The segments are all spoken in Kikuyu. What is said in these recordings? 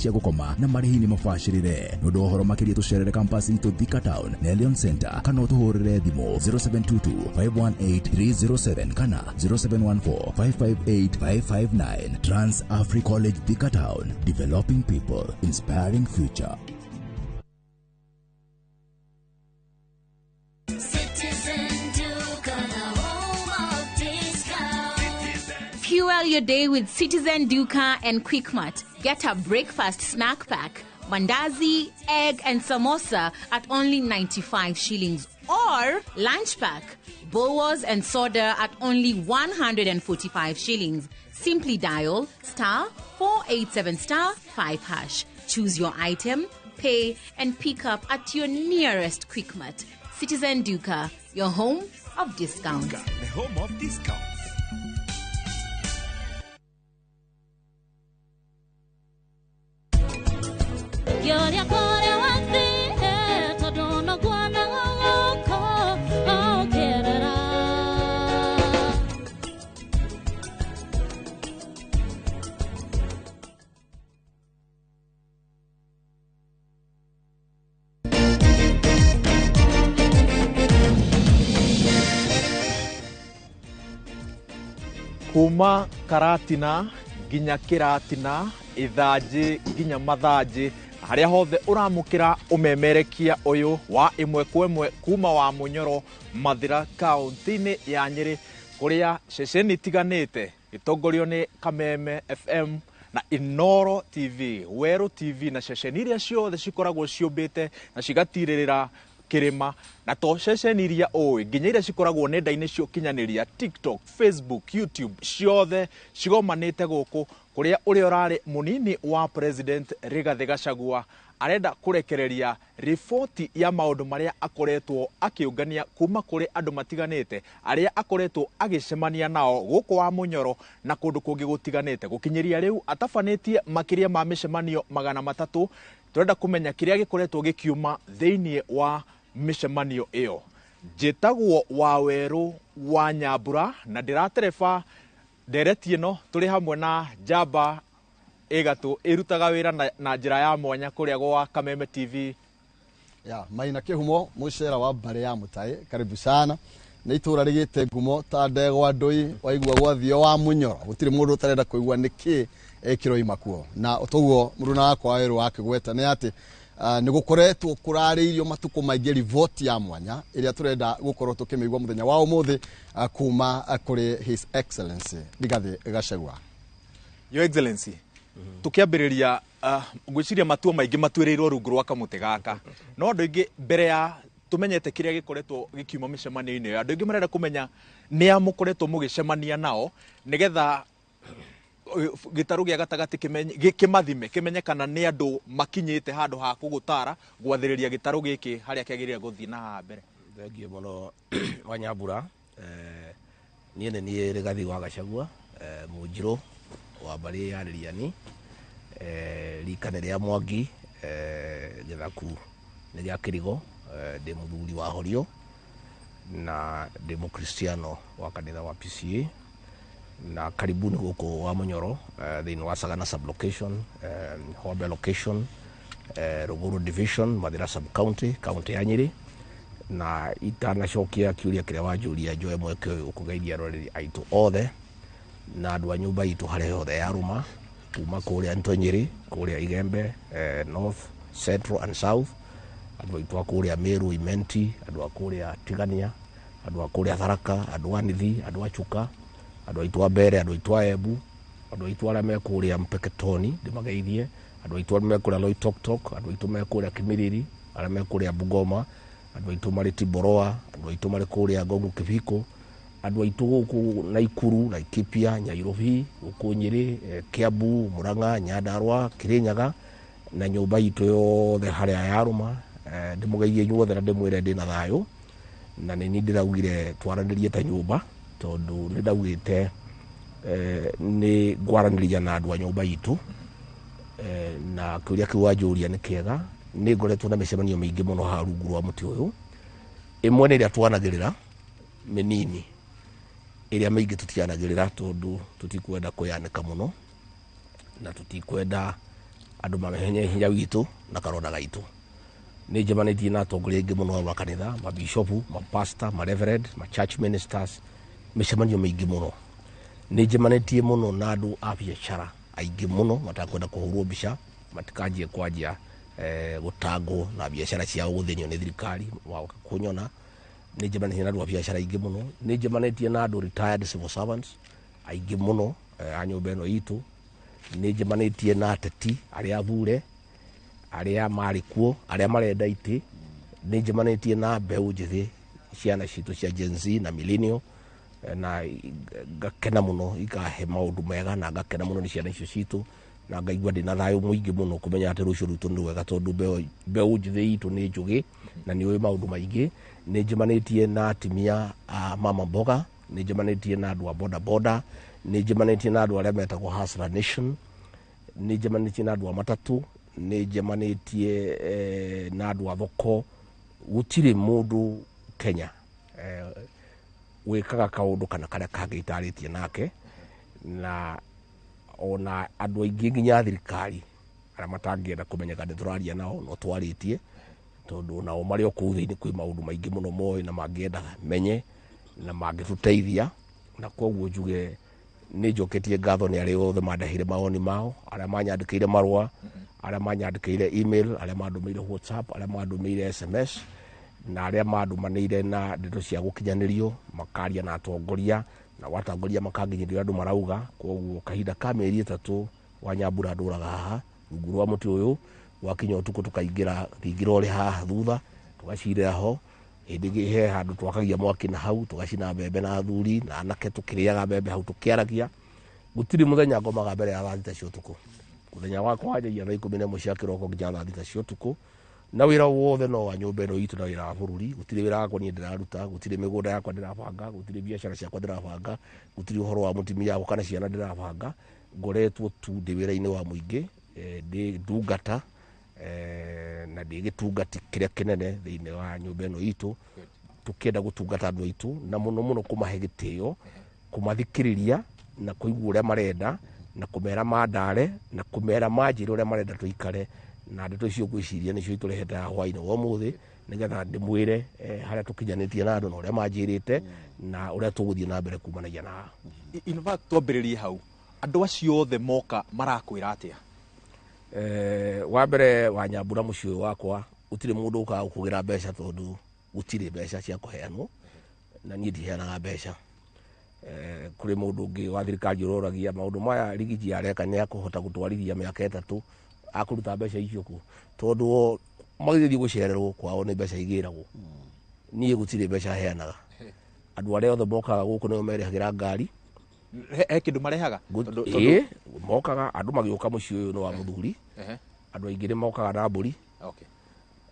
Cia gũkoma na marĩhi nĩ mabacĩrĩre. Nĩ ũndũ wa ũhoro makĩria tũcerere campus itũ Thika Town, Nelion Center, kana ũtũhũrĩre thimũ 0722 518 307 kana 0714 558 559. Trans Afri College Thika Town, developing people, inspiring future. Citizen Duka, the home of discount. Fuel your day with Citizen Duka and Quickmart. Get a breakfast snack pack, mandazi, egg, and samosa at only 95 shillings. Or lunch pack, boas and soda at only 145 shillings. Simply dial star 487 star 5 hash. Choose your item, pay, and pick up at your nearest Quickmart. Citizen Duka, your home of discounts. The home of discounts. Ngĩũria kũrĩa wathire tondũ noguona gũkũ ũkĩrĩra. Kuma Karatina nginya Kĩratina, Ithanjĩ nginya Mathanjĩ, harĩa hothe ũramũkĩra ũmemerekia ũyũ wa ĩmwe kwa ĩmwe kuma wa Mũnyoro Mathĩra kaũntĩ-inĩ ya Nyĩrĩ, kũrĩa ceceni itiganĩte gĩtongorio nĩ Kameme FM na Inoro TV, Werũ TV na ceceni iria ciothe cikoragwo ciũmbĩte na cigatirĩrĩra kĩrĩma, na to ceceni iria ũĩ, nginya iria cikoragwo nenda-inĩ cia ũkinyanĩria, TikTok, Facebook, YouTube, ciothe cigomanĩte gũkũ kũrĩa ũrĩa ũrarĩ mũnini wa President Rigathĩ Gachagua arenda kũrekereria riboti ya maũndũ marĩa akoretwo akĩũngania kuma kũrĩ andũ matiganĩte arĩa akoretwo agĩcemania nao gũkũ wa Mũnyoro na kũndũ kũngĩ gũtiganĩte. Gũkinyĩria rĩu atabanĩtie makĩria ma mĩcemanio 300. Tũrenda kũmenya kĩrĩa gĩkoretwo gĩkiuma thĩinĩ wa mĩcemanio ĩyo. Njĩtagwo Wawerũ wa Nyambura na ndĩratereba ndereti ĩno tũrĩ hamwe na njamba ĩgatũ ĩrutaga wĩra na njĩra ya mwanya kũrĩa gwa Kameme TV. Ya Maina Kĩhumo, mũcera wa mbarĩ ya Mũtaĩ, karibu sana. Nĩ itũra rĩgĩte ngumo ta ndegwa ndũi, waigua gwathio wa Mũnyoro gũtirĩ mũndũ ũtarenda kũigua nĩkĩ kĩroima kuo. Na toguo mũruna wakwa werũ wakĩgweta nĩ atĩ nĩ gũkoretwo kũrarĩirio matukũ maingĩ riboti ya mwanya ĩrĩa tũrenda gũkorwo tũkĩmĩigua mũthenya wa ũmũthĩ kuma kũrĩ His Excellency Rigathĩ Gachagua. Your Excellency, tukiambĩrĩria ngwĩciria matua maingĩ matuĩrĩirwo rungu rwa kamũtĩ gaka, no andũ aingĩ mbere ya tũmenyete kĩrĩa gĩkoretwo gĩkiuma mĩcemanio-inĩ ĩyo, andũ aingĩ marenda kũmenya nĩ a mũkoretwo mũgĩcemania nao nĩgetha gĩtarũ gĩa gatagatĩ kĩmathime kĩmenye kana nĩ andũ makinyĩte handũ ha kũgũtara gwathĩrĩria gĩtarũ gĩkĩ harĩa kĩagĩrĩire gũthiĩ na haha mbere. Thengiũ mũno Wanyambura. Niĩ nĩ niĩ Rigathĩ wa Gachagua, mũnjirũ wa mbarĩ ya Rĩriani, rika nĩ rĩa Mwangi, gĩthaku nĩ gĩa Kĩrigo, ndĩ mũthuri wa Horio na ndĩ mũkristiano wa kanitha wa PCA, na karibuni gũkũ wa Mũnyoro, thĩinĩ wa Sagana sublocation, Hombe location, Rũgũrũ division, Mathĩra sub county, county ya Nyĩrĩ. Na itanacokia kĩũria kĩrĩa wanjũria, njoe mweke ũyũ kũgeithia aroreri aitũ othe na andũ a nyũmba itũ harĩa hothe yarũma, kuma kũrĩa Nto Nyĩrĩ, kũrĩa Igembe, North, Central and South, andũ aitũ a kũrĩa Meru, Imenti, andũ a kũrĩa Tigania, andũ a kũrĩa Tharaka, andũ a Nithi, andũ a Chuka, andũ aitũ a Mbere, andũ aitũ a Embu, andũ aitũ arĩa me kũrĩa Mpeketoni, ndĩmageithie, andũ aitũ arĩa me kũrĩa Loitoktok, andũ aitũ me kũrĩa Kimilili, arĩa me kũrĩa Bungoma, andũ aitũ marĩ Tiboroa, andũ aitũ marĩ kũrĩa Ngongo Kibiko, andũ aitũ gũkũ Naikuru, Laikipia, Nyairobi, gũkũ Nyĩrĩ, Kiambu, Murang'a, Nyandarua, Kirinyaga na nyũmba itũ yothe harĩa yarũma. Ndĩmũgeithie inyuothe na ndĩmwĩre ndĩna thayũ, na nĩ niĩ ndĩraugire twaranĩrie ta nyũmba, tondũ nĩ ndaugĩte nĩ ngwaranĩria na andũ a nyũmba itũ. Na kĩũria kĩu wanjũria nĩ kĩega. Nĩ ngoretwo na mĩcemanio mĩingĩ mũno haha rungu rwa mũtĩ ũyũ. Ĩmwe nĩ ĩrĩa twanagĩrĩra mĩnini, ĩrĩa mĩingĩ tũtianagĩrĩra tondũ tũtikwenda kwĩyanĩka mũno na tũtikwenda Andũ mamenye hinya witũ na karonda gaitũ. Nĩ njemanĩtie na atongoria aingĩ mũno a makanitha, mabishopu, mapasta, mareverend, machurch ministers, mĩcemanio mĩingĩ mũno. Nĩ njemanĩtie mũno na andũ a biacara aingĩ mũno matakwenda kũhũrwo mbica, matikanjie kwanjia gũtangwo na biacara ciao gũthĩnio nĩ thirikari wagoka kũnyona. Nĩ njemanĩtie na andũ a biacara aingĩ mũno. Nĩ njemanĩtie na andũ retired civil servants aingĩ mũno a nyũmba ĩno itũ. Nĩ njemanĩtie na ateti arĩa athure, arĩa marĩ kuo, arĩa marenda itĩ. Nĩ njemanĩtie na mbeũ njĩthĩ, ciana citũ cia Gen Z na millennial, na ngakena mũno, ikahe maũndũ mega na ngakena mũno nĩ ciana icio citũ, na ngaigua ndĩna thayũ mũingĩ mũno kũmenya atĩ rũciũ rwitũ nĩ rwega, tondũ mbeũ njĩthĩ itũ nĩ njũgĩ na nĩ ũĩ maũndũ maingĩ. Nĩ njemanĩtie na atumia a mama mboga, nĩ njemanĩtie na andũ a boda boda, nĩ njemanĩtie na andũ arĩa metagwo Hustler Nation, nĩ njemanĩtie na andũ a matatũ, nĩ njemanĩtie na andũ a thoko. Gũtirĩ mũndũ Kenya wĩkaga kaũndũ kana karĩa kangĩ itarĩtie nake, na ona andũ aingĩ nginya thirikari arĩa matangĩenda kũmenyeka nĩ tũraria nao no twarĩtie, tondũ nao marĩ o kũu thĩinĩ kwĩ maũndũ maingĩ mũno moĩ na mangĩenda menye na mangĩtũteithia. Na koguo njuge nĩ njoketie ngatho nĩ arĩa othe mandeheire mawoni mao, arĩa manyandĩkĩire marũa, arĩa manyandĩkĩire email, arĩa mandũmĩire WhatsApp, arĩa mandũmĩire SMS, na arĩa mandũmanĩire na ndeto cia gũkinyanĩrio, makaria na atongoria, na watongoria makanginyĩria andũ marauga. Koguo kahinda ka mĩeri 3 wa Nyambura ndũraga haha rungu rwa mũtĩ ũyũ, gwakinya ũtukũ tũkaingĩra thingira ũrĩ haha thutha, tũgacirĩra ho. Hĩndĩ ĩngĩ he handũ twakagia mwaki na hau, tũgacina mbembe na athuri na anake, tũkĩrĩaga mbembe hau tũkĩaragia. Gũtirĩ mũthenya ngomaga mbere ya thaa 6 cia ũtukũ. Mũthenya wakwa wanjagia thaa 11 cia kĩroko nginya thaa 6 cia ũtukũ, na wĩra wothe no wa nyũmba ĩno itũ na wĩra wa bũrũri. Gũtirĩ wĩra wakwa niĩ ndĩraruta, gũtirĩ mĩgũnda yakwa ndĩrabanga, gũtirĩ biacara ciakwa ndĩrabanga, gũtirĩ ũhoro wa mũtumia wakwa kana ciana ndĩrabanga. Ngoretwo tu ndĩ wĩra-inĩ wa mũingĩ, ndĩ ndungata, na ndĩ gĩtungati kĩrĩa kĩnene thĩinĩ wa nyũmba ĩno itũ, tũkĩenda gũtungata andũ aitũ na mũno mũno kũmahe gĩtĩo, kũmathikĩrĩria na kũigua ũrĩa marenda, na kũmera mandare, na kũmera manjĩre ũrĩa marenda tũikare. Na ndeto icio ngwĩciria nĩcio itũrehete haha hwaĩ-inĩ wa ũmũthĩ, nĩgetha ndĩmwĩre harĩa tũkinyanĩtie na andũ na ũrĩa manjĩrĩte na ũrĩa tũgũthiĩ na mbere kumanagia na haha. In fact, twambĩrĩrie hau, andũ acio othe moka marakwĩra atĩa? Wa mbere wa Nyambura mũciĩ ũyũ wakwa gũtirĩ mũndũ ũkaga gũkũgĩra mbeca, tondũ gũtirĩ mbeca cia kũheanwo, na niĩ ndiheanaga mbeca. Kũrĩ mũndũ ũngĩ wa thirikari ũroragia maũndũ maya Rigiji areka nĩ akũhota gũtwarithia mĩaka 3 akũruta mbeca icio kũ, tondũ o magĩthiĩ gũcererwo kwao nĩ mbeca igĩragwo. Niĩ gũtirĩ mbeca heanaga. Andũ arĩa othe mokaga gũkũ nĩo merehagĩra ngari. He kĩndũ marehaga? Ĩĩ, mokaga andũ magĩũka mũciĩ ũyũ nĩ wa mũthuri. Andũ aingĩ nĩ mokaga na mbũri,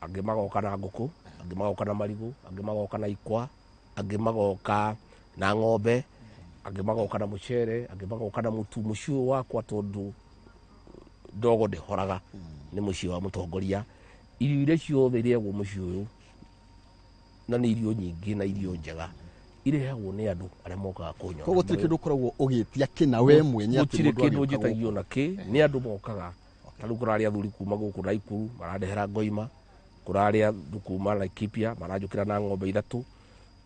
angĩ magoka na ngũkũ, angĩ magoka na marigũ, angĩ magoka na ikwa, angĩ magoka na ng'ombe, angĩ magoka na mũcere, angĩ magoka na mũtu. Mũciĩ ũyũ wakwa tondũ ndogo ndĩhoraga, nĩ mũciĩ wa mũtongoria. Irio iria ciothe irĩagwo mũciĩ ũyũ, na nĩ irio nyingĩ na irio njega, irehagwo nĩ andũ arĩa mokaga kũnyona. Koguo gũtirĩ kĩndũ ũkoragwo ũgĩtia kĩna we mwenye atĩ Gũtirĩ mũndũ kĩndũ agĩũka njĩtagio gũkũ. na kĩ, nĩ andũ mokaga. Ta rĩu kũrarĩ athuri kuma gũkũ Naikuru marandehera ngoima, kũrarĩ andũ kuma Laikipia maranjũkĩra na ng'ombe 3,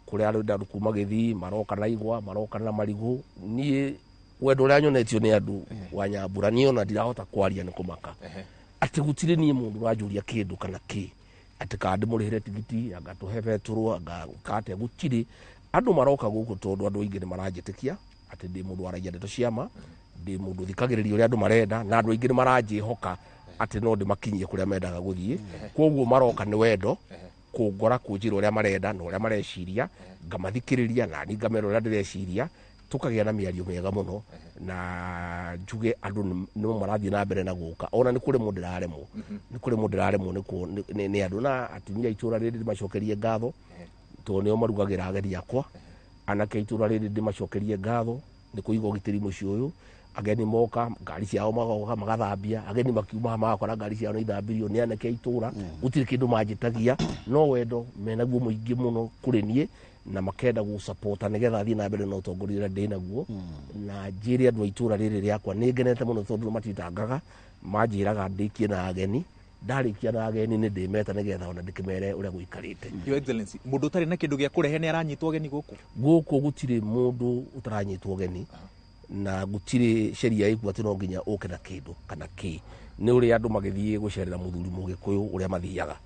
kũrĩ andũ kuma Gĩthii maroka na igwa, maroka na marigũ. Niĩ wendo ũrĩa nyonetio nĩ andũ wa Nyambura, niĩ ona ndirahota kwaria nĩ kũmaka. Atĩ gũtirĩ niĩ mũndũ ũranjũria kĩndũ kana kĩ, atĩ kana ndĩmũrĩhĩre tigiti, anga tũhe betũrũ, anga kate, gũtirĩ. Andũ maroka gũkũ tondũ andũ aingĩ nĩ maranjĩtĩkia atĩ ndĩ mũndũ waragia ndeto cia ma, ndĩ mũndũ ũthikagĩrĩria ũrĩa andũ marenda, na andũ aingĩ nĩ maranjĩhoka atĩ no ndĩmakinyie kũrĩa mendaga gũthiĩ. Koguo maroka nĩ wendo, kũngora kũnjĩra ũrĩa marenda na ũrĩa mareciria, ngamathikĩrĩria na niĩ ngamera ũrĩa ndĩreciria, tũkagĩa na mĩario mĩega mũno. Na njuge andũ nĩ marathiĩ na mbere na gũka, ona nĩ kũrĩ mũndũ ndĩraremwo, nĩ kũrĩ mũndũ ndĩraremwo nĩ andũ. Na atumia a itũũra rĩrĩ ndĩmacokerie ngatho, tondũ nĩo marugagĩra ageni akwa. Anake a itũũra rĩrĩ ndĩmacokerie ngatho nĩ kũiga ũgitĩri mũciĩ ũyũ. Ageni moka ngari ciao magoka magathambia, ageni makiuma magakora ngari ciao nĩ ithambirio nĩ anake a itũũra. Gũtirĩ kĩndũ manjĩtagia, no wendo menaguo mũingĩ mũno kũrĩ niĩ, na makenda gũsapota nĩgetha thiĩ na mbere na ũtongoria ũrĩa ndĩ naguo. Na njĩre andũ a itũũra rĩrĩ rĩakwa nĩ ngenete mũno tondũ matitangaga, Manjĩraga ndĩkie na ageni, ndarĩkia na ageni nĩ ndĩmeta nĩgetha ona ndĩkĩmere ũrĩa gũikarĩte. Your Excellency, mũndũ ũtarĩ na kĩndũ gĩa kũrehe nĩ aranyitwo ũgeni gũkũ? Gũkũ gũtirĩ mũndũ ũtaranyitwo ũgeni, na gũtirĩ sheria ĩkuo atĩ no nginya ũke na kĩndũ kana kĩ. Nĩ ũrĩa andũ magĩthiĩ gũcerera mũthuri mũgĩkũyũ ũrĩa mathiaga,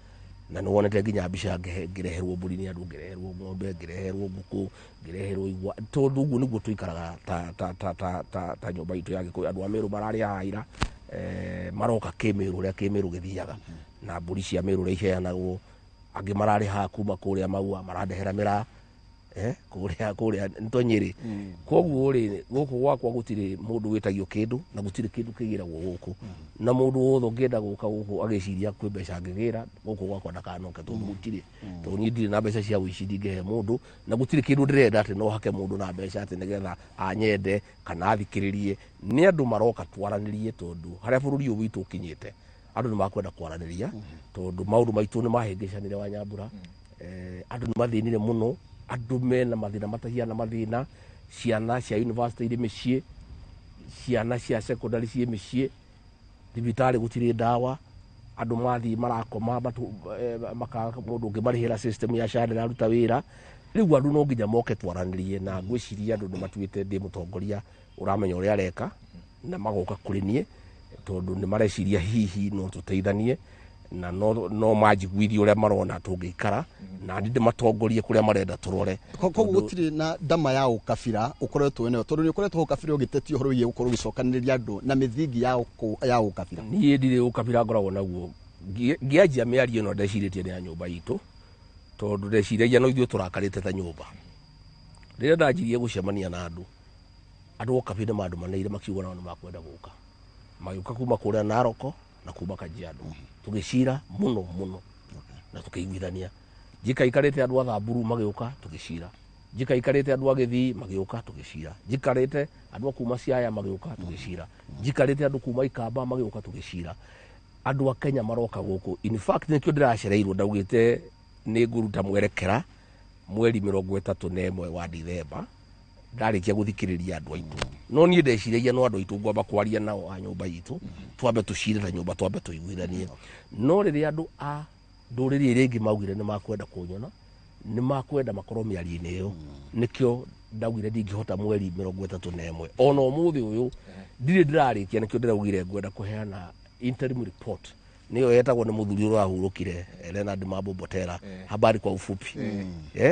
na nĩ wonete nginya mbica ngĩreherwo mbũri nĩ andũ, ngĩreherwo ng'ombe, ngĩreherwo ngũkũ, ngĩreherwo igwa, tondũ ũguo nĩguo tũikaraga ta nyũmba itũ ya Gĩkũyũ. Andũ a Mĩrũ mararĩ haha ira, maroka kĩmĩrũ ũrĩa kĩmĩrũ gĩthiaga, na mbũri cia Mĩrũ ũrĩa iheanagwo. Angĩ mararĩ haha kuma kũrĩa Maua, marandehera mĩraa kũrĩa nĩtwa Nyĩrĩ. Koguo rĩ, gũkũ gwakwa gũtirĩ mũndũ wĩtagio kĩndũ na gũtirĩ kĩndũ kĩgĩragwo gũkũ, na mũndũ wothe ũngĩenda gũka gũkũ agĩciria kwĩ mbeca angĩgĩra gũkũ gwakwa ndakanoke, tondũ gũtirĩ, tondũ niĩ ndirĩ na mbeca cia ũici ndingĩhe mũndũ, na gũtirĩ kĩndũ ndĩrenda atĩ no hake mũndũ na mbeca atĩ nĩgetha anyende kana athikĩrĩrie. Nĩ andũ maroka twaranĩrie, tondũ harĩa bũrũri ũyũ witũ ũkinyĩte andũ nĩ makwenda kwaranĩria, tondũ maũndũ maitũ nĩ mahĩngĩcanire wa Nyambura. Andũ nĩ mathĩnire mũno, andũ mena mathĩna matahiana mathĩna, ciana cia university irĩ mĩciĩ, ciana cia secondary ciĩ mĩciĩ, thibitarĩ gũtirĩ ndawa, andũ mathiĩ marakoma makaga mũndũ ũngĩmarĩhĩra, system ya SHA ndĩraruta wĩra. Rĩu andũ no nginya moke twaranĩrie, na ngwĩciria andũ nĩ matuĩte ndĩ mũtongoria ũramenya ũrĩa areka, na magoka kũrĩ niĩ tondũ nĩ mareciria hihi no tũteithanie na no manjiguithie ũrĩa marona tũngĩikara, na niĩ ndĩmatongorie kũrĩa marenda tũrore. Koguo gũtirĩ na ndama ya ũkabira ũkoretwo wĩnayo, tondũ nĩ ũkoretwo ũkabira ũgĩtetia ũhoro wĩgiĩ gũkorwo ũgĩcokanĩrĩria andũ na mĩthingi ya ũkabira. Niĩ ndirĩ ũkabira ngoragwo naguo. Ngĩanjia mĩario ĩno ndecirĩtie nĩ ya nyũmba itũ, tondũ ndeciragia no ithuĩ tũrakarĩte ta nyũmba. Rĩrĩa ndanjirie gũcemania na andũ, andũ a ũkabira nĩ mandũmanĩire makiuga nao nĩ makwenda gũka. Magĩũka kuma kũrĩa Naroko na kuma Kajiado, tũgĩcira mũno mũno na tũkĩiguithania. Njikaikarĩte andũ a Thamburu magĩũka tũgĩcira, njikaikarĩte andũ a Gĩthii magĩũka tũgĩcira, njikarĩte andũ a kuma Siaya magĩũka tũgĩcira, njikarĩte andũ kuma Ikamba magĩũka tũgĩcira. Andũ a Kenya maroka gũkũ. In fact nĩkĩo ndĩracereirwo, ndaugĩte nĩ ngũruta mwerekera mweri 31 wa Dithemba, ndarĩkia gũthikĩrĩria andũ aitũ. No niĩ ndeciragia no andũ aitũ ngwamba kwaria nao a nyũmba itũ, twambe tũcire na nyũmba, twambe tũiguithanie. No rĩrĩa andũ a ndũrĩrĩ iria ingĩ maugire nĩ makwenda kũnyona, nĩ makwenda makorwo mĩario-inĩ ĩyo, nĩkĩo ndaugire ndingĩhota mweri 31. Ona ũmũthĩ ũyũ ndirĩ ndĩrarĩkia, nĩkĩo ndĩraugire ngwenda kũheana interim report, nĩyo yetagwo nĩ mũthuri ũrĩa ũrahurũkire Leonard Mambo Mbotela, habari kwa ufupi,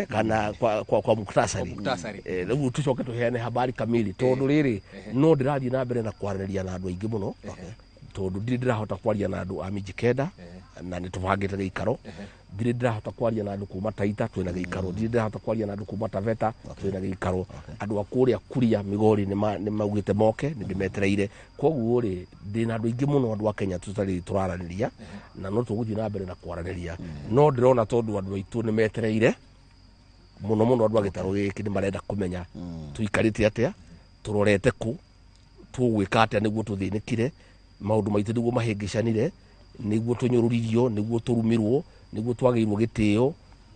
kana kwa muktasari. Muktasari. Rĩu tũcoke tũheane habari kamili, tondũ rĩrĩ no ndĩrathiĩ na mbere na kwaranĩria na andũ aingĩ mũno, tondũ ndirĩ ndĩrahota kwaria na andũ a Mijikenda na nĩ tũbangĩte gĩikaro, ndirĩ ndĩrahota kwaria na andũ kuma Taita twĩna gĩikaro, ndirĩ ndĩrahota kwaria na andũ kuma Taveta twĩna gĩikaro, andũ a kũrĩa Kuria Migori nĩ maugĩte moke, nĩ ndĩmetereire. Koguo rĩ, ndĩna andũ aingĩ mũno, andũ a Kenya tũtarĩ tũraranĩria, na no tũgũthiĩ na mbere na kwaranĩria. No ndĩrona tondũ andũ aitũ nĩ metereire mũno mũno, andũ a gĩtarũ gĩkĩ nĩ marenda kũmenya tũikarĩte atĩa, tũrorete kũ, tũgwĩka atĩa nĩguo tũthĩnĩkire maũndũ maitũ, nĩguo mahĩngĩcanire, nĩguo tũnyũrũririo, nĩguo tũrumirwo, nĩguo twagĩirwo gĩtĩo,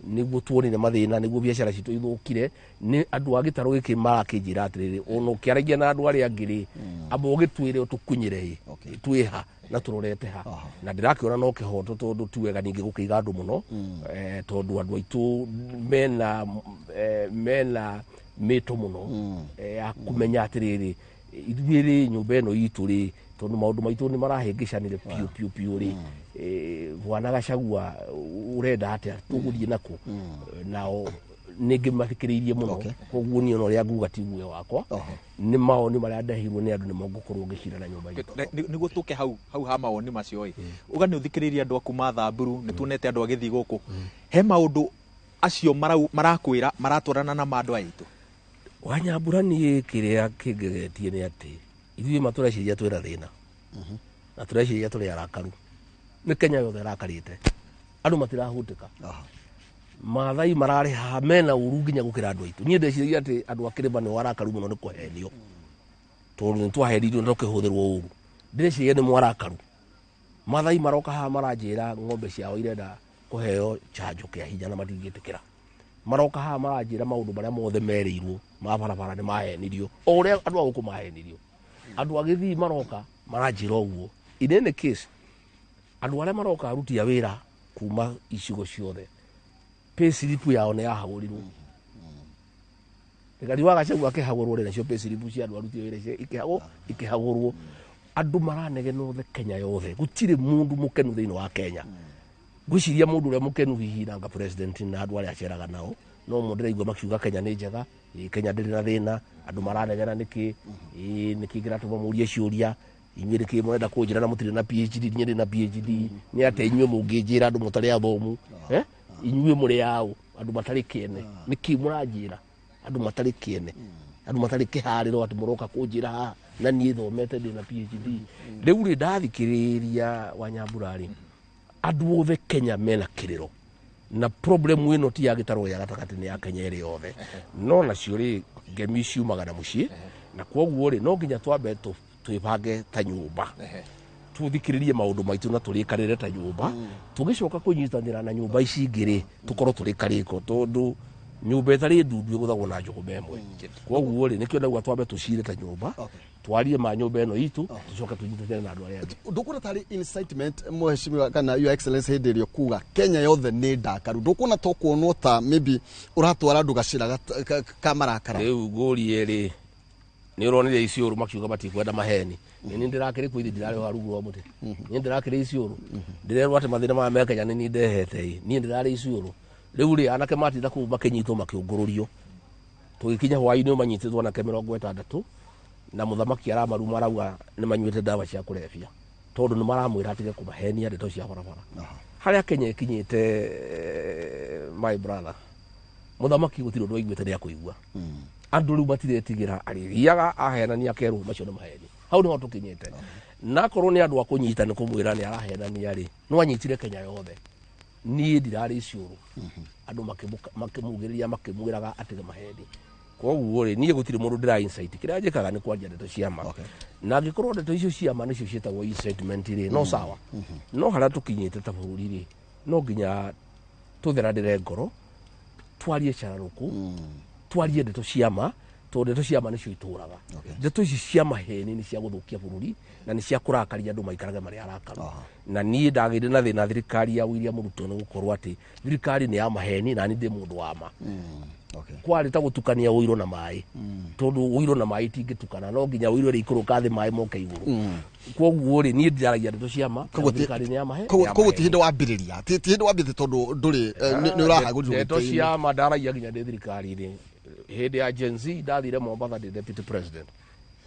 nĩguo tuonire mathĩna, nĩguo biacara citũ ithũkire. Nĩ andũ a gĩtarũ gĩkĩ marakĩnjĩra atĩrĩrĩ, ona ũkĩaragia na andũ arĩa angĩ rĩ, amba ũgĩtwĩre ũtũkunyĩre ĩ, twĩha na tũrorete ha. Na ndĩrakĩona no kĩhoto, tondũ ti wega ningĩ gũkĩiga andũ mũno, tondũ andũ aitũ mena mĩto mũno ya kũmenya atĩrĩrĩ, ithuĩ rĩ, nyũmba ĩno itũ rĩ, tondũ maũndũ maitũ nĩ marahĩngĩcanire piũ piũ piũ rĩ, bwana Gachagua ũrenda atĩa, tũgũthiĩ nakũ? Nao nĩ ngĩmathikĩrĩirie mũno. Koguo niĩ ona ũrĩa nguga ti guoya wakwa, nĩ mawoni marĩa ndeheirwo nĩ andũ nĩmo ngũkorwo ngĩcira na nyũmba itũ. Nĩguo tũke hau ha mawoni macio ĩ, uga nĩ ũthikĩrĩirie andũ aku ma Thamburu, nĩ tuonete andũ agĩthiĩ gũkũ, he maũndũ acio marakwĩra maratwarana na ma andũ aya aitũ? Wanyambura, niĩ kĩrĩa kĩngegetie nĩ atĩ ithuĩ ma tũreciria twĩna thĩna na tũreciria tũrĩ arakaru, nĩ Kenya yothe ĩrakarĩte, andũ matirahutĩka. Mathai mararĩ haha mena ũru nginya gũkĩra andũ aitũ. Niĩ ndeciragia atĩ andũ a kĩrĩma nĩo arakaru mũno nĩ kũhenio, tondũ nĩ twahenirio na tũkĩhũthĩrwo ũru. Ndĩreciria nĩ mwarakaru. Mathai maroka haha maranjĩra ng'ombe ciao irenda kũheo chanjo kĩa hinya na matingĩtĩkĩra. Maroka haha maranjĩra maũndũ marĩa mothe merĩirwo ma barabara nĩ mahenirio, o ũrĩa andũ a gũkũ mahenirio. Andũ a Gĩthii maroka maranjĩra ũguo. In any case, andũ arĩa maroka aruti a wĩra kuma icigo ciothe, pay slip yao nĩ yahagũrirwo. Rigathi wa Gachagua akĩhagũrwo rĩ, nacio pay slip cia andũ aruti a wĩra ikĩhagũrwo. Andũ maranegena othe Kenya yothe, gũtirĩ mũndũ mũkenu thĩinĩ wa Kenya. Ngwĩciria mũndũ ũrĩa mũkenu hihi nanga president na andũ arĩa aceraga nao, no mo ndĩraigua makiuga Kenya nĩ njega, ĩ Kenya ndĩrĩ na thĩna, andũ maranegena nĩkĩ, ĩ nĩkĩ kĩratũma mũrie ciũria, inyuĩ nĩkĩ mũrenda kũnjĩra na mũtirĩ na PhD, niĩ ndĩ na PhD, nĩ atĩa inyuĩ mũngĩnjĩra andũ mũtarĩ athomu, eh? Inyuĩ mũrĩ aũ, andũ matarĩ kĩene, nĩkĩ mũranjĩra andũ matarĩ kĩene, andũ matarĩ kĩharĩro atĩ mũroka kũnjĩra haha na niĩ thomete ndĩ na PhD. Rĩu rĩ, ndathikĩrĩria Wanyambura rĩ, andũ othe Kenya mena kĩrĩro, na problem ĩno ti ya gĩtarũ gĩa gatagatĩ, nĩ ya Kenya ĩrĩ yothe. No nacio rĩ, ngemi ciumaga na mũciĩ, na koguo rĩ, no nginya twambe twĩbange ta nyũmba, tũthikĩrĩrie maũndũ maitũ na tũrĩkanĩre ta nyũmba, tũgĩcoka kũnyitanĩra na nyũmba ici ingĩ rĩ, tũkorwo tũrĩ karĩko, tondũ nyũmba ĩtarĩ ndundu ĩgũthagwo na njũgũma ĩmwe. Koguo rĩ, nĩkĩo ndauga twambe tũcire ta nyũmba, twarie ma nyũmba ĩno itũ, tũcoke tũnyitanĩre na andũ arĩa angĩ. Ndukuona tarĩ incitement, mheshimiwa kana Your Excellency, hĩndĩ ĩrĩa kuga Kenya yothe nĩ ndakaru? Ndukuona to kuonwo ta maybe ũratwara andũ gacĩra ka marakara? Rĩu ngũrie rĩ, nĩ ũronire Isiũrũ makiuga matikwenda maheni. Nĩ niĩ ndĩrakĩrĩ kwĩthi, ndirarĩ wa rungu rwa mũtĩ, niĩ ndĩrakĩrĩ Isiũrũ, ndĩrerwo atĩ mathĩna maya me Kenya nĩ niĩ ndehete. Ĩ niĩ ndĩrarĩ Isiũrũ. Rĩu rĩ, anake matinda kũu makĩnyitwo makĩũngũrũrio, tũgĩkinya hwaĩ-inĩ manyitĩtwo anake 60, na mũthamaki aramaruma, arauga nĩ manyuĩte ndawa cia kũrebia, tondũ nĩ maramwĩra atige kũmahenia ndeto cia barabara. Harĩa Kenya ĩkinyĩte, my brother, mũthamaki gũtirĩ ũndũ aiguĩte nĩ akũigua. Andũ rĩu matiretigĩra, arĩthiaga ahenania akerwo macio nĩ maheni. Hau nĩho tũkinyĩte. Na akorwo nĩ andũ a kũnyita nĩ kũmwĩra nĩ arahenania rĩ, no anyitire Kenya yothe. Niĩ ndirarĩ Isiũrũ, andũ makĩmugĩrĩria makĩmwĩraga atige maheni. Koguo rĩ, niĩ gũtirĩ mũndũ ndĩra insight. Kĩrĩa njĩkaga nĩ kwaria ndeto cia ma, na angĩkorwo ndeto icio cia ma nĩcio ciĩtagwo incitement rĩ, no sawa. No harĩa tũkinyĩte ta bũrũri rĩ, no nginya tũtheranĩre ngoro, twarie cararũkũ, twarie ndeto cia ma, tondũ ndeto cia ma nĩcio itũraga. Ndeto ici cia maheni nĩ cia gũthũkia bũrũri na nĩ cia kũrakaria andũ maikarage marĩ arakaru. Na niĩ ndagĩire na thĩna thirikari ya William Ruto nĩ gũkorwo atĩ thirikari nĩ ya maheni na niĩ ndĩ mũndũ wa ma. Kwarĩ ta gũtukania ũiro na maĩ, tondũ ũiro na maĩ itingĩtukana, no nginya ũiro ĩrĩ ikũrũka thĩ, maĩ moke igũrũ. Koguo rĩ, niĩ ndĩaragia ndeto cia ma. Thirikari nĩ ya mahe Koguo ti hĩndĩ wambĩrĩria, ti hĩndĩ wambĩrĩria, tondũ ndũrĩ nĩ ũrahagũrirwo ndeto gĩtĩ-inĩ. Cia ma ndaragia nginya ndĩ thirikari-inĩ. Hĩndĩ ya Gen Z ndathire Mombatha ndĩ deputy president,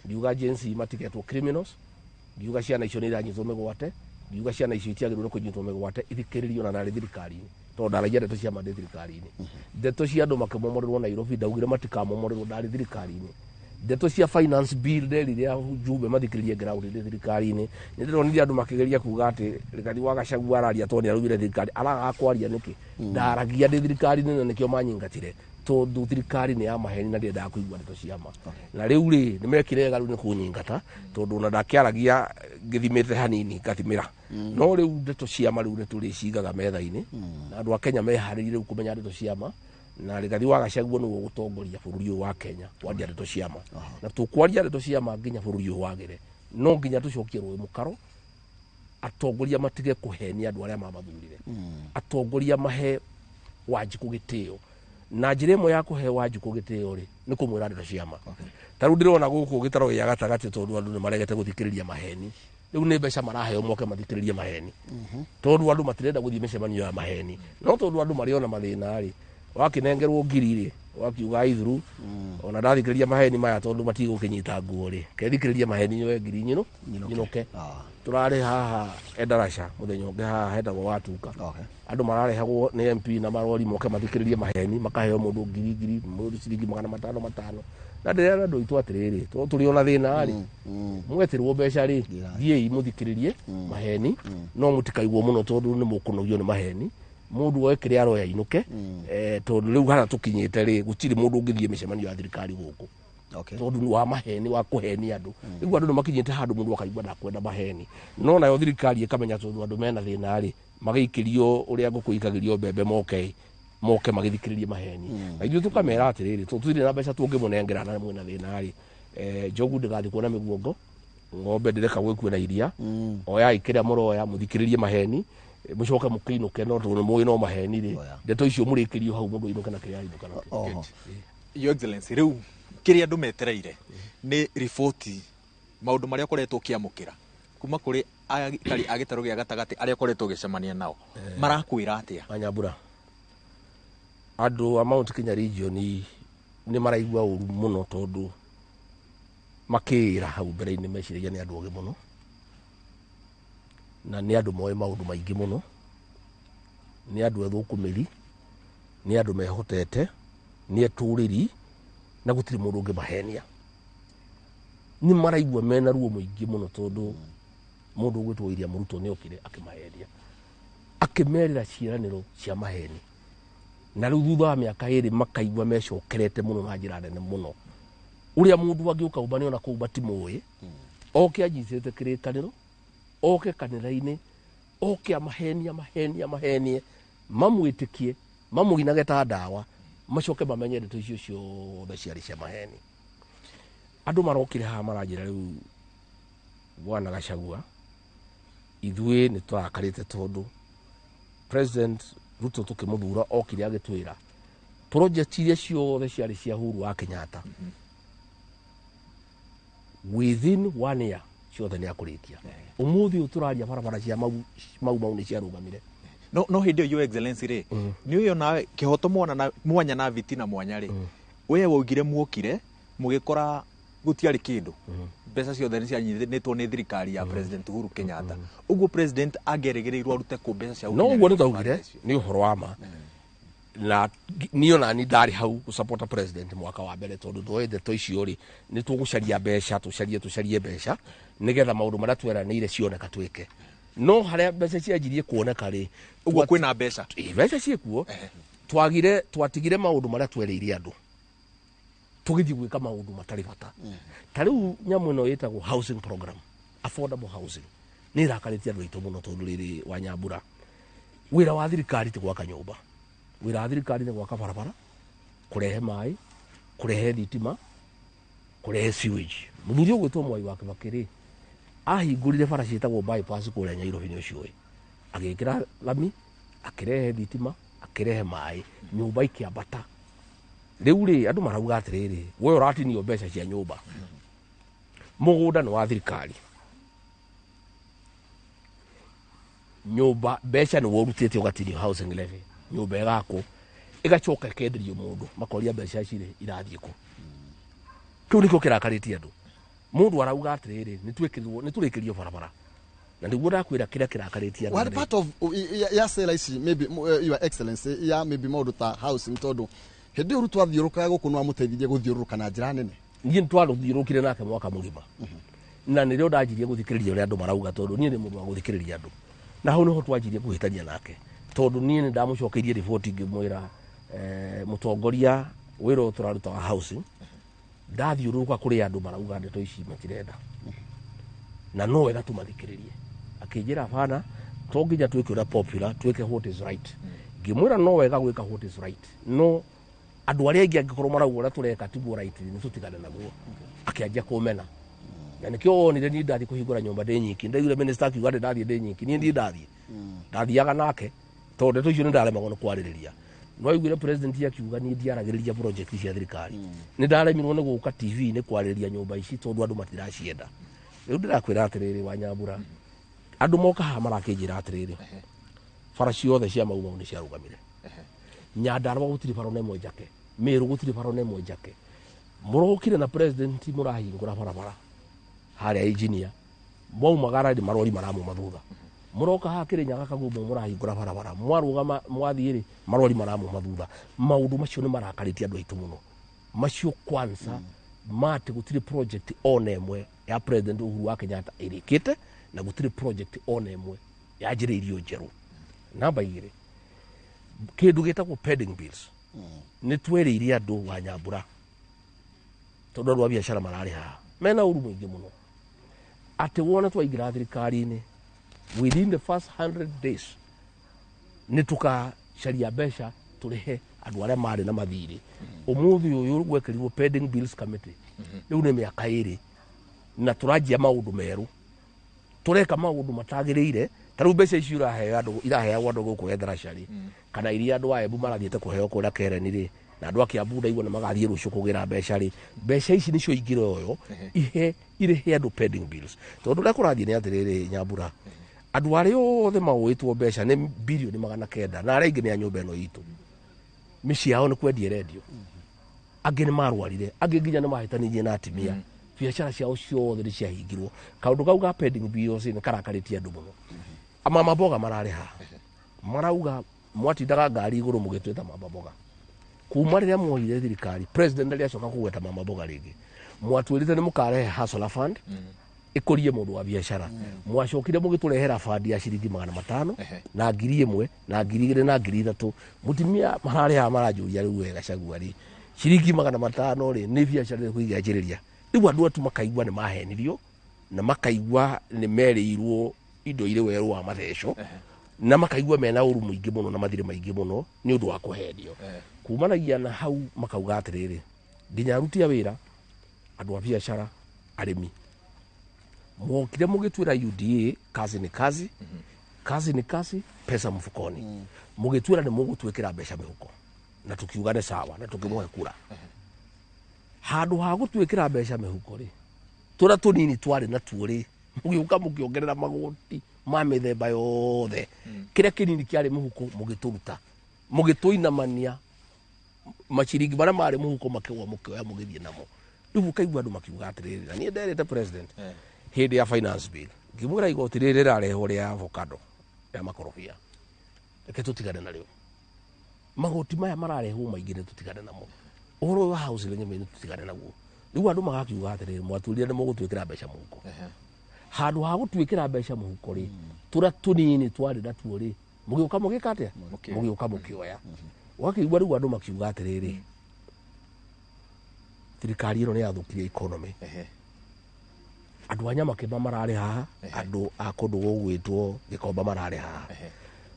ngiuga Gen Z matigetwo criminals, ngiuga ciana icio nĩ iranyitwo mĩgwate, ngiuga ciana icio itiagĩrĩirwo nĩ kũnyitwo mĩgwate, ithikĩrĩrio, na narĩ thirikari-inĩ, tondũ ndaragia ndeto cia ma ndĩ thirikari-inĩ. Ndeto cia andũ makĩmomorerwo Nairobi, ndaugire matikamomorerwo, ndarĩ thirikari-inĩ. Ndeto cia finance bill, nderire ajumbe mathikĩrĩrie ground, ndĩ thirikari-inĩ. Nĩ ndĩronire andũ makĩgeria kuga atĩ Rigathi wa Gachagua araria tondũ nĩ araumire thirikari. Aragaga kwaria nĩkĩ? Ndaragia ndĩ thirikari-inĩ, na nĩkĩo manyingatire, tondũ thirikari nĩ ya maheni na ndĩendaga kũigua ndeto cia ma. Na rĩu rĩ, nĩ mekire wega rĩu nĩ kũnyingata, tondũ ona ndakĩaragia ngĩthimĩte hanini ngathimĩra. No rĩu ndeto cia ma rĩu nĩ tũrĩcigaga metha-inĩ, na andũ a Kenya meharĩrie rĩu kũmenya ndeto cia ma. Na Rigathi wa Gachagua nĩwe ũgũtongoria bũrũri ũyũ wa Kenya kwaria ndeto cia ma, na tũkwaria ndeto cia ma nginya bũrũri ũyũ wagĩre. No nginya tũcokie rũĩ mũkaro, atongoria matige kũhenia andũ arĩa mamathurire, atongoria mahe Wanjikũ gĩtĩo. Na njĩra ĩmwe ya kũhe Wanjikũ gĩtĩo rĩ, nĩ kũmwĩra ndeto cia ma. Ta rĩu ndĩrona gũkũ gĩtarũ gĩa gatagatĩ, tondũ andũ nĩ maregete gũthikĩrĩria maheni, rĩu nĩ mbeca maraheo moke mathikĩrĩrie maheni, tondũ andũ matirenda gũthiĩ mĩcemanio ya maheni. No tondũ andũ marĩ ona mathĩna rĩ, wakinengerwo ngiri rĩ, wakiuga ithuru ona ndathikĩrĩria maheni maya, tondũ matigũkĩnyita nguo rĩ, kethikĩrĩria maheni nyoe ngiri nyino nyinũke. Tũrarĩ haha Endarasha mũthenya ũngĩ, haha hetagwo Watuka. Andũ mararehagwo nĩ MP na marori moke mathikĩrĩrie maheni, makaheo mũndũ ngiri ngiri, mũndũ ciringi 500 500. Na ndĩrera andũ aitũ atĩrĩrĩ, tondũ tũrĩ ona thĩna rĩ, mwetĩrwo mbeca rĩ, thiĩi mũthikĩrĩrie maheni, no mũtikaigwo mũno, tondũ nĩ mũkũnogio nĩ maheni. Mũndũ oe kĩrĩa aroya ainũke, tondũ rĩu harĩa tũkinyĩte rĩ, gũtirĩ mũndũ ũngĩthiĩ mĩcemanio ya thirikari gũkũ, tondũ nĩ wa maheni, wa kũhenia andũ. Rĩu andũ nĩ makinyĩte handũ mũndũ akaigua ndakwenda maheni. No nayo thirikari ĩkamenya tondũ andũ mena thĩna rĩ, magĩikĩrio ũrĩa ngũkũ ikagĩrio mbembe, moke moke magĩthikĩrĩrie maheni. Na ithuĩ tũkamera atĩrĩrĩ, tondũ tũtirĩ na mbeca tũngĩmũnengera na mwĩna thĩna rĩ, Njogu ndĩgathiĩ kuona mĩguongo. Ng'ombe ndĩrekagwo ĩkue na iria. Oyai kĩrĩa mũroya, mũthikĩrĩrie maheni, mũcoke mũkĩinũke, no tondũ nĩ mũĩ no maheni rĩ, ndeto icio mũrĩkĩrio hau, mũndũ ainũke na kĩrĩa ainũka nakĩo. Oho. Your Excellency, rĩu kĩrĩa andũ metereire nĩ riboti, maũndũ marĩa ũkoretwo ũkĩamũkĩra kuma kũrĩ aikari a gĩtarũ gĩa gatagatĩ arĩa ũkoretwo ũgĩcemania nao, marakwĩra atĩa? Anyambura, andũ a Mount Kenya region nĩ maraigua ũru mũno, tondũ makĩĩra hau mbere-inĩ meciragia nĩ andũ ogĩ mũno na nĩ andũ moĩ maũndũ maingĩ mũno, nĩ andũ ethũkũmĩri, nĩ andũ mehotete, nĩ etũrĩri, na gũtirĩ mũndũ ũngĩmahenia. Nĩ maraigua mena ruo mũingĩ mũno, tondũ mũndũ ũgwĩtwo William Ruto nĩ okire akĩmahenia, akĩmerĩra ciĩranĩro cia maheni, na rĩu thutha wa mĩaka 2 makaigua mecokerete mũno na njĩra nene mũno. Ũrĩa mũndũ angĩũka ũmbane ona kũu matimũĩ, oke anyitĩte kĩrĩkanĩro, oke kanitha-inĩ, oke amahenia, mahenia, mahenie, mamwĩtĩkie, mamũinage ta ndawa, macoke mamenye ndeto icio ciothe ciarĩ cia maheni. Andũ marokire haha maranjĩra, rĩu bwana Gachagua, ithuĩ nĩ tũrakarĩte tondũ President Ruto tũkĩmũthura okire agĩtwĩra project iria ciothe ciarĩ cia Uhuru wa Kenyatta within one year ciothe nĩ akũrĩkia. Ũmũthĩ ũyũ tũraria, barabara cia Mau Mau Mau nĩ ciarũgamire. No hĩndĩ ĩyo, Your Excellency rĩ, nĩ ũyũ nawe kĩhoto mwana na mwanya na vitina mwanya rĩ, we waugire muokire mũgĩkora gũtiarĩ kĩndũ, mbeca ciothe nĩ cianyitĩtwo nĩ thirikari ya President Uhuru Kenyatta. Ũguo president angĩerĩgĩrĩirwo arute kũ mbeca cia No gũkinyanĩria ũguo nĩ taugire mĩbango icio? Nĩ ũhoro wa ma, na niĩ ona ni ndarĩ hau gũsupporta president mwaka wa mbere, tondũ ndoĩ ndeto icio rĩ, nĩ tũgũcaria mbeca, tũcarie, tũcarie mbeca nĩgetha maũndũ marĩa tweranĩire cioneka twĩke. No harĩa mbeca cianjirie kuoneka rĩ, Ũguo kwĩna mbeca? Ĩ, mbeca ciĩkuo. Twagire, twatigire maũndũ marĩa twereire andũ, tũgĩthiĩ gwĩka maũndũ matarĩ bata. Ta rĩu nyamũ ĩno ĩtagwo housing program, affordable housing, nĩ ĩrakarĩtie andũ aitũ mũno, tondũ rĩrĩ, wa Nyambura, wĩra wa thirikari ti gwaka nyũmba. Wĩra wa thirikari nĩ gwaka barabara, kũrehe maĩ, kũrehe thitima, kũrehe sewage. Mũthuri ũgwĩtwo Mwai wa Kĩbakĩ rĩ, ahingũrire bara ciĩtagwo bypass kũrĩa Nyairobi, nĩ ũcio agĩkĩra lami, akĩrehe thitima, akĩrehe maĩ, nyũmba ikĩambata. Rĩu rĩ, andũ marauga atĩrĩrĩ, we ũratinio mbeca cia nyũmba, mũgũnda nĩ wa thirikari, nyũmba mbeca nĩ worutĩte, ũgatinio housing levy, nyũmba ĩgakwo, ĩgacoka ĩkenderio mũndũ, makoria mbeca cirĩ irathiĩ kũ? Kĩu nĩkĩo kĩrakarĩtie andũ. Mũndũ arauga atĩrĩrĩ, nĩ twĩkĩrwo, nĩ tũrĩkĩrio barabara, na nĩguo ndakwĩra kĩrĩa kĩrakarĩtie andũ What rĩ. part of ya sera ici, maybe Your Excellency, ya maybe maũndũ ta housing, tondũ hĩndĩ ĩyo Ruto athiũrũrũkaga gũkũ, nĩ wamũteithirie gũthiũrũrũka na njĩra nene? Niĩ nĩ twarũthiũrũkire nake mwaka mũgima, na nĩrĩo ndanjirie gũthikĩrĩria ũrĩa andũ marauga, tondũ niĩ nĩ mũndũ wa gũthikĩrĩria andũ, na hau nĩho twanjirie kũhĩtania nake, tondũ niĩ nĩ ndamũcokeirie riboti ngĩmwĩra, mũtongoria, wĩra ũyũ tũraruta wa housing, ndathiũrũrũka kũrĩ andũ marauga ndeto ici matirenda, na no wega tũmathikĩrĩrie. Akĩnjĩra, bana, to nginya twĩke ũrĩa popular, twĩke what is right. Ngĩmwĩra no wega gwĩka what is right, no andũ arĩa aingĩ angĩkorwo marauga ũrĩa tũreka tiguo right, nĩ tũtigane naguo. Akĩanjia kũmena, na nĩkĩo wonire niĩ ndathiĩ kũhingũra nyũmba ndĩ nyiki. Ndaiguire minister akiuga ndĩ ndathiĩ ndĩ nyiki. Niĩ ndiĩ ndathiĩ, ndathiaga nake, tondũ ndeto icio nĩ ndaremagwo nĩ kwarĩrĩria. No aiguire president akiuga niĩ ndiaragĩrĩria project cia thirikari, nĩ ndaremirwo nĩ gũka TV nĩ kwarĩrĩria nyũmba ici tondũ andũ matiracienda. Rĩu ndĩrakwĩra atĩrĩrĩ, Wanyambura, andũ moka haha marakĩnjĩra atĩrĩrĩ, bara ciothe cia Mau Mau nĩ ciarũgamire, Nyandarũa gũtirĩ bara ona ĩmwe njake, Mĩrũ gũtirĩ bara ona ĩmwe njake. Mũrokire na president mũrahingũra barabara harĩa engineer, mwaumagara rĩ, marori maramuma thutha. Mũroka haha Kĩrĩnyaga Kagumo, mũrahingũra barabara, mwarũgama mwathiĩ rĩ, marori maramuma thutha. Maũndũ macio nĩ marakarĩtie andũ aitũ mũno, macio kwanza mati gũtirĩ project ona ĩmwe ya President Uhuru wa Kenyatta ĩrĩkĩte, na gũtirĩ project ona ĩmwe yanjĩrĩirio njerũ. Namba 2, kĩndũ gĩtagwo pending bills, nĩ twerĩire andũ wa Nyambura, tondũ andũ a biacara mararĩ haha mena ũru mũingĩ mũno, atĩ wona twaingĩra thirikari-inĩ, within the first 100 days nĩ tũkacaria mbeca tũrĩhe andũ arĩa marĩ na mathirĩ. Ũmũthĩ ũyũ gwekĩrirwo pending bills committee, rĩu nĩ mĩaka 2. Na tũranjia maũndũ merũ, tũreka maũndũ matagĩrĩire. Ta rĩu mbeca icio iraheo andũ, iraheagwo andũ gũkũ Etharaca rĩ, kana iria andũ a Embu marathiĩte kũheo kũrĩa Kereni rĩ, na andũ a Kiambu ndaigua nĩ magathiĩ rũciũ kũgĩra mbeca rĩ, mbeca ici nĩcio ingĩroywo ihe irĩhe andũ pending bills. Tondũ ũrĩa kũrathiĩ nĩ atĩrĩrĩ, Nyambura, andũ arĩa othe maũĩtwo mbeca nĩ 900,000,000, na arĩa aingĩ nĩ a nyũmba ĩno itũ, mĩciĩ yao nĩ kwendia ĩrendio, angĩ nĩ marwarire, angĩ nginya nĩ mahĩtanirie na atimia, biacara ciao ciothe nĩ ciahingirwo. Kaũndũ kau ka pending bills nĩ karakarĩtie andũ mũno. Mama mboga mararĩ haha marauga mwatindaga ngari igũrũ mũgĩtwĩta mama mboga. Kuma rĩrĩa mwoire thirikari, president ndarĩ acoka kũgweta mama mboga rĩngĩ. Mwatwĩrĩte nĩ mũkarehe hustler fund ĩkũrie mũndũ wa biacara. Mwacokire mũgĩtũrehera fund ya ciringi 500 na 1000 na 2000 na 3000. Mũtumia mararĩ haha maranjũria, rĩu we Gachagua rĩ, ciringi 500 rĩ, nĩ biacara ĩrĩkũ ingĩanjĩrĩria? Rĩu andũ atu makaigua nĩ mahenirio, na makaigua nĩ merĩirwo indo irĩ werũ wa matheco, na makaigua mena ũru mũingĩ mũno na mathirĩ maingĩ mũno nĩ ũndũ wa kũhenio. Kumanagia na hau makauga atĩrĩrĩ, nginya aruti a wĩra, andũ a biacara, arĩmi, mwokire mũgĩtwĩra UDA kazi ni kazi, kazi ni kazi, pesa mfukoni. Mũgĩtwĩra nĩ mũgũtwĩkĩra mbeca mĩhuko, na tukiuga nĩ sawa, na tũkĩmũhe kura. Handũ ha gũtwĩkĩra mbeca mĩhuko rĩ, tũrĩa tũnini twarĩ natuo rĩ, mũgĩũka mũkĩongerera magoti ma mĩthemba yothe. Kĩrĩa kĩnini kĩarĩ mũhuko mũgĩtũruta, mũgĩtũinamania, maciringi marĩa marĩ mũhuko makĩgwa, mũkĩoya mũgĩthiĩ namo. Rĩu ũkaigua andũ makiuga atĩrĩrĩ, na niĩ nderĩte president hĩndĩ ya finance bill, ngĩmwĩra igoti rĩrĩ rĩrarehwo rĩa avocado, rĩa makorobia, reke tũtigane narĩo. Magoti maya mararehwo maingĩ nĩ tũtigane namo. Ũhoro ũyũ wa housing nĩ tũtigane naguo. Rĩu andũ magakiuga atĩrĩrĩ, mwatwĩrire nĩ mũgũtwĩkĩra mbeca mũhuko. Handũ ha gũtwĩkĩra mbeca mũhuko rĩ, tũrĩa tũnini twarĩ natuo rĩ, mũgĩũka mũgĩka atĩa? Mũgĩũka mũkĩoya. Ũgakĩigua rĩu andũ makiuga atĩrĩrĩ, thirikari ĩno nĩ yathũkirie economy. Andũ a Nyamakĩma mararĩ haha, andũ a kũndũ gũgwĩtwo Gĩkomba mararĩ haha,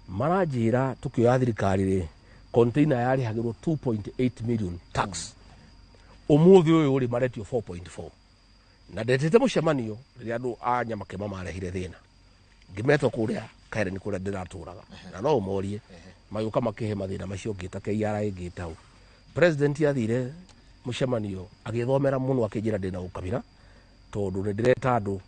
maranjĩra tũkĩoya thirikari rĩ, container yarĩhagĩrwo 2.8 million tax, ũmũthĩ ũyũ rĩ maretio 4.4. Na ndetĩte mũcemanio rĩrĩa andũ a Nyamakĩma marehire thĩna, ngĩmetwo kũrĩa Karen kũrĩa ndĩratũraga, na no ũmorie, magĩũka makĩhe mathĩna macio. Ngĩta KRA, ngĩta hau president athire mũcemanio, agĩthomera mũno, akĩnjĩra ndĩna ũkabira tondũ nĩ ndĩreta andũ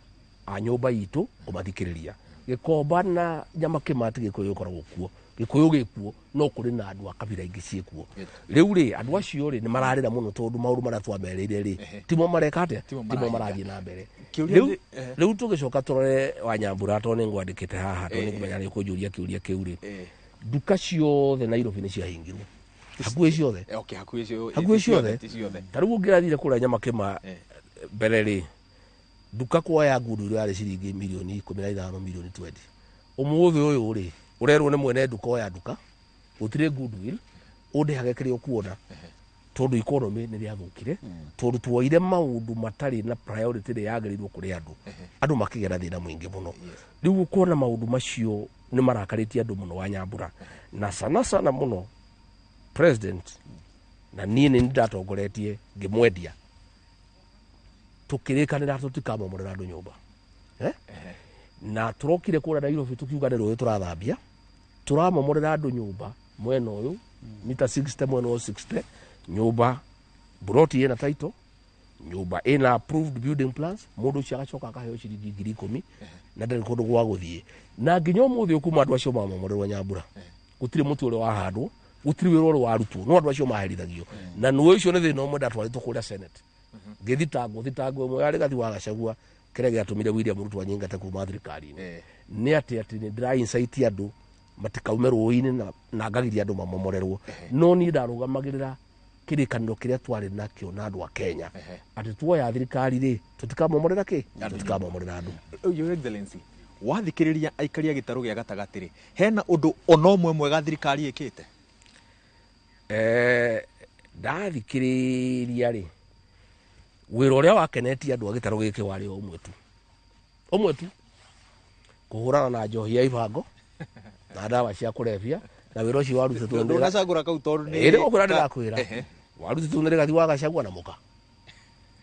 a nyũmba itũ kũmathikĩrĩria. Gĩkomba na Nyamakĩma ti Gĩkũyũ gĩkoragwo kuo, Gĩkũyũ gĩkuo, no kũrĩ na andũ a kabira ingĩ ciĩkuo. Rĩu rĩ, andũ acio rĩ nĩ mararĩra mũno tondũ maũndũ marĩa twamerĩire rĩ, timo mareka atĩa? Timo timo marahika. Marathiĩ na mbere. Kĩũria Rĩu rĩu tũgĩcoka tũrore Wanyambura, tondũ nĩ ngwandĩkĩte haha, tondũ nĩ ngũmenya nĩ ũkũnjũria kĩũria kĩu rĩ, nduka ciothe Nairobi nĩ ciahingirwo, hakuhĩ ciothe. Okay, hakuhĩ hakuhĩ ciothe. Ti ciothe. Ta rĩu ũngĩrathire kũrĩa Nyamakĩma mbere rĩ, nduka kuoya ngundu ĩrĩa yarĩ ciringi 15 mirioni, 20 milioni, ũmũthĩ ũyũ rĩ, ũrerwo nĩ mwene nduka, oya nduka, gũtirĩ goodwill, ũndĩhage kĩrĩa ũkuona, tondũ economy nĩ rĩathũkire, tondũ tuoire maũndũ matarĩ na priority ĩrĩa yagĩrĩirwo kũrĩ andũ. Andũ makĩgĩa na thĩna mũingĩ mũno. Rĩu ũkona maũndũ macio nĩ marakarĩtie andũ mũno, wa Nyambura, na sana sana mũno president. Na niĩ nĩ ndatongoretie ngĩmwendia, tũkĩrĩkanĩra tũtikamomorera andũ nyũmba, eh? Na tũrokire kũrĩa Nairobi tũkiuga nĩ rũĩ tũrathambia, tũramomorera andũ nyũmba mwena ũyũ mita 60, mwena ũyũ 60, nyũmba buroti ĩna title, nyũmba ĩna approved building plans. Mũndũ ũcio agacoka akaheo ciringi 10,000 na ndarĩ kũndũ gwa gũthiĩ. Na nginya ũmũthĩ ũkuma andũ acio mamomorerwo, Nyambura, gũtirĩ mũtĩ ũrĩa wahandwo, gũtirĩ wĩra ũrĩa warutwo, no andũ acio maherithagio. Na nĩ ũcio nĩ thĩna ũmwe ndatwarĩtwo kũrĩa Senate ngĩthitangwo, thitango ĩmwe yarĩ Gathi wa Gachagua. Kĩrĩa gĩatũmire William Ruto anyingate kuma thirikari-inĩ nĩ atĩ nĩ ndĩra incite andũ matikaume rũĩ-inĩ na ngagiria andũ mamomorerwo. No niĩ ndarũgamagĩrĩra kĩrĩkanĩro kĩrĩa twarĩ nakĩo na andũ a Kenya, atĩ tuoya thirikari rĩ, tũtikamomorera kĩ, tũtikamomorera andũ. Your Excellency, wathikĩrĩria aikari a gĩtarũ gĩa gatagatĩ rĩ, hena ũndũ ona ũmwe mwega thirikari ĩkĩte? Ndathikĩrĩria rĩ, wĩra ũrĩa wakenetie andũ a gĩtarũ gĩkĩ warĩ o ũmwe tu, ũmwe tu, kũhũrana na njohi ya ibango na ndawa cia kũrebia. Na wĩra ũcio warutĩtwo nĩ Ndũnacagũra kau tondũ nĩ ĩrĩ gũkwĩra, ndĩrakwĩra warutĩtwo nĩ Rigathi wa Gachagua na mũka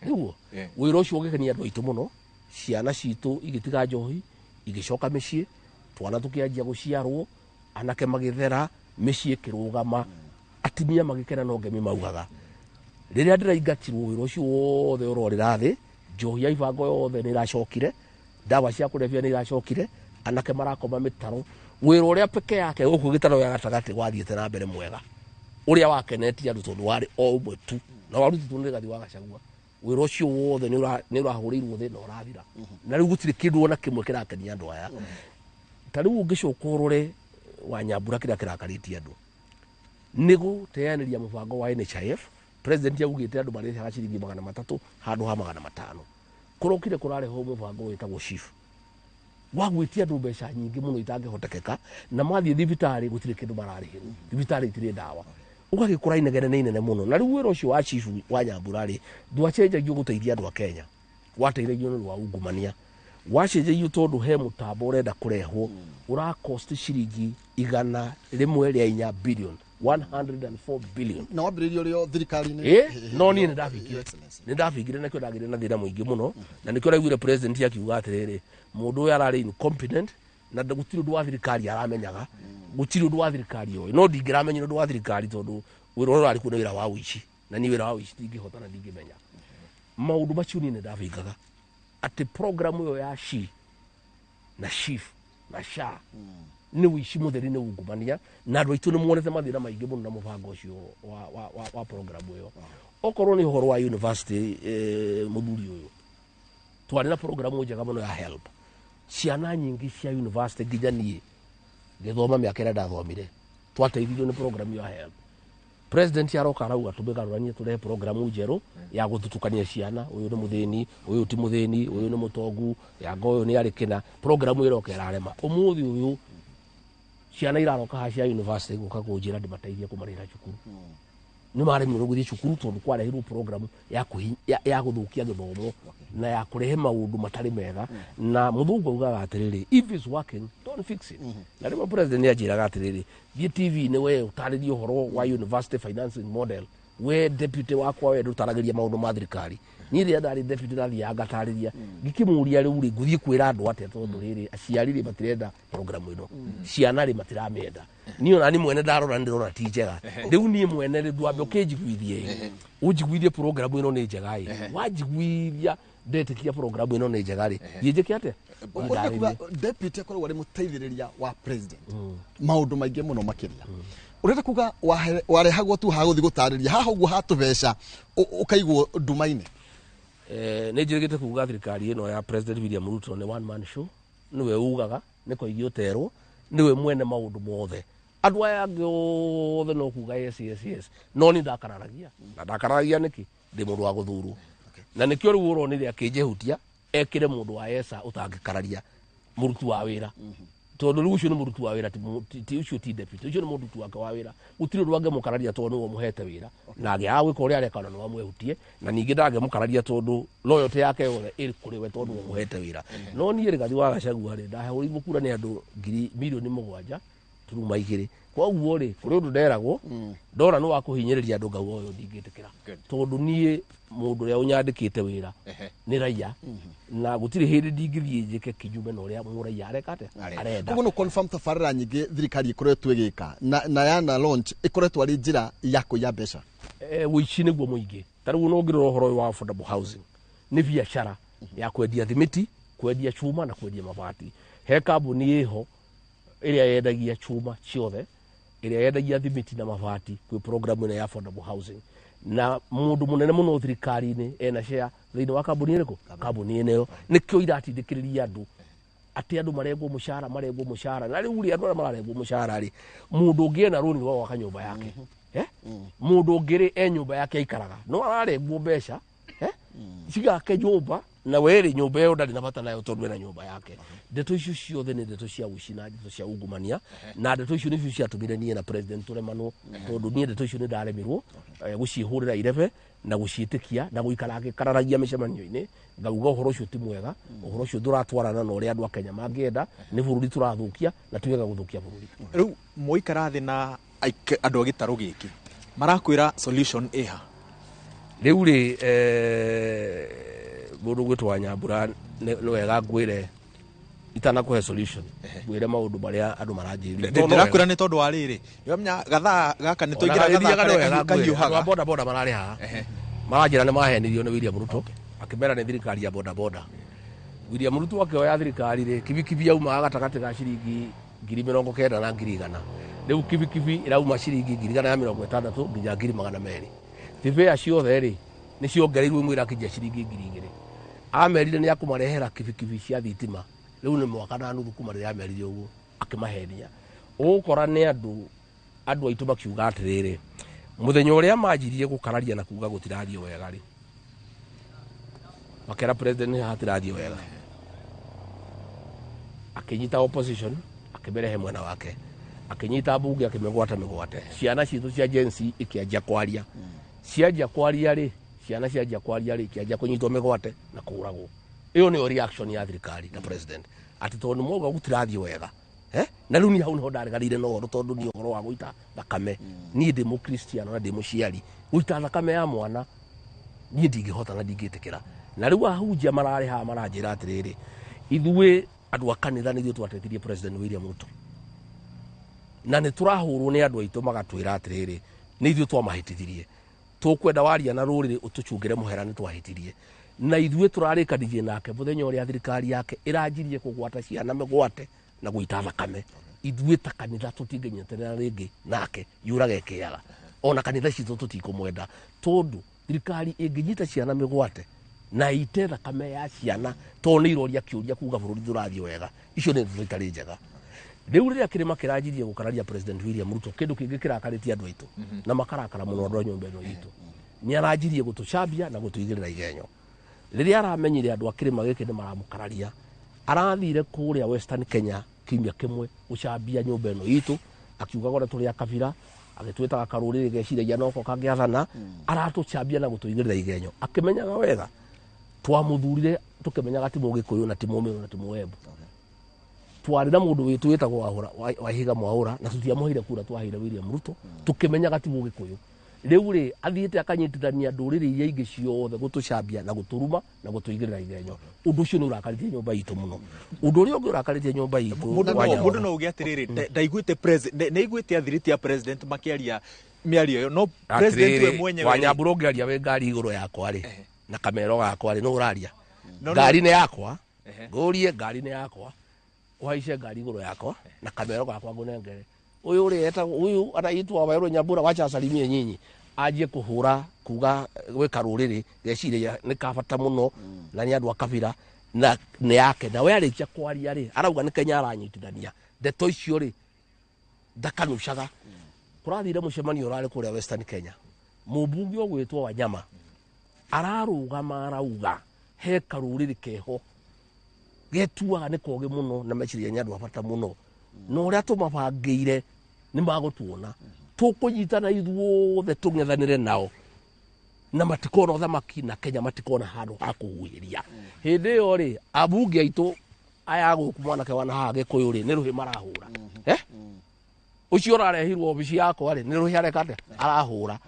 nĩguo. Wĩra ũcio ũgĩkenia andũ aitũ mũno. Ciana citũ igĩtiga njohi, igĩcoka mĩciĩ, twana tũkĩanjia gũciarwo, anake magĩthera, mĩciĩ ĩkĩrũgama, atumia magĩkena. No ngemi maugaga rĩrĩa ndĩraingatirwo, wĩra ũcio wothe ũrorĩra thĩ. Njohi ya ibango yothe nĩ ĩracokire, ndawa cia kũrebia nĩ iracokire, anake marakoma mĩtaro. Wĩra ũrĩa peke yake gũkũ gĩtaro gĩa gatagatĩ wathiĩte na mbere mwega, ũrĩa wakenetie andũ tondũ warĩ o ũmwe tu na warutĩtwo nĩ Rigathi wa Gachagua, wĩra ũcio wothe nĩ ũrahũrĩirwo thĩ na ũrathira, na rĩu gũtirĩ kĩndũ ona kĩmwe kĩrakenia andũ aya. Ta rĩu ũngĩcoka ũrore wa Nyambura, kĩrĩa kĩrakarĩtie andũ nĩ gũteanĩria mũbango wa NHIF. President augĩte andũ marĩhaga ciringi 300 handũ ha 500. Kũrokire kũrarehwo mũbango wĩtagwo SHIF wa gwĩtia andũ mbeca nyingĩ mũno itangĩhotekeka, na mathiĩ thibitarĩ gũtirĩ kĩndũ mararĩhĩrwo, thibitarĩ itirĩ ndawa, ũgagĩkora inegene nĩ inene mũno. Na rĩu wĩra ũcio wa chief wa Nyambura rĩ, ndwacenjagio gũteithia andũ a Kenya, wateithagio nĩ ũndũ wa ungumania. Wacenjagio tondũ he mũtambo ũrenda kũrehwo ũra cost ciringi 104 billion, 104 billion. Na wambĩrĩirie ũrĩ o thirikari-inĩ? Ĩ, no niĩ nĩ ndabingire. Your Excellency. Nĩ ndabingire, nakĩo ndagĩire na thĩna mũingĩ mũno, na nĩkĩo raiguire president akiuga atĩrĩrĩ, mũndũ ũyũ ararĩ incompetent na gũtirĩ ũndũ wa thirikari aramenyaga, gũtirĩ ũndũ wa thirikari oĩ. No ndingĩramenyire ũndũ wa thirikari tondũ wĩra ũrĩa ũrarĩ kuo nĩ wĩra wa ũici, na niĩ wĩra wa ũici ndingĩhota na ndingĩmenya maũndũ macio. Niĩ nĩ ndabingaga atĩ program ĩyo ya SHI na SHIF na SHA nĩ ũici mũtheri, nĩ ungumania, na andũ aitũ nĩ monete mathĩna maingĩ mũno na mũbango ũcio wa program ĩyo. Okorwo nĩ ũhoro wa university, mũthuri ũyũ, twarĩ na program njega mũno ya HELB. Ciana nyingĩ cia university, nginya niĩ ngĩthoma mĩaka ĩrĩa ndathomire, twateithirio nĩ program ya HELB. President aroka arauga tũmĩgarũranie, tũrehe programu njerũ ya gũthutũkania ciana, ũyũ nĩ mũthĩni, ũyũ ti mũthĩni, ũyũ nĩ mũtongu, yanga ũyũ nĩ arĩ kĩna. Programu ĩroka ĩrarema. Ũmũthĩ ũyũ ciana iraroka haha cia university gũka kũnjĩra ndĩmateithie kũmarĩhĩra cukuru. Nĩ maremirwo gũthiĩ cukuru tondũ kwarehirwo programu ya gũthũkia gĩthomo na ya kũrehe maũndũ matarĩ mega. Na mũthũngũ augaga atĩrĩrĩ, "If it's working, don't fix it." Na rĩmwe president nĩ anjĩraga atĩrĩrĩ, "Thiĩ TV-inĩ we ũtarĩrie ũhoro wa university financing model. We deputy wakwa, we ndũtaragĩria maũndũ ma thirikari." Niĩ rĩrĩa ndarĩ deputy ndathiaga ngatarĩria, ngĩkĩmũria, "Rĩu rĩ, ngũthiĩ kwĩra andũ atĩa? Tondũ rĩrĩ, aciari rĩ matirenda programu ĩno, ciana rĩ matiramĩenda. Niĩ ona ni mwene ndarora ndĩrona ti njega. Rĩu niĩ mwene rĩ, ndwambe ũkĩnjiguithie ĩ, ũnjiguithie programu ĩno nĩ njega ĩ. Wanjiguithia ndetĩkia programu ĩno nĩ njega rĩ, thiĩ njĩke atĩa?" Ũrenda kuga deputy akoragwo arĩ mũteithĩrĩria wa president maũndũ maingĩ mũno makĩria. Ũrenda kuga warehagwo tu haha gũthiĩ gũtarĩria haha ũguo hatũbeca, ũkaigwo nduma-inĩ? Nĩ njĩrĩgĩte kuga thirikari ĩno ya President William Ruto nĩ one man show. Nĩwe ugaga, nĩ koigi ũterwo, nĩwe mwene maũndũ mothe. Andũ aya angĩ othe no kuga yes." No niĩ ndakararagia, na ndakararagia nĩkĩ? Ndĩ mũndũ wa gũthurwo, na nĩkĩo rĩu ũronire akĩnjehutia ekĩre mũndũ wa esa ũtangĩkararia, mũruti wa wĩra, tondũ rĩu ũcio nĩ mũruti wa wĩra, ti ũcio ti deputy, ũcio nĩ mũruti wake wa wĩra. Gũtirĩ ũndũ angĩmũkararia tondũ nĩwe ũmũhete wĩra, na angĩaga gwĩka ũrĩa areka ona nĩ wamwehutie. Na ningĩ ndangĩmũkararia tondũ loyalty yake yothe ĩrĩ kũrĩ we tondũ nĩwe ũmũhete wĩra. No niĩ Rigathi wa Gachagua rĩ, ndahũrĩirwo kura nĩ andũ ngiri 7.2 milioni. Koguo rĩ, kũrĩ ũndũ nderagwo ndona nĩ wa kũhinyĩrĩria andũ, ngauga ũyũ ndingĩtĩkĩra, tondũ niĩ mũndũ ũrĩa ũnyandĩkĩte wĩra nĩ raia, na gũtirĩ hĩndĩ ndingĩthiĩ njĩke kinyume na ũrĩa mũraia areka atĩa, arenda. Koguo no confirm tabarĩra nyingĩ thirikari ĩkoretwo ĩgĩka na yana launch ĩkoretwo arĩ njĩra ya kũiya mbeca? Ũici nĩguo mũingĩ. Ta rĩu no ngĩrora ũhoro ũyũ wa affordable housing, nĩ biacara ya kwendia thimiti, kwendia cuma na kwendia mabati. He kambuni ĩho ĩrĩa yendagia cuma ciothe, ĩrĩa yendagia thimiti na mabati kwĩ program ĩno ya affordable housing, na mũndũ mũnene mũno thirikari-inĩ ena share thĩinĩ wa kambuni ĩrĩkũ? Kambuni ĩno. Nĩkĩo iratindĩkĩrĩria andũ atĩ andũ marengwo mũcara, marengwo mũcara. Na rĩu rĩ, andũ arĩa mararengwo mũcara rĩ, mũndũ ũngĩ ena rũni rwa gwaka nyũmba yake, eh? Mũndũ ũngĩ rĩ, e nyũmba yake aikaraga, no ararengwo mbeca, eh? Cigake nyũmba, na werĩ nyũmba ĩyo ndarĩ na bata nayo tondũ ena nyũmba yake. Ndeto icio ciothe nĩ ndeto cia ũici na ndeto cia ungumania, na ndeto icio nĩcio ciatũmire niĩ na president tũremanwo, tondũ niĩ ndeto icio nĩ ndaremirwo gũciĩhũrĩra irebe na gũciĩtĩkia na gũikara ngĩkararagia mĩcemanio-inĩ, ngauga ũhoro ũcio ti mwega, ũhoro ũcio ndũratwarana na ũrĩa andũ a Kenya mangĩenda. Nĩ bũrũri tũrathũkia, na ti wega gũthũkia bũrũri. Rĩu mwaikara thĩ na andũ a gĩtarũ gĩkĩ, marakwĩra solution ĩha? Rĩu rĩ, Mũndũ gwĩtwo Wanyambura, nĩ wega ngwĩre itanakũhe solution, ngwĩre maũndũ marĩa andũ maranjĩrire. Ndĩrakwĩra nĩ tondũ wa rĩrĩ, nĩwamenya gathaa gaka nĩ tũingĩra gathaa karĩa kahiũhaga. Boda boda mararĩ haha maranjĩra nĩ mahenirio nĩ William Ruto, akĩmera nĩ thirikari ya boda boda. William Ruto akĩoya thirikari rĩ, kibikibi yaumaga gatagatĩ ga ciringi 90,000 na 100,000. Rĩu kibikibi ĩrauma ciringi 160,000 nginya 200,000. Thibĩa ciothe rĩ nĩ ciongereirwo, imwe irakinyia ciringi 2,000. Amerire nĩ akũmarehera kibikibi cia thitima. Rĩu nĩ mwaka na nuthu kuma rĩrĩa amerire ũguo, akĩmahenia. Ũgũkora nĩ andũ aitũ makiuga atĩrĩrĩ, mũthenya ũrĩa manjirie gũkararia na kuga gũtirathiĩ wega rĩ, makera president nĩ hatirathiĩ wega, akĩnyita opposition akĩmerehe mwena wake, akĩnyita mbunge akĩmĩgwata mĩgwate. Ciana citũ cia Gen Z ikĩanjia kwaria, cianjia kwaria rĩ, ciana cianjia kwaria rĩ, ikĩanjia kũnyitwo mĩgwate na kũragwo. Ĩyo nĩyo reaction ya thirikari na president, atĩ tondũ mwauga gũtirathiĩ wega. Na rĩu niĩ hau nĩho ndareganire na ũhoro, tondũ niĩ ũhoro wa gũita thakame, niĩ ndĩ mũkristiano na ndĩ mũciari, gũita thakame ya mwana niĩ ndingĩhota na ndingĩtĩkĩra. Na rĩu ahunjia mararĩ haha maranjĩra atĩrĩrĩ, ithuĩ andũ a kanitha nĩ ithuĩ twatethirie President William Ruto, na nĩ tũrahũrwo nĩ andũ aitũ magatwĩra atĩrĩrĩ, nĩ ithuĩ twamahĩtithirie, tũkwenda waria na rũrĩrĩ ũtũcungĩre mũhera nĩ twahĩtirie. Na ithuĩ tũrarĩkanirie nake mũthenya ũrĩa thirikari yake ĩranjirie kũgwata ciana mĩgwate na gũita thakame. Ithuĩ ta kanitha tũtingĩnyitanĩra rĩngĩ nake, yũrage kĩaga ona kanitha citũ tũtikũmwenda, tondũ thirikari ĩngĩnyita ciana mĩgwate na ite thakame ya ciana tondũ nĩ iroria kĩũria kuga bũrũri ndũrathiĩ wega, icio nĩ ndeto itarĩ njega. Rĩu rĩrĩa kĩrĩma kĩranjirie gũkararia President William Ruto, kĩndũ kĩngĩ kĩrakarĩtie andũ aitũ na makarakara mũno andũ a nyũmba ĩno itũ, nĩ aranjirie gũtũcambia na gũtũigĩrĩra igenyo. Rĩrĩa aramenyire andũ a kĩrĩma gĩkĩ nĩ maramũkararia, arathire kũrĩa Western Kenya kiumia kĩmwe gũcambia nyũmba ĩno itũ, akiuga gore tũrĩ a kabira, agĩtwĩtaga karũrĩrĩ geciragia noko kangĩathana. Aratũcambia na gũtũigĩrĩra igenyo akĩmenyaga wega twamũthurire tũkĩmenyaga ti mũgĩkũyũ na ti mũmĩrũ na ti mũembu. Twarĩ na mũndũ witũ wĩtagwo Wahĩra, Waihiga Mwaũra, na tũtiamũheire kura, twaheire William Ruto tũkĩmenyaga ti mũgĩkũyũ. Rĩu rĩ athiĩte akanyitithania ndũrĩrĩ iria ingĩ ciothe gũtũcambia na gũtũruma na gũtũigĩrĩra igenyo. Ũndũ ũcio nĩ ũrakarĩtie nyũmba itũ mũno. Ũndũ ũrĩa ũngĩ ũrakarĩtie nyũmba itũ, Mũndũ no uge atĩrĩrĩ, ndaiguĩte president, nĩaiguĩte athiriti a president makĩaria mĩario ĩyo, no president we mwenyewe rĩ, Wanyambura, ũngĩaria wĩ ngari igũrũ yakwa rĩ na kamero gakwa rĩ, no ũraria No, no. ngari nĩ yakwa, ngũrie ngari nĩ yakwa, ũhaice ngari igũrũ yakwa na kamero gakwa ngũnengere ũyũ ũrĩa etagwo ũyũ anaitwa Wawerũ Nyambura, wacha asalimie nyinyi, anjie kũhũra kuga gwĩka rũrĩrĩ geciria nĩ kabata mũno na nĩ andũ a kabira na nĩ yake. Na we arĩkia kwaria rĩ, arauga nĩ Kenya aranyitithania. Ndeto icio rĩ ndakanucaga. Kũrathire mũcemanio ũrarĩ kũrĩa Western Kenya, mũmbunge ũgwĩtwo Wanyama ararũgama arauga he karũrĩrĩ keho getuaga nĩ kogĩ mũno na meciria nĩ andũ a bata mũno, na ũrĩa tũmabangĩire nĩ magũtuona tũkũnyitana ithuothe tũng'ethanĩre nao na matikona ũthamaki na Kenya matikona handũ ha kũhuhĩria. Hĩndĩ ĩyo rĩ, ambunge aitũ aya gũkũ mwanake wana haha Gĩkũyũ rĩ, nĩ rũhĩ marahũra. Ũcio ũrarehirwo obici yakwa rĩ, nĩ rũhĩ areka atĩa, arahũra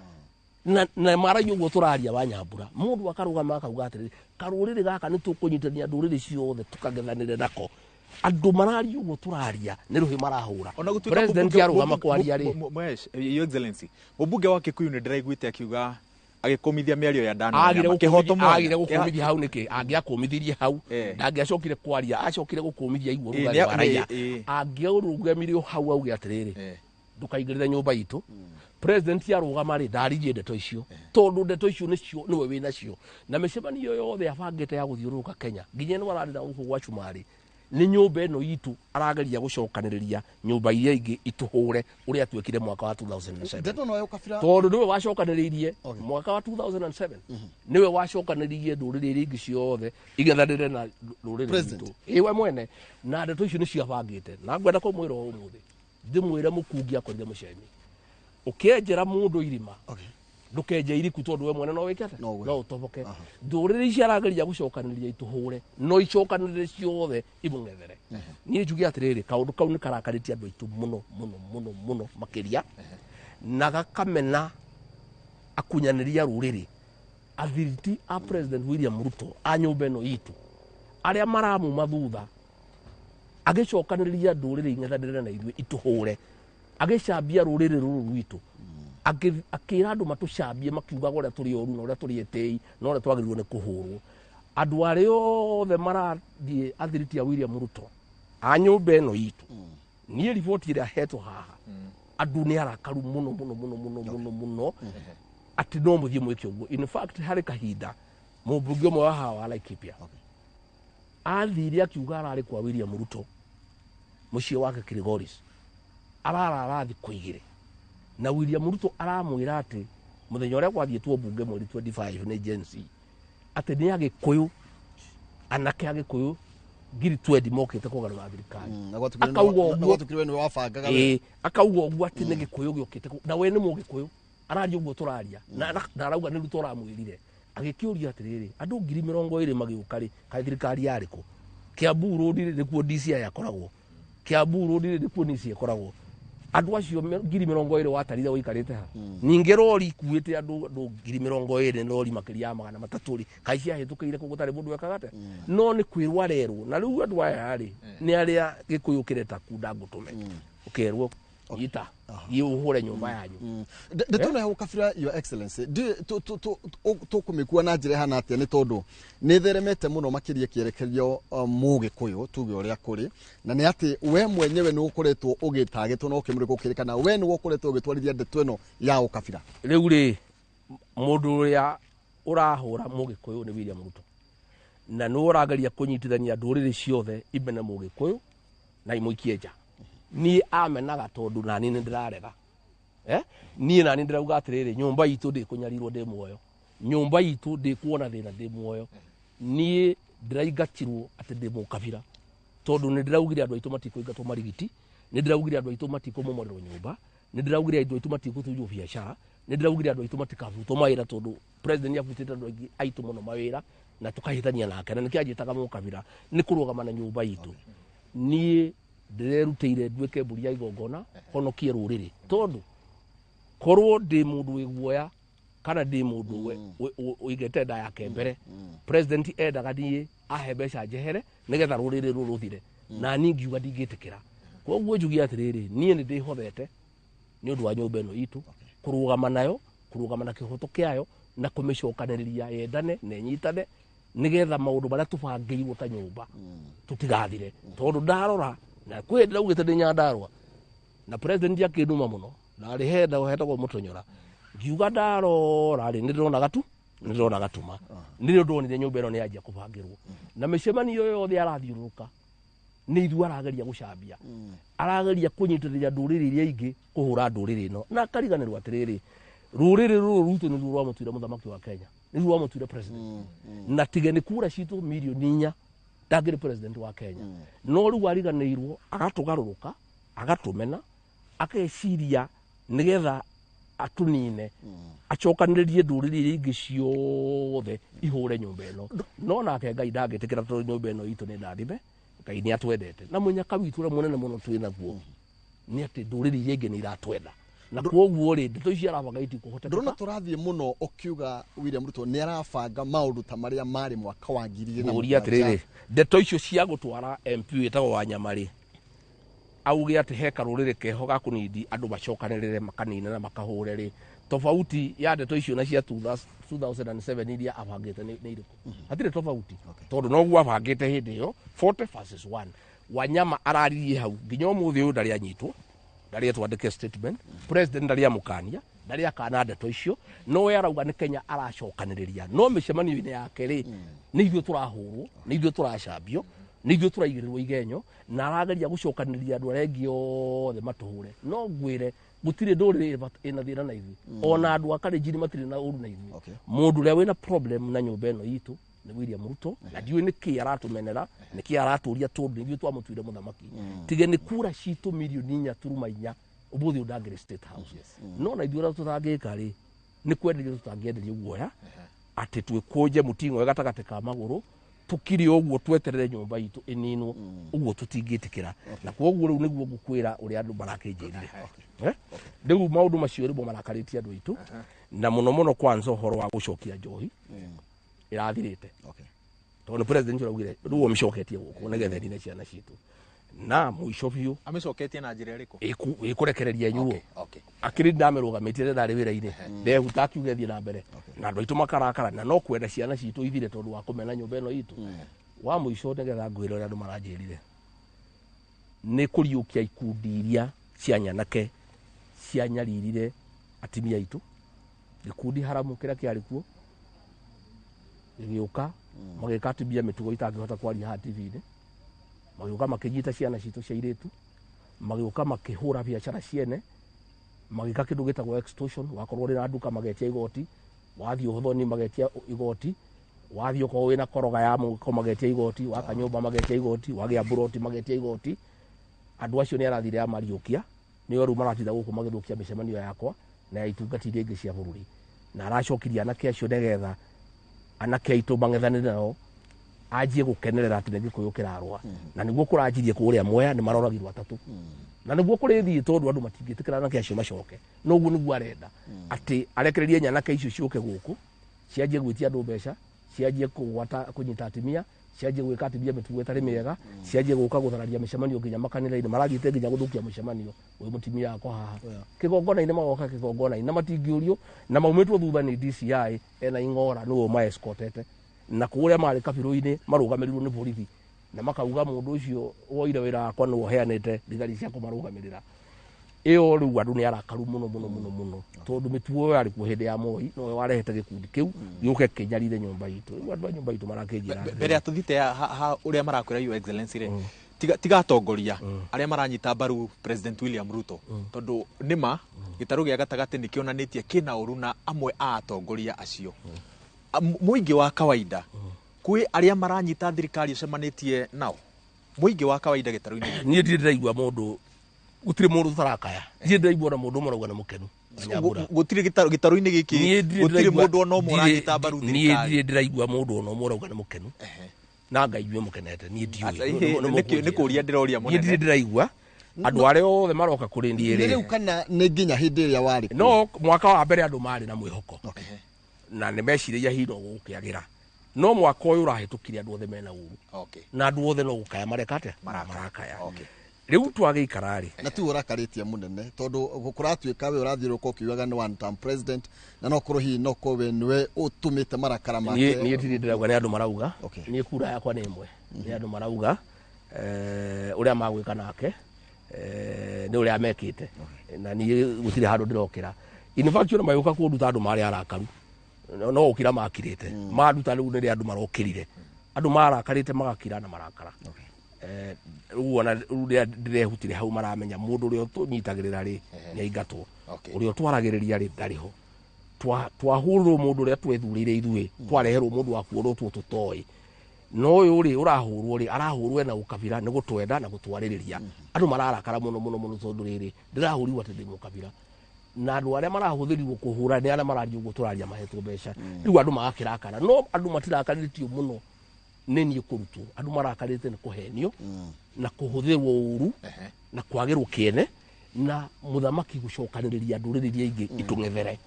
na maragia ũguo tũraria. Wanyambura, mũndũ akarũgama akauga atĩrĩrĩ, karũrĩrĩ gaka nĩ tũkũnyitania ndũrĩrĩ ciothe tũkang'ethanĩre nako. Andũ mararia ũguo tũraria nĩ rũhĩ marahũra. Ona gũtuĩka President arũgama kwaria rĩ, Mhesh, Your Excellency, mũmbunge wa Kikuyu nĩ ndĩraiguĩte akiuga agĩkũmithia mĩario ya Dan agire Wanyama. Kĩhoto mwanya. Agire gũkũmithia hau nĩkĩ? Angĩakũmithirie hau, ndangĩacokire kwaria, acokire gũkũmithia aigua Eh, rugarĩ wa raia. Angĩarũgamire o hau auge atĩrĩrĩ, ndũkaingĩrĩre nyũmba itũ. President arũgama rĩ, ndaririe ndeto icio, tondũ ndeto icio nĩcio nĩwe wĩnacio na mĩcemanio yothe abangĩte ya gũthiũrũrũka Kenya nginya ĩno ararĩ na gũkũ gwa Cumarĩ, nĩ nyũmba ĩno itũ arageria gũcokanĩrĩria nyũmba iria ingĩ itũhũre ũrĩa twekire mwaka wa 2007. Ndeto no yo kabira. Tondũ nĩwe wacokanĩrĩirie mwaka wa 2007, nĩwe wacokanĩrĩirie ndũrĩrĩ iria ingĩ ciothe igethanĩre na rũrĩrĩ President. rwitũ ĩwe mwene, na ndeto icio nĩcio abangĩte. Na ngwenda kũmwĩra o ũmũthĩ, ndĩmwĩre mũkungi akorire mũcemi ũkĩenjera mũndũ irima, ndũkenje iriku, tondũ we mwene no wĩke atĩa? No ũgwe. No ũtoboke. Ndũrĩrĩ ici arageria gũcokanĩrĩria itũhũre, no icokanĩrĩre ciothe imũng'ethere. Niĩ njuge atĩrĩrĩ, kaũndũ kau nĩ karakarĩtie andũ aitũ mũno mũno mũno mũno makĩria, na gakamena akunyanĩria rũrĩrĩ. Athiriti a President William Ruto a nyũmba ĩno itũ arĩa maramuma thutha, agĩcokanĩrĩria ndũrĩrĩ ing'ethanĩre na ithuĩ itũhũre, agĩcambia rũrĩrĩ rũrũ rwitũ, akĩra andũ matũcambie makiugaga ũrĩa tũrĩ oru na ũrĩa tũrĩ etĩi na ũrĩa twagĩrĩirwo nĩ kũhũrwo. Andũ arĩa othe marathiĩ athiriti a William Ruto a nyũmba ĩno itũ, niĩ riboti ĩrĩa hetwo haha, andũ nĩ arakaru mũno mũno mũno mũno mũno mũno atĩ no mũthiĩ mwĩke ũguo. In fact, harĩ kahinda mũmbunge ũmwe wa haha wa Laikipia athire akiuga ararĩ kwa William Ruto mũciĩ wake Kilgoris, ararara thikũ igĩrĩ na William Ruto aramwĩra atĩ mũthenya ũrĩa gwathiĩtwo mbunge mweri 25 nĩ Gen Z, atĩ nĩ Agĩkũyũ, anake Agĩkũyũ 20,000 mokĩte kũgarũra thirikari. Akauga ũguo. Gwatũkire nĩ wabangaga we. Ĩĩ, akauga ũguo atĩ nĩ Gĩkũyũ gĩũkĩte na we nĩ Mũgĩkũyũ, araria ũguo tũraria na arauga nĩ Ruto ũramwĩrire. Agĩkĩũria atĩrĩrĩ, andũ 20,000 magĩũka rĩ, kaĩ thirikari yarĩ kũ? Kiambu Road rĩ, nĩkuo DCI akoragwo, Kiambu Road rĩ, nĩkuo NIS ĩkoragwo. Andũ acio 20,000 watarire ũikarĩte ha? Ningĩ rori ikuĩte andũ 20,000, rori makĩria ya 300 rĩ, kaĩ ciahĩtũkĩire kũ gũtarĩ mũndũ wekaga atĩa? No nĩ kwĩrwo arerwo. Na rĩu andũ aya rĩ, nĩ arĩa Gĩkũyũ kĩreta kunda ngũtũme ũkerwo nyita, thiĩ ũhũre nyũmba yanyu. Ndeto ĩno ya ũkabira, Your Excellency, tũkũmĩkua na njĩra ĩhana atĩa? Nĩ tondũ nĩ ĩtheremete mũno makĩria kĩerekerio Mũgĩkũyũ tuge ũrĩa kũrĩ, na nĩ atĩ we mwenyewe nĩ ũkoretwo ũgĩtagĩtwo na ũkĩmũrĩkwo ũkĩrĩkana we nĩ ũkoretwo ũgĩtwarithia ndeto ĩno ya ũkabira. Rĩu rĩ, mũndũ ũrĩa ũrahũra Mũgĩkũyũ nĩ William Ruto, na nĩ ũrageria kũnyitithania ndũrĩrĩ ciothe imene Mũgĩkũyũ na imũikie nja. Niĩ amenaga tondũ nani nĩ ndĩrarega. Niĩ nani ndĩrauga atĩrĩrĩ, nyũmba itũ ndĩkũnyarirwo ndĩ muoyo, nyũmba itũ ndĩkuona thĩna ndĩ muoyo. Niĩ ndĩraingatirwo atĩ ndĩ mũkabira tondũ nĩ ndĩraugire andũ aitũ matikũingatwo marigiti, nĩ ndĩraugire andũ aitũ matikũmomorerwo nyũmba, nĩ ndĩraugire andũ aitũ matikũtunywo biacara, nĩ ndĩraugire andũ aitũ matikabutwo mawĩra tondũ president nĩ abutĩte andũ aingĩ aitũ mũno mawĩra na tũkahĩtania nake, na nĩkĩo anjĩtaga mũkabira, nĩ kũrũgama na nyũmba itũ. Niĩ ndĩrerutĩire nduĩke mbũri ya igongona honokie rũrĩrĩ, tondũ korwo ndĩ mũndũ wĩ guoya kana ndĩ mũndũ ũigĩte nda yake mbere, president endaga niĩ ahe mbeca njehere nĩgetha rũrĩrĩ rũrũ rũthire, na niĩ ngiuga ndingĩtĩkĩra. Koguo njuge atĩrĩrĩ, niĩ nĩ ndĩhothete nĩ ũndũ wa nyũmba ĩno itũ, kũrũgama nayo, kũrũgama na kĩhoto kĩayo na kũmĩcokanĩrĩria yendane na ĩnyitane, nĩgetha maũndũ marĩa tũbangĩirwo ta nyũmba tũtigathire. Tondũ ndarora na kwĩ hĩndĩ ndaugĩte ndĩ Nyandarũa na president akĩnduma mũno, ndarĩ henda hetagwo Mũtonyora, ngiuga ndarora rĩ, nĩ ndĩrona gatu, nĩ ndĩrona gatuma, nĩ ndonire nyũmba ĩno nĩ yanjia kũbangĩrwo na mĩcemanio yothe arathiũrũrũka nĩ ithuĩ arageria gũcambia, arageria kũnyitĩrĩria ndũrĩrĩ iria ingĩ kũhũra ndũrĩrĩ ĩno, na akariganĩrwo atĩrĩrĩ, rũrĩrĩ rũrũ rwitũ nĩruo rwamũtuire mũthamaki wa Kenya, nĩruo rwamũtuire president, na tige nĩ kura citũ 4 million ndangĩrĩ president wa Kenya. No rĩu ariganĩirwo, agatũgarũrũka, agatũmena, akeciria nĩgetha atũnine, acokanĩrĩrie ndũrĩrĩ iria ingĩ ciothe ihũre nyũmba ĩno. No nake Ngai ndangĩtĩkĩra, tondũ nyũmba ĩno itũ nĩ ndathime, Ngai nĩ atwendete, na mũnyaka witũ ũrĩa mũnene mũno twĩ naguo nĩ atĩ ndũrĩrĩ iria ingĩ nĩ iratwenda, na koguo rĩ, ndeto ici arabanga itikũhotekeka. Ndĩrona tũrathiĩ mũno ũkiuga William Ruto nĩ arabanga maũndũ ta marĩa marĩ mwaka wa ngiri igĩrĩ na Ngũria mũgwanja. atĩrĩrĩ, ndeto icio cia gũtwara MP wĩtagwo Wanyama rĩ, auge atĩ he karũrĩrĩ keho ga kũnindi andũ macokanĩrĩre makanine na makahũre rĩ, tofauti ya ndeto icio na cia 2007 iria abangĩte nĩ irĩkũ? Hatirĩ tofauti, tondũ noguo abangĩte hĩndĩ ĩyo, 40 versus 1. Wanyama araririe hau nginya ũmũthĩ ũyũ ndarĩ anyitwo, ndarĩ etwandĩke statement, president ndarĩ amũkania, ndarĩ akana ndeto icio. No we arauga nĩ Kenya aracokanĩrĩria, no mĩcemanio-inĩ yake rĩ, nĩ ithuĩ tũrahũrwo, nĩ ithuĩ tũracambio, nĩ ithuĩ tũraigĩrĩrwo igenyo, na arageria gũcokanĩrĩria andũ arĩa angĩ othe matũhũre. No ngwĩre gũtirĩ ndũrĩrĩ ĩna thĩna na ithuĩ, ona andũ a Kalenjin matirĩ na ũru na ithuĩ. Mũndũ ũrĩa wĩna problem na nyũmba ĩno itũ nĩ William Ruto, na ndiũĩ nĩ kĩ aratũmenera, nĩ kĩ aratũria, tondũ nĩ ithuĩ twamũtuire mũthamaki. Tige nĩ kura citũ 4.4 million, ũmũthĩ ũyũ ndangĩrĩ State House. No na ithuĩ ũrĩa tũtangĩka rĩ, nĩ kwenderio tũtangĩenderio guoya atĩ twĩkũnje mũting'oe gatagatĩ ka magũrũ. Tukire ũguo tweterere nyũmba itũ ĩninwo ũguo tũtingĩtĩkĩra. Na koguo rĩu nĩguo ngũkwĩra ũrĩa andũ marakĩnjĩrire. Rĩu maũndũ macio nĩmo marakarĩtie andũ aitũ, na mũno mũno kwanza ũhoro wa gũcokia njohi ĩrathirĩte. Tondũ nĩ president ũraugire rĩu ũmĩcoketie gũkũ nĩgetha ĩnine ciana citũ, na mũico biũ. Amĩcoketie na njĩra ĩrĩkũ? Ĩkũrekereria nyuo. Akĩrĩ ndamĩrũgamĩtie rĩrĩa ndarĩ wĩra-inĩ, ndehuta akiuga thiĩ na mbere, na andũ aitũ makarakara na no kwenda ciana citũ ithire tondũ wa kũmena nyũmba ĩno itũ. Wa mũico, nĩgetha ngwĩre ũrĩa andũ maranjĩrire, nĩ kũriũkia ikundi iria cia nyanake cianyaririre atimia aitũ. Gĩkundi haramu kĩrĩa kĩarĩ kuo gĩgĩũka, magĩka atumia mĩtugo itangĩhota kwaria haha TV-inĩ, magĩũka makĩnyita ciana citũ cia airĩtu, magĩũka makĩhũra biacara ciene, magĩka kĩndũ gĩtagwo extortion. Wakorwo ũrĩ na nduka, magetia igoti; wathiĩ ũthoni, magetia igoti; wathiĩ okorwo wĩna koroga ya mũhuko, magetia igoti; waka nyũmba, magetia igoti; wagĩa mburoti, magetia igoti. Andũ acio nĩ arathire amariũkia, nĩo rĩu maratinda gũkũ magĩthũkia mĩcemanio yakwa na ya itungati iria ingĩ cia bũrũri, na aracokirie anake acio nĩgetha anake aitũ mang'ethanĩre nao, anjie gũkenerera atĩ nĩ Gĩkũyũ kĩrarũa. Na nĩguo kũranjirie kũrĩa Mwea nĩ maroragirwo atatũ, na nĩguo kũrĩthiĩ, tondũ andũ matingĩtĩkĩra anake acio macoke. No ũguo nĩguo arenda, atĩ arekererie nyanake icio ciũke gũkũ, cianjie gwĩtia andũ mbeca, cianjie kũgwata kũnyita atumia, cianjie gwĩka atumia mĩtugo ĩtarĩ mĩega, cianjie gũka gũthararia mĩcemanio nginya makanitha-inĩ. Marathiĩte nginya gũthũkia mũcemanio wĩ mũtumia wakwa haha kĩgongona-inĩ, magoka kĩgongona-inĩ na matingĩũrio, na maumĩtwo thutha nĩ DCI ena ing'ora nĩwe ũmaescortete, na kũrĩa marĩ kabirũ-inĩ marũgamĩrĩirwo nĩ borithi, na makauga mũndũ ũcio woire wĩra wakwa nĩwe ũheanĩte thigari cia kũmarũgamĩrĩra. Ĩyo rĩu andũ nĩ arakaru mũno mũno mũno mũno, tondũ mĩtugo ĩyo yarĩ kuo hĩndĩ ya Moi, nowe warehete gĩkundi kĩu gĩũke kĩnyarire nyũmba itũ. Rĩu andũ a nyũmba itũ marakĩnjĩra atĩrĩrĩ. Mbere ya tũthiĩte ha ũrĩa marakwĩra, Your Excellency rĩ, tiga atongoria arĩa maranyita mbaru President William Ruto, tondũ nĩma gĩtarũ gĩa gatagatĩ nĩ kĩonanĩtie kĩna ũru na amwe a atongoria acio. Mũingĩ wa kawaida, kwĩ arĩa maranyita thirikari ũcemanĩtie nao, mũingĩ wa kawaida gĩtarũ-inĩ gĩkĩ? Niĩ ndirĩ ndĩraigua mũndũ, gũtirĩ mũndũ tũtarakaya. Ndirĩ ndĩraigua ona mũndũ ũmwe arauga nĩ mũkenu Nyambura. Gũtirĩ gĩtarũ-inĩ gĩkĩ? Niĩ ndirĩ Gũtirĩ ndĩraigua- mũndũ ona ũmwe ũranyita mbaru niĩ thirikari? ndirĩ ndĩraigua mũndũ ona ũmwe ũrauga nĩ mũkenu, na Ngai inyuĩ mũkenete, niĩ ndiũĩ. Aca, nĩ kũũria ndĩroria. Niĩ ndirĩ Mũnene. ndĩraigua andũ arĩa othe maroka kũrĩ niĩ Nĩ rĩ. rĩu kana nĩ nginya hĩndĩ ĩrĩa warĩ kuo? No mwaka wa mbere andũ marĩ na mwĩhoko na nĩ meciragia hihi no gũkĩagĩra, no mwaka ũyũ ũrahĩtũkire andũ othe mena ũru na andũ othe no gũkaya mareka atĩa? Marakaya. Rĩu twagĩikara rĩ. Na tu ũrakarĩtie mũnene, tondũ kũratuĩka we ũrathiũrũrũka ũkiugaga nĩ one term president, na no korwo hihi no korwo we nĩwe ũtũmĩte marakara niĩ make. Niĩ ndirĩ ndĩrauga nĩ andũ marauga. Niĩ kura yakwa nĩ ĩmwe. Nĩ andũ marauga, ũrĩa magwĩka nake, nĩ ũrĩa mekĩte, na niĩ gũtirĩ handũ ndĩrokĩra. In fact, ona magĩũka kũnduta andũ marĩ arakaru, no gũkira makirĩte manduta. Rĩu nĩrĩa andũ marokĩrire, andũ marakarĩte magakira na marakara. Rĩu ona rĩu rĩrĩa ndĩrehutire hau, maramenya mũndũ ũrĩa ũtũnyitagĩrĩra rĩ nĩ aingatwo, ũrĩa ũtwaragĩrĩria rĩ ndarĩ ho. Twahũrĩrwo mũndũ ũrĩa twethurĩire ithuĩ, twareherwo mũndũ wa kuorotwo tũtoĩ, no ũyũ rĩ ũrahũrwo rĩ arahũrwo ena ũkabira, nĩ gũtwenda na gũtwarĩrĩria. Andũ mararakara mũno mũno mũno, tondũ rĩrĩ ndĩrahũrirwo atĩ ndĩ mũkabira, na andũ arĩa marahũthĩrirwo kũhũra nĩ arĩa mararia ũguo tũraria mahetwo mbeca. Rĩu andũ magakĩrakara, no andũ matirakarĩtio mũno nĩ niĩ kũrutwo. Andũ marakarĩte nĩ kũhenio na kũhũthĩrwo ũru na kwagĩrwo kĩene na mũthamaki gũcokanĩrĩria ndũrĩrĩ iria ingĩ itũng'ethere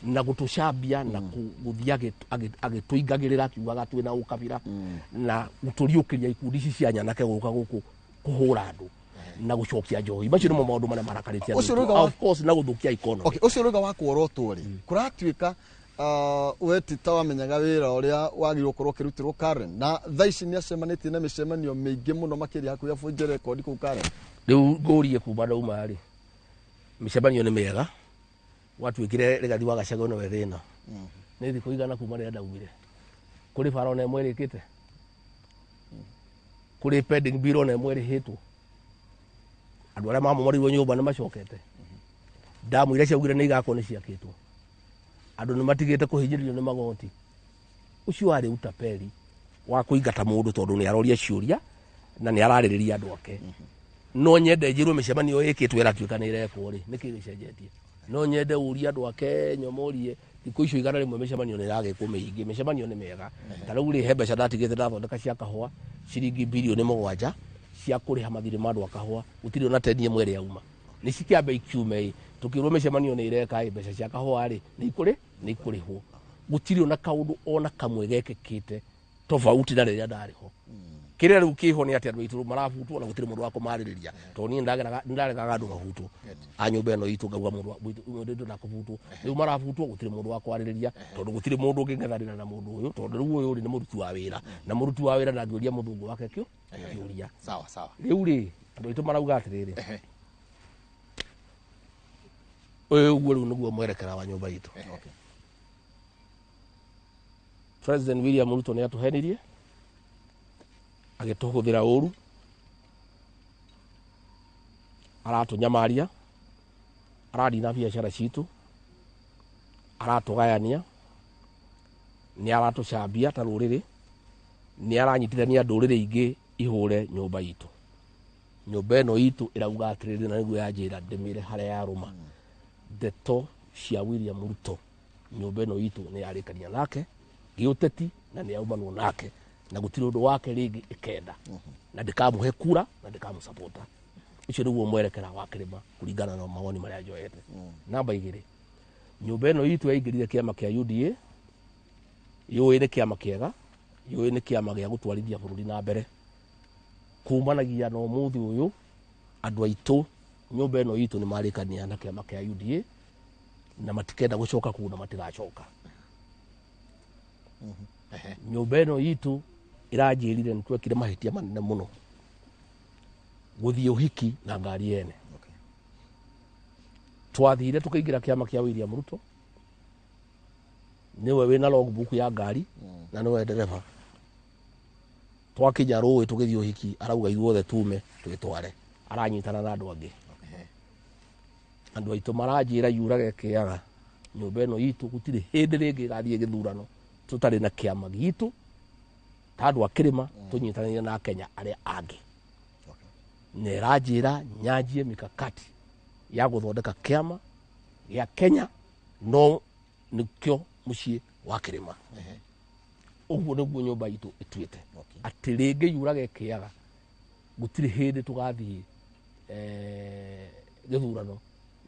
na gũtũcambia na gũthiĩ agĩtũingagĩrĩra akiugaga twĩna ũkabira, na gũtũriũkĩria ikundi ici cia nyanake gũka gũkũ kũhũra andũ na gũcokia njohi. Macio nĩmo maũndũ marĩa marakarĩtie andũ Ũcio aitũ. rũga Of course, na gũthũkia economy. Okay, ũcio rũga wa kuorotwo rĩ, kũratuĩka we ti ta wamenyaga wĩra ũrĩa wagĩrĩirwo gũkorwo ũkĩrutĩrwo Karen, na thaa ici nĩ acemanĩtie na mĩcemanio mĩingĩ mũno makĩria hakuhĩ abunje rekondi kũu Karen. Rĩu ngũrie, kuma ndauma rĩ, mĩcemanio nĩ mĩega, gwatuĩkire Rigathi wa Gachagua nĩwe thĩna. Nĩ thikũ igana kuma rĩrĩa ndaumire, kũrĩ bara ona ĩmwe ĩrĩkĩte? Kũrĩ pending bill ona ĩmwe ĩrĩhĩtwo? Andũ arĩa mamomorirwo nyũmba nĩ macokete? Ndamu iria ciaugire nĩ igakwo nĩ ciakĩtwo? Andũ nĩ matigĩte kũhinyĩrĩrio nĩ magoti? Ũcio warĩ utapeli wa kũingata mũndũ tondũ nĩ aroria ciũria na nĩ ararĩrĩria andũ ake. No nyende njĩrwo mĩcemanio ĩkĩtwo ĩratuĩka nĩ ĩrekwo rĩ, nĩkĩ gĩcenjetie? No nyende ũrie andũ a Kenya morie. Thikũ icio 100 mĩcemanio nĩ ĩragĩkwo mĩingĩ, mĩcemanio nĩ mĩega. Ta rĩu rĩ, he mbeca ndatigĩte ndathondeka cia kahũa, ciringi bilioni 7 cia kũrĩha mathirĩ ma andũ a kahũa. Gũtirĩ ona teni ĩmwe ĩrĩa yauma. Nĩ cikĩambe ikiume ĩ, tũkĩrwo mĩcemanio nĩ ĩreka ĩ, mbeca cia kahũa rĩ, nĩ ikũrĩhwo. Gũtirĩ ona kaũndũ ona kamwe gekĩkĩte tofauti na rĩrĩa ndarĩ ho. Kĩrĩa rĩu kĩho nĩ atĩ andũ aitũ marabutwo na gũtirĩ mũndũ wa kũmarĩrĩria, tondũ niĩ nĩndaregaga andũ mabutwo a nyũmba ĩno itũ, ngauga mũndũ mũndũ ndakũbutwo. Rĩu marabutwo, gũtirĩ mũndũ wa kwarĩrĩria, tondũ gũtirĩ mũndũ ũngĩng'ethanĩra na mũndũ ũyũ, tondũ rĩu ũyũ rĩ nĩ mũruti wa wĩra, na mũruti wa wĩra ndangĩũria mũthũngũ wake kĩũria. Sawa sawa. Rĩu rĩ, andũ aitũ marauga atĩrĩrĩ, ũyũ ũguo rĩu nĩguo mwerekera wa nyũmba itũ. President William Ruto nĩ atũhenirie, agĩtũhũthĩra ũru, aratũnyamaria, aranina biacara citũ, aratũgayania, nĩ aratũcambia ta rũrĩrĩ, nĩ aranyitithania ndũrĩrĩ ingĩ ihũre nyũmba itũ. Nyũmba ĩno itũ ĩrauga atĩrĩrĩ, na nĩguo yanjĩra ndĩmĩre harĩa yarũma, ndeto cia William Ruto, nyũmba ĩno itũ nĩ yarĩkania nake gĩũteti na nĩ yaumanwo nake, na gũtirĩ ũndũ wake rĩngĩ ĩkenda, na ndĩkamũhe kura na ndĩkamũsapota. Ũcio nĩguo mwerekera wa kĩrĩma kũringana na mawoni marĩa njoete. Namba 2, nyũmba ĩno itũ yaingĩrire kĩama kĩa UDA, yũĩ nĩ kĩama kĩega, yũĩ nĩ kĩama gĩa gũtwarithia bũrũri na mbere. Kumanagia na ũmũthĩ ũyũ, andũ aitũ nyũmba ĩno itũ nĩ marĩkania na kĩama kĩa UDA na matikenda gũcoka kũu na matigacoka. Nyũmba ĩno itũ ĩranjĩrire nĩ twekire mahĩtia manene mũno gũthiĩ ũhiki na ngari ene. Twathire tũkĩingĩra kĩama kĩa William Ruto, nĩwe wĩna logbook ya ngari na nĩwe ndereba. Twakinya rũĩ tũgĩthiĩ ũhiki, arauga ithuothe tume twĩtware, aranyitana na andũ angĩ. Andũ aitũ maranjĩra yurage kĩaga, nyũmba ĩno itũ gũtirĩ hĩndĩ rĩngĩ ĩgathiĩ gĩthurano tũtarĩ na kĩama gitũ ta andũ a kĩrĩma, tũnyitanĩire na Kenya arĩa angĩ. Na ĩranjĩra nyanjie mikakati ya gũthondeka kĩama gĩa Kenya, no nĩkĩo mũciĩ wa kĩrĩma. Ũguo nĩguo nyũmba itũ ĩtuĩte atĩ rĩngĩ yurage kĩaga, gũtirĩ hĩndĩ tũgathiĩ gĩthurano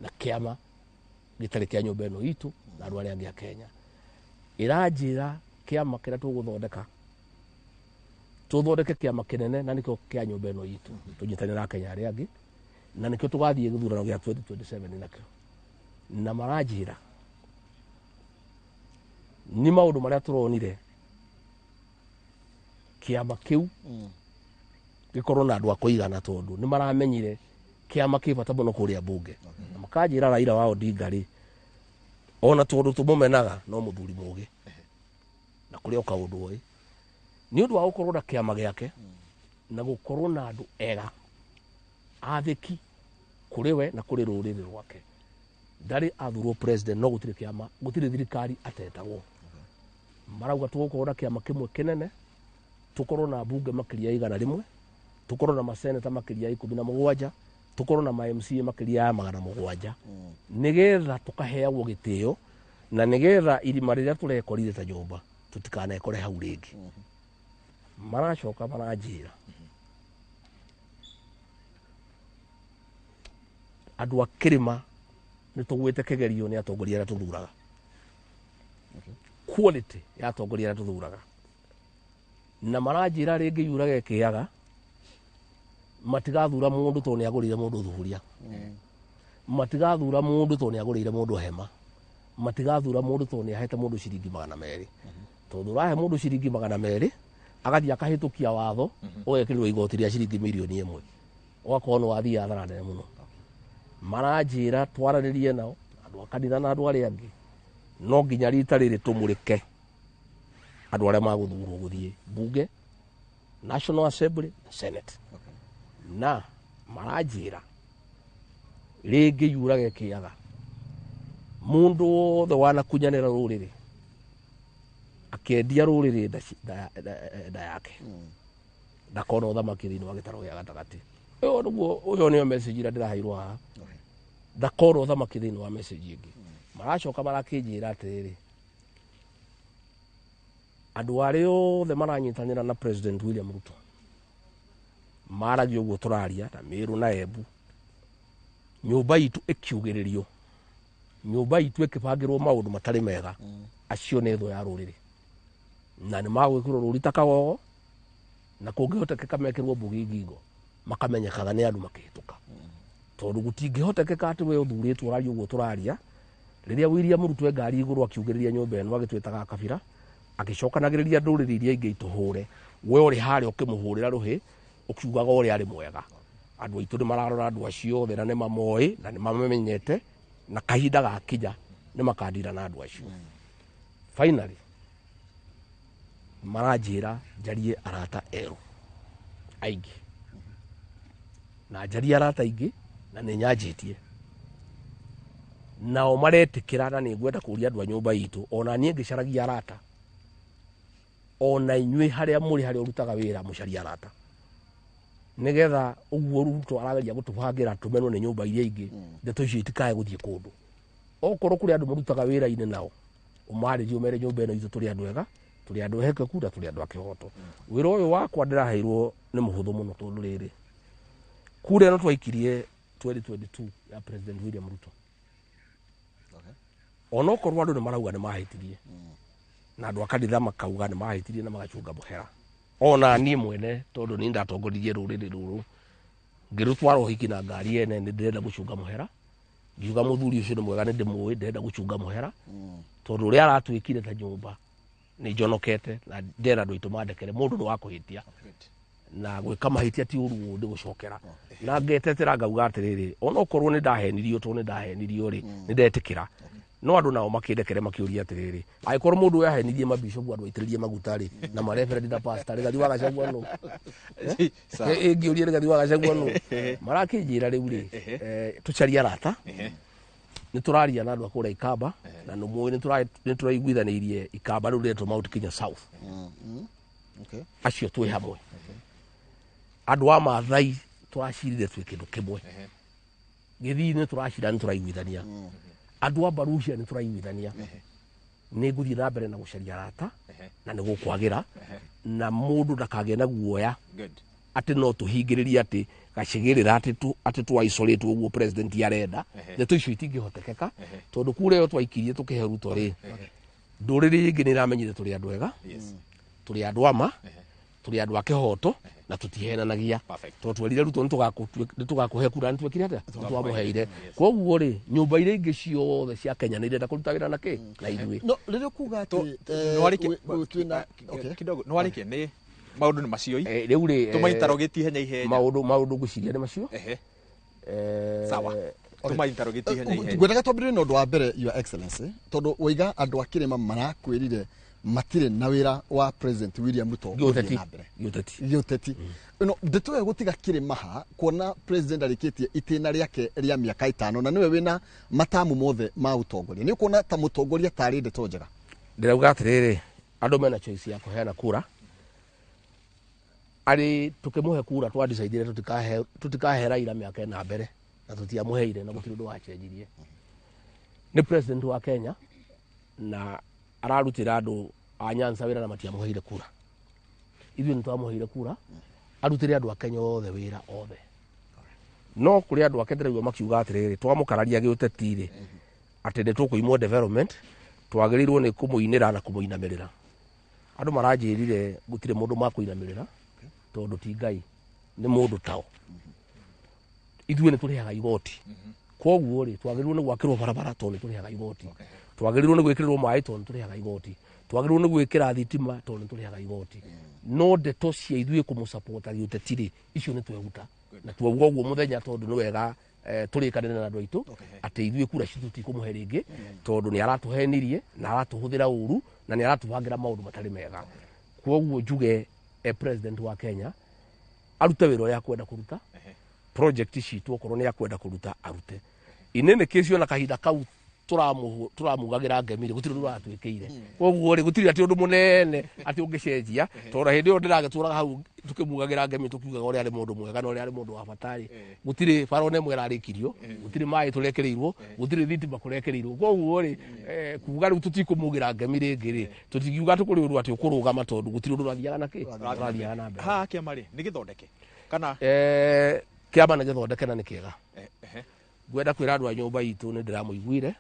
na kĩama gĩtarĩ kĩa nyũmba ĩno itũ na andũ arĩa angĩ a Kenya. Ĩranjĩra kĩama kĩrĩa tũgũthondeka, tũthondeke kĩama kĩnene na nĩkĩo kĩa nyũmba ĩno itũ, tũnyitanĩre na Kenya arĩa angĩ, na nĩkĩo tũgathiĩ gĩthurano gĩa 2027 nakĩo. Na maranjĩra nĩ maũndũ marĩa tũronire kĩama kĩu gĩkorwo na andũ a kũigana, tondũ nĩ maramenyire kĩama kĩ bata mũno kũrĩa mbunge. Na makanjĩra Raila wa Odinga rĩ, ona tondũ tũmũmenaga, no mũthuri mũgĩ na kũrĩ o kaũndũ oĩ, nĩ ũndũ wa gũkorwo na kĩama gĩake na gũkorwo na andũ ega athĩki kũrĩ we na kũrĩ rũrĩrĩ rwake. Ndarĩ athurwo president, no gũtirĩ kĩama, gũtirĩ thirikari atetagwo. Marauga tũgũkorwo na kĩama kĩmwe kĩnene, tũkorwo na mbunge makĩria ya 100, tũkorwo na maseneta makĩria ya 17, tũkorwo na ma MCA makĩria ya 700, nĩgetha tũkaheagwo gĩtĩo, na nĩgetha irima rĩrĩa tũrekorire ta nyũmba tũtikanekore hau rĩngĩ. Maracoka maranjĩra andũ a kĩrĩma nĩ tũgwĩte kĩgerio nĩ atongoria arĩa tũthuraga, quality ya atongoria arĩa tũthuraga. Na maranjĩra rĩngĩ yurage kĩaga, matigathura mũndũ tondũ nĩ agũrĩire mũndũ thuburia, matigathura mũndũ tondũ nĩ agũrĩire mũndũ hema, matigathura mũndũ tondũ nĩ ahete mũndũ ciringi 200. Tondũ ũrahe mũndũ ciringi 200, agathiĩ akahĩtũkia watho ũgekĩrĩrwo igoti rĩa ciringi mirioni 1, ũgakorwo nĩ wathiĩ hathara nene mũno. Maranjĩra twaranĩrie nao andũ a kanitha na andũ arĩa angĩ, no nginya rita rĩrĩ tũmũrĩke andũ arĩa magũthurwo gũthiĩ mbunge, National Assembly na Senate. Na maranjĩra rĩngĩ yurage kĩaga, mũndũ wothe wanakunyanĩra rũrĩrĩ akĩendia rũrĩrĩ nda yake ndakona ũthamaki thĩinĩ wa gĩtaro gĩa gatagatĩ. Ũyũ nĩguo, ũyũ nĩyo message ĩrĩa ndĩraheirwo haha, ndakona ũthamaki thĩinĩ wa message ĩngĩ. Maracoka marakĩnjĩra atĩrĩrĩ, Andũ arĩa othe maranyitanĩra na President William Ruto maragia ũguo tũraria na Meru na Embu, nyũmba itũ ĩkiugĩrĩrio, nyũmba itũ ĩkĩbangĩrwo maũndũ matarĩ mega, acio nĩ thũ ya rũrĩrĩ na nĩ magwĩkĩrwo rũri ta kagogo, na kũngĩhotekeka mekĩrwo mbugi ngingo makamenyekaga nĩ andũ makĩhĩtũka, tondũ gũtingĩhotekeka atĩ we ũthurĩtwo ũraria ũguo tũraria rĩrĩa William Ruto e ngari igũrũ akiugĩrĩria nyũmba ĩno agĩtwĩtaga kabira, agĩcokanagĩrĩria ndũrĩrĩ iria ingĩ itũhũre, we ũrĩ harĩa ũkĩmũhũrĩra rũhĩ ũkiugaga ũrĩa arĩ mwega. Andũ aitũ nĩ mararora andũ acio othe na nĩ mamoĩ na nĩ mamamenyete, na kahinda gakinya nĩ makandira na andũ acio. Finally maranjĩra njarie arata erũ aingĩ, na njarie arata aingĩ na nĩ nyanjĩtie nao maretĩkĩra, na nĩ ngwenda kũria andũ a nyũmba itũ, ona niĩ ngĩcaragia arata, ona inyuĩ harĩa mũrĩ, harĩa ũrutaga wĩra, mũcarie arata, nĩgetha ũguo Ruto arageria gũtũbangĩra tũmenwo nĩ nyũmba iria ingĩ, ndeto icio itikae gũthiĩ kũndũ. Okorwo kũrĩ andũ mũrutaga wĩra-inĩ nao, ũmarĩrie ũmere nyũmba ĩno itũ tũrĩ andũ ega, tũrĩ andũ ehokeku na tũrĩ andũ a kĩhoto. Wĩra ũyũ wakwa ndĩraheirwo nĩ mũhũthũ mũno, tondũ rĩrĩ kura ĩno twaikirie 2022 ya President William Ruto, onokorwo andũ nĩ marauga nĩ mahĩtirie na andũ a kanitha makauga nĩ mahĩtirie na magacunga mũhera, ona niĩ mwene tondũ niĩ ndatongoririe rũrĩrĩ rũrũ ngĩrũtwara ũhiki na ngari ene, nĩ ndĩrenda gũcunga mũhera, ngiuga mũthuri ũcio nĩ mwega, nĩ ndĩmũĩ, ndĩrenda gũcunga mũhera tondũ ũrĩa aratwĩkire ta nyũmba nĩ njonokete na ndĩrenda andũ aitũ mandekere. Mũndũ nĩ wa kũhĩtia na gwĩka mahĩtia ti ũru ndĩ gũcokera, na ngetetera ngauga atĩrĩrĩ, onokorwo nĩ ndahenirio, tondũ nĩ ndahenirio rĩ, nĩ ndetĩkĩra, no andũ nao makĩndekere makĩũria atĩrĩrĩ, angĩkorwo mũndũ ũyũ ahenirie mabishopu andũ aitĩrĩrie maguta rĩ, na mareferendi na pastor, Rigathi wa Gachagua nũ? Ĩngĩũria Rigathi wa Gachagua nũ? Marakĩnjĩra rĩu rĩ, tũcarie arata. Nĩ tũraria na andũ a kũrĩa Ikamba na nĩ mũĩ nĩ tũraiguithanĩirie Ikamba rĩu rĩretwo Mount Kenya South. Acio twĩ hamwe, andũ a Mathai tũracirire twĩ kĩndũ kĩmwe, Gĩthii nĩ tũracira nĩ tũraiguithania, andũ a Baruhia nĩ tũraiguithania. Nĩ ngũthiĩ na mbere na gũcaria arata na nĩ gũkwagĩra, na mũndũ ndakagĩe na guoya atĩ no tũhingĩrĩrie atĩ gacigĩrĩra atĩ twa isolate ũguo president arenda. Ndeto icio itingĩhotekeka, tondũ kura ĩyo twaikirie tũkĩhe Ruto rĩ, ndũrĩrĩ ĩngĩ nĩ ĩramenyire tũrĩ andũ ega, tũrĩ andũ ama, tũrĩ andũ a kĩhoto na tũtihenanagia, tondũ twerire Ruto nĩ tũgakũhe kura, nĩ twekire atĩa? Nĩ twamũheire. Koguo rĩ, nyũmba iria ingĩ ciothe cia Kenya nĩ irenda kũruta wĩra na kĩ na ithuĩ. No rĩrĩa ũkuga atĩ twĩna okay. Kidogo nĩ warĩkia, nĩ maũndũ nĩ macio. Rĩu rĩ, tũmainterrogate ihenya ihenya. Maũndũ ngwĩciria nĩ macio. Sawa, tũmainterrogate ihenya ihenya. Ngwendaga twambĩrĩrie na ũndũ wa mbere, Your Excellency, tondũ waiga andũ a kĩrĩma marakwĩrire matirĩ na wĩra wa President William Ruto gĩũteti ũthiĩ na mbere. Gĩũteti. Gĩũteti no ndeto ĩyo gũtiga kĩrĩma ha kuona president arĩkĩtie itĩna rĩake rĩa mĩaka 5 na nĩwe wĩna matamu mothe ma ũtongoria, nĩ ũkuona ta mũtongoria tarĩ ndeto njega? Ndĩrauga atĩrĩrĩ, andũ mena choice ya kũheana kura, arĩ tũkĩmũhe kura twandicaidire tũtikahe Raila mĩaka ĩna mbere na tũtiamũheire na gũtirĩ ũndũ wacenjirie. Nĩ president wa Kenya na ararutĩra andũ a Nyanza wĩra na matiamũheire kura. Ithuĩ nĩ twamũheire kura arutĩre andũ a Kenya othe wĩra othe, no kũrĩ andũ ake ndĩraigua makiuga atĩrĩrĩ, twamũkararia gĩũteti rĩ, atĩ nĩ tũkũimwo development, twagĩrĩirwo nĩ kũmũinĩra na kũmũinamĩrĩra. Andũ maranjĩrire gũtirĩ mũndũ makũinamĩrĩra tondũ ti Ngai, nĩ mũndũ tao. Ithuĩ nĩ tũrĩhaga igoti, koguo rĩ, twagĩrĩirwo nĩ gwakĩrwo barabara tondũ nĩ tũrĩhaga igoti, twagĩrĩirwo nĩ gwĩkĩrĩrwo maĩ tondũ nĩ tũrĩhaga igoti, twagĩrĩirwo nĩ gwĩkĩra thitima tondũ nĩ tũrĩhaga igoti. No ndeto cia ithuĩ kũmũsapota gĩũteti rĩ, icio nĩ tweruta na twauga ũguo mũthenya, tondũ nĩ wega tũrĩkanĩre na andũ aitũ atĩ ithuĩ kura citũ tikũmũhe rĩngĩ, tondũ nĩ aratũhenirie na aratũhũthĩra ũru na nĩ aratũbangĩra maũndũ matarĩ mega. Koguo njuge president wa Kenya arute wĩra ũrĩa akwenda kũruta, project citũ okorwo nĩ akwenda kũruta arute. Inene kĩcio na kahinda kau Tũramugagĩra ngemi rĩ, gũtirĩ ũndũ ũratwĩkĩire. Koguo rĩ, gũtirĩ atĩ ũndũ mũnene atĩ ũngĩcenjia, tondũ hĩndĩ ĩyo ndĩragĩtũraga hau tũkĩmugagĩra ngemi, tũkiugaga ũrĩa arĩ mũndũ mwega na ũrĩa arĩ mũndũ wa bata rĩ, gũtirĩ bara ona ĩmwe ĩrarĩkirio, gũtirĩ maĩ tũrekereirwo, gũtirĩ thitima kũrekereirwo. Koguo rĩ, kuga rĩu tũtikũmugĩra ngemi rĩngĩ rĩ, tũtingiuga atĩ kũrĩ ũndũ atĩ ũkũrũgama, tondũ gũtirĩ ũndũ ũrathiaga na kĩ ũrathiaga na mbere. Haha kĩama rĩ, nĩ gĩthondeke kana? Kĩama nĩ gĩthondeke na nĩ kĩega. Ngwenda kwĩra andũ a nyũmba itũ nĩ ndĩramũiguire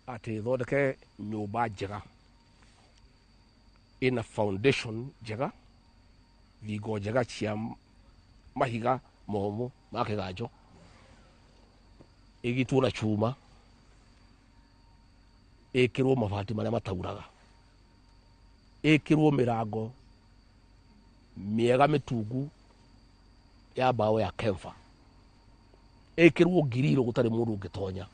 atĩ thondeke nyũmba njega ĩna foundation njega, thingo njega cia mahiga momũ ma kĩganjo, ĩgitwo na cuma, ĩkĩrwo mabati marĩa matauraga, ĩkĩrwo mĩrango mĩega mĩtungu ya mbaũ ya kemba, ĩkĩrwo ngiriro gũtarĩ mũndũ ũngĩtonya.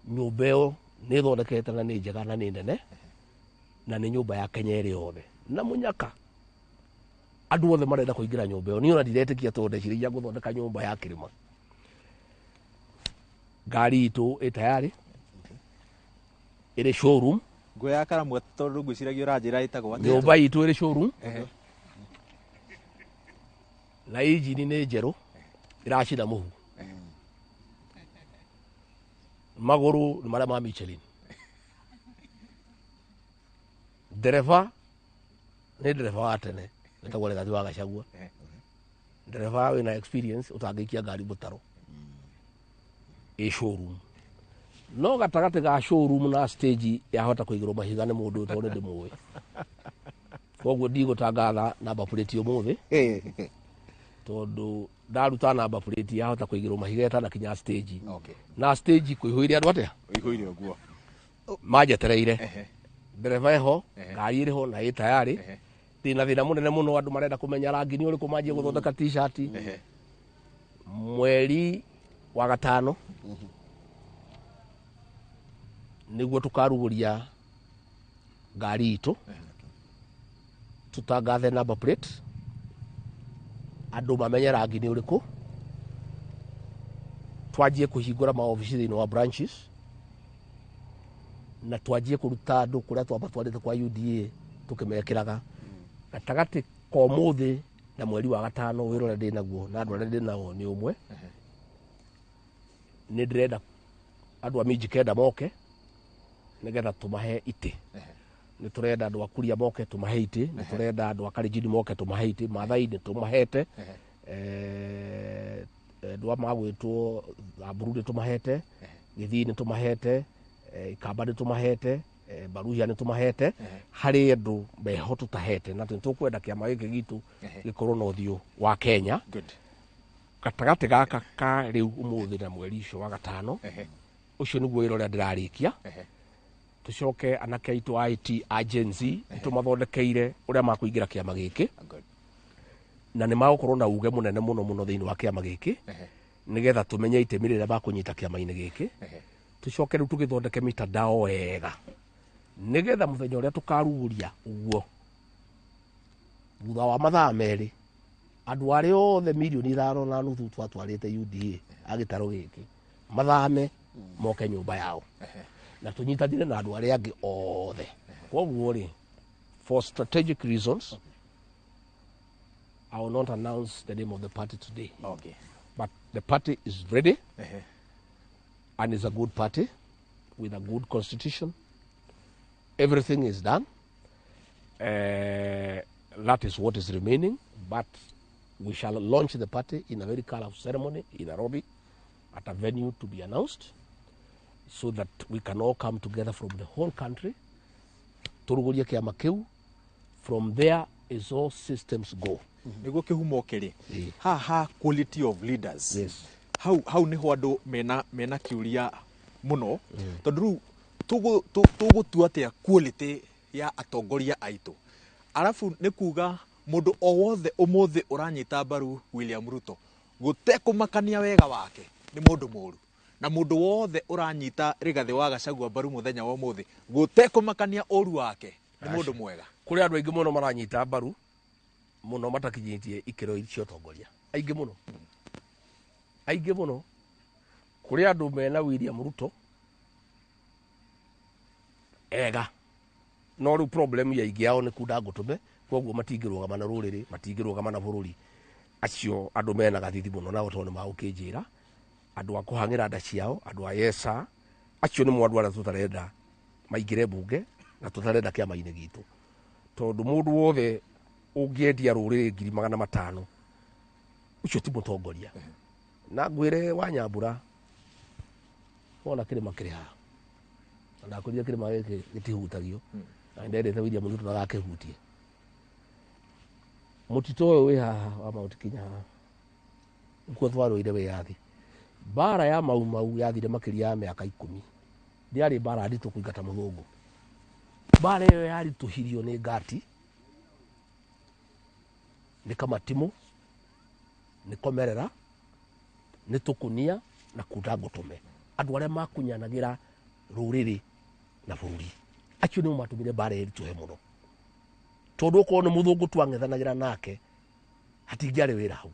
Nyũmba ĩyo nĩ ĩthondekete na nĩ njega na nĩ nene na nĩ nyũmba ya Kenya ĩrĩ yothe na mũnyaka. Andũ othe marenda kũingĩra nyũmba ĩyo. Niĩ ona ndiretĩkia, tondũ ndeciragia gũthondeka nyũmba ya kĩrĩma. Ngari itũ ĩ tayarĩ, ĩrĩ showroom. Nguoya karamu tondũ ngwĩciragia ũranjĩra ĩtagwo atĩa. Nyũmba itũ ĩrĩ showroom na injini nĩ njerũ ĩracina mũhu, magũrũ nĩ marĩa ma Michelin, ndereba nĩ ndereba wa tene wĩtagwo Rigathi wa Gachagua, ndereba wĩna experience ũtangĩikia ngari mũtaro. Ĩ showroom, no gatagatĩ ga showroom na stage yahota kũigĩrwo mahiga nĩ mũndũ tondũ nĩ ndĩmũĩ. Koguo ndigũtangatha number plate ũmũthĩ, tondũ ndaruta number plate yahota kũigĩrwo mahiga ĩtanakinya stage. Na stage kũihũire andũ atĩa? Ĩihũire ũguo. Manjetereire. Ndereba ĩho, ngari ĩrĩ ho na ĩ tayarĩ. Ndĩna thĩna mũnene mũno, andũ marenda kũmenya rangi nĩ ũrĩkũ manjie gũthondeka T-shirt. Mweri wa gatano nĩguo tũkarugũria ngari itũ, tũtangathe number plate, andũ mamenye rangi nĩ ũrĩkũ, twanjie kũhingũra maobici thĩinĩ wa branches na twanjie kũruta andũ kũrĩa twamba twarĩte kwa UDA tũkĩmekĩraga. Gatagatĩ ka ũmũthĩ na mweri wa gatano, wĩra ũrĩa ndĩ naguo na andũ arĩa ndĩ nao nĩ ũmwe. Nĩ ndĩrenda andũ a Mijikenda moke nĩgetha tũmahe itĩ, nĩ tũrenda andũ a Kuria moke tũmahe itĩ, nĩ tũrenda andũ a Kalenjin moke tũmahe itĩ, Maathai nĩ tũmahete, andũ a magwĩtwo Thamburu nĩ tũmahete, Gĩthii nĩ tũmahete, Ikamba nĩ tũmahete, Baruhia nĩ tũmahete. Harĩ andũ meho tũtahete na nĩ tũkwenda kĩama gĩkĩ gitũ gĩkorwo na ũthiũ wa Kenya. Gatagatĩ gaka ka rĩu ũmũthĩ na mweri ũcio wa gatano, ũcio nĩguo wĩra ũrĩa ndĩrarĩkia. Tũcoke anake aitũ a IT a Gen Z tũmathondekeire ũrĩa makũingĩra kĩama gĩkĩ na nĩ magũkorwo na uge mũnene mũno mũno thĩinĩ wa kĩama gĩkĩ, nĩgetha tũmenye itemi rĩrĩa makũnyita kĩama-inĩ gĩkĩ. Tũcoke rĩu tũgĩthondeke mitandao wega, nĩgetha mũthenya ũrĩa tũkarugũria ũguo, thutha wa mathaa 2, andũ arĩa othe 5.5 million twatwarĩte UDA a gĩtarũ gĩkĩ mathame moke nyũmba yao na tũnyitanĩre na andũ arĩa angĩ othe. Koguo rĩ, for strategic reasons I will not announce the name of the party today, but the party is ready and is a good party with a good constitution. Everything is done. That is what is remaining, but we shall launch the party in a very colorful ceremony in Nairobi at a venue to be announced, so that we can all come together from the whole country turugurie kiama kiu. From there is all systems go. Nĩguo kĩhumo kĩrĩ haha, quality of leaders. Hau hau nĩho andũ mena kĩũria mũno, tondũ rĩu tũgũtua atĩa quality ya atongoria aitũ? Arabu nĩ kuga mũndũ o wothe ũmũthĩ ũranyita mbaru William Ruto gũtekũmakania wega wake nĩ mũndũ mũru, na mũndũ wothe ũranyita Rigathĩ wa Gachagua mbaru mũthenya wa ũmũthĩ gũtekũmakania ũru wake nĩ mũndũ mwega. Kũrĩ andũ aingĩ mũno maranyita mbaru mũno matakinyĩtie ikĩro cia ũtongoria, aingĩ mũno, aingĩ mũno. Kũrĩ andũ mena William Ruto ega, no rĩu problem ya ingĩ yao nĩ kunda ngũtũme, koguo matingĩrũgama na rũrĩrĩ, matingĩrũgama na bũrũri. Acio andũ mena gathithi mũno nao, tondũ nĩ magũkĩnjĩra andũ a kũhang'ĩra nda ciao, andũ a yesa, acio nĩmo andũ arĩa tũtarenda maingĩre mbunge na tũtarenda kĩama-inĩ gitũ, tondũ mũndũ wothe ũngĩendia rũrĩrĩ 500,000, ũcio ti mũtongoria. Na ngwĩre wa Nyambura, wona kĩrĩma kĩrĩ haha, na ndakwĩrire kĩrĩma gĩkĩ gĩtihutagio, na ndendete William Ruto ndagakĩhutie. Mũtitũ ũyũ wĩ haha wa Mount Kenya haha nĩkuo twarũire wĩyathi. Mbara ya Mau Mau yathire makĩria ya mĩaka 10. Ndĩarĩ mbara nditũ kũingata mũthũngũ. Mbara ĩyo yaritũhirio nĩ ngati, nĩ kamatimũ, nĩ komerera, nĩ tũkũnia na kunda ngũtũme. Andũ arĩa makunyanagĩra rũrĩrĩ na bũrũri, acio nĩo matũmire mbara ĩritũhe mũno, tondũ okorwo nĩ mũthũngũ twang'ethanagĩra nake, hatingĩarĩ wĩra hau.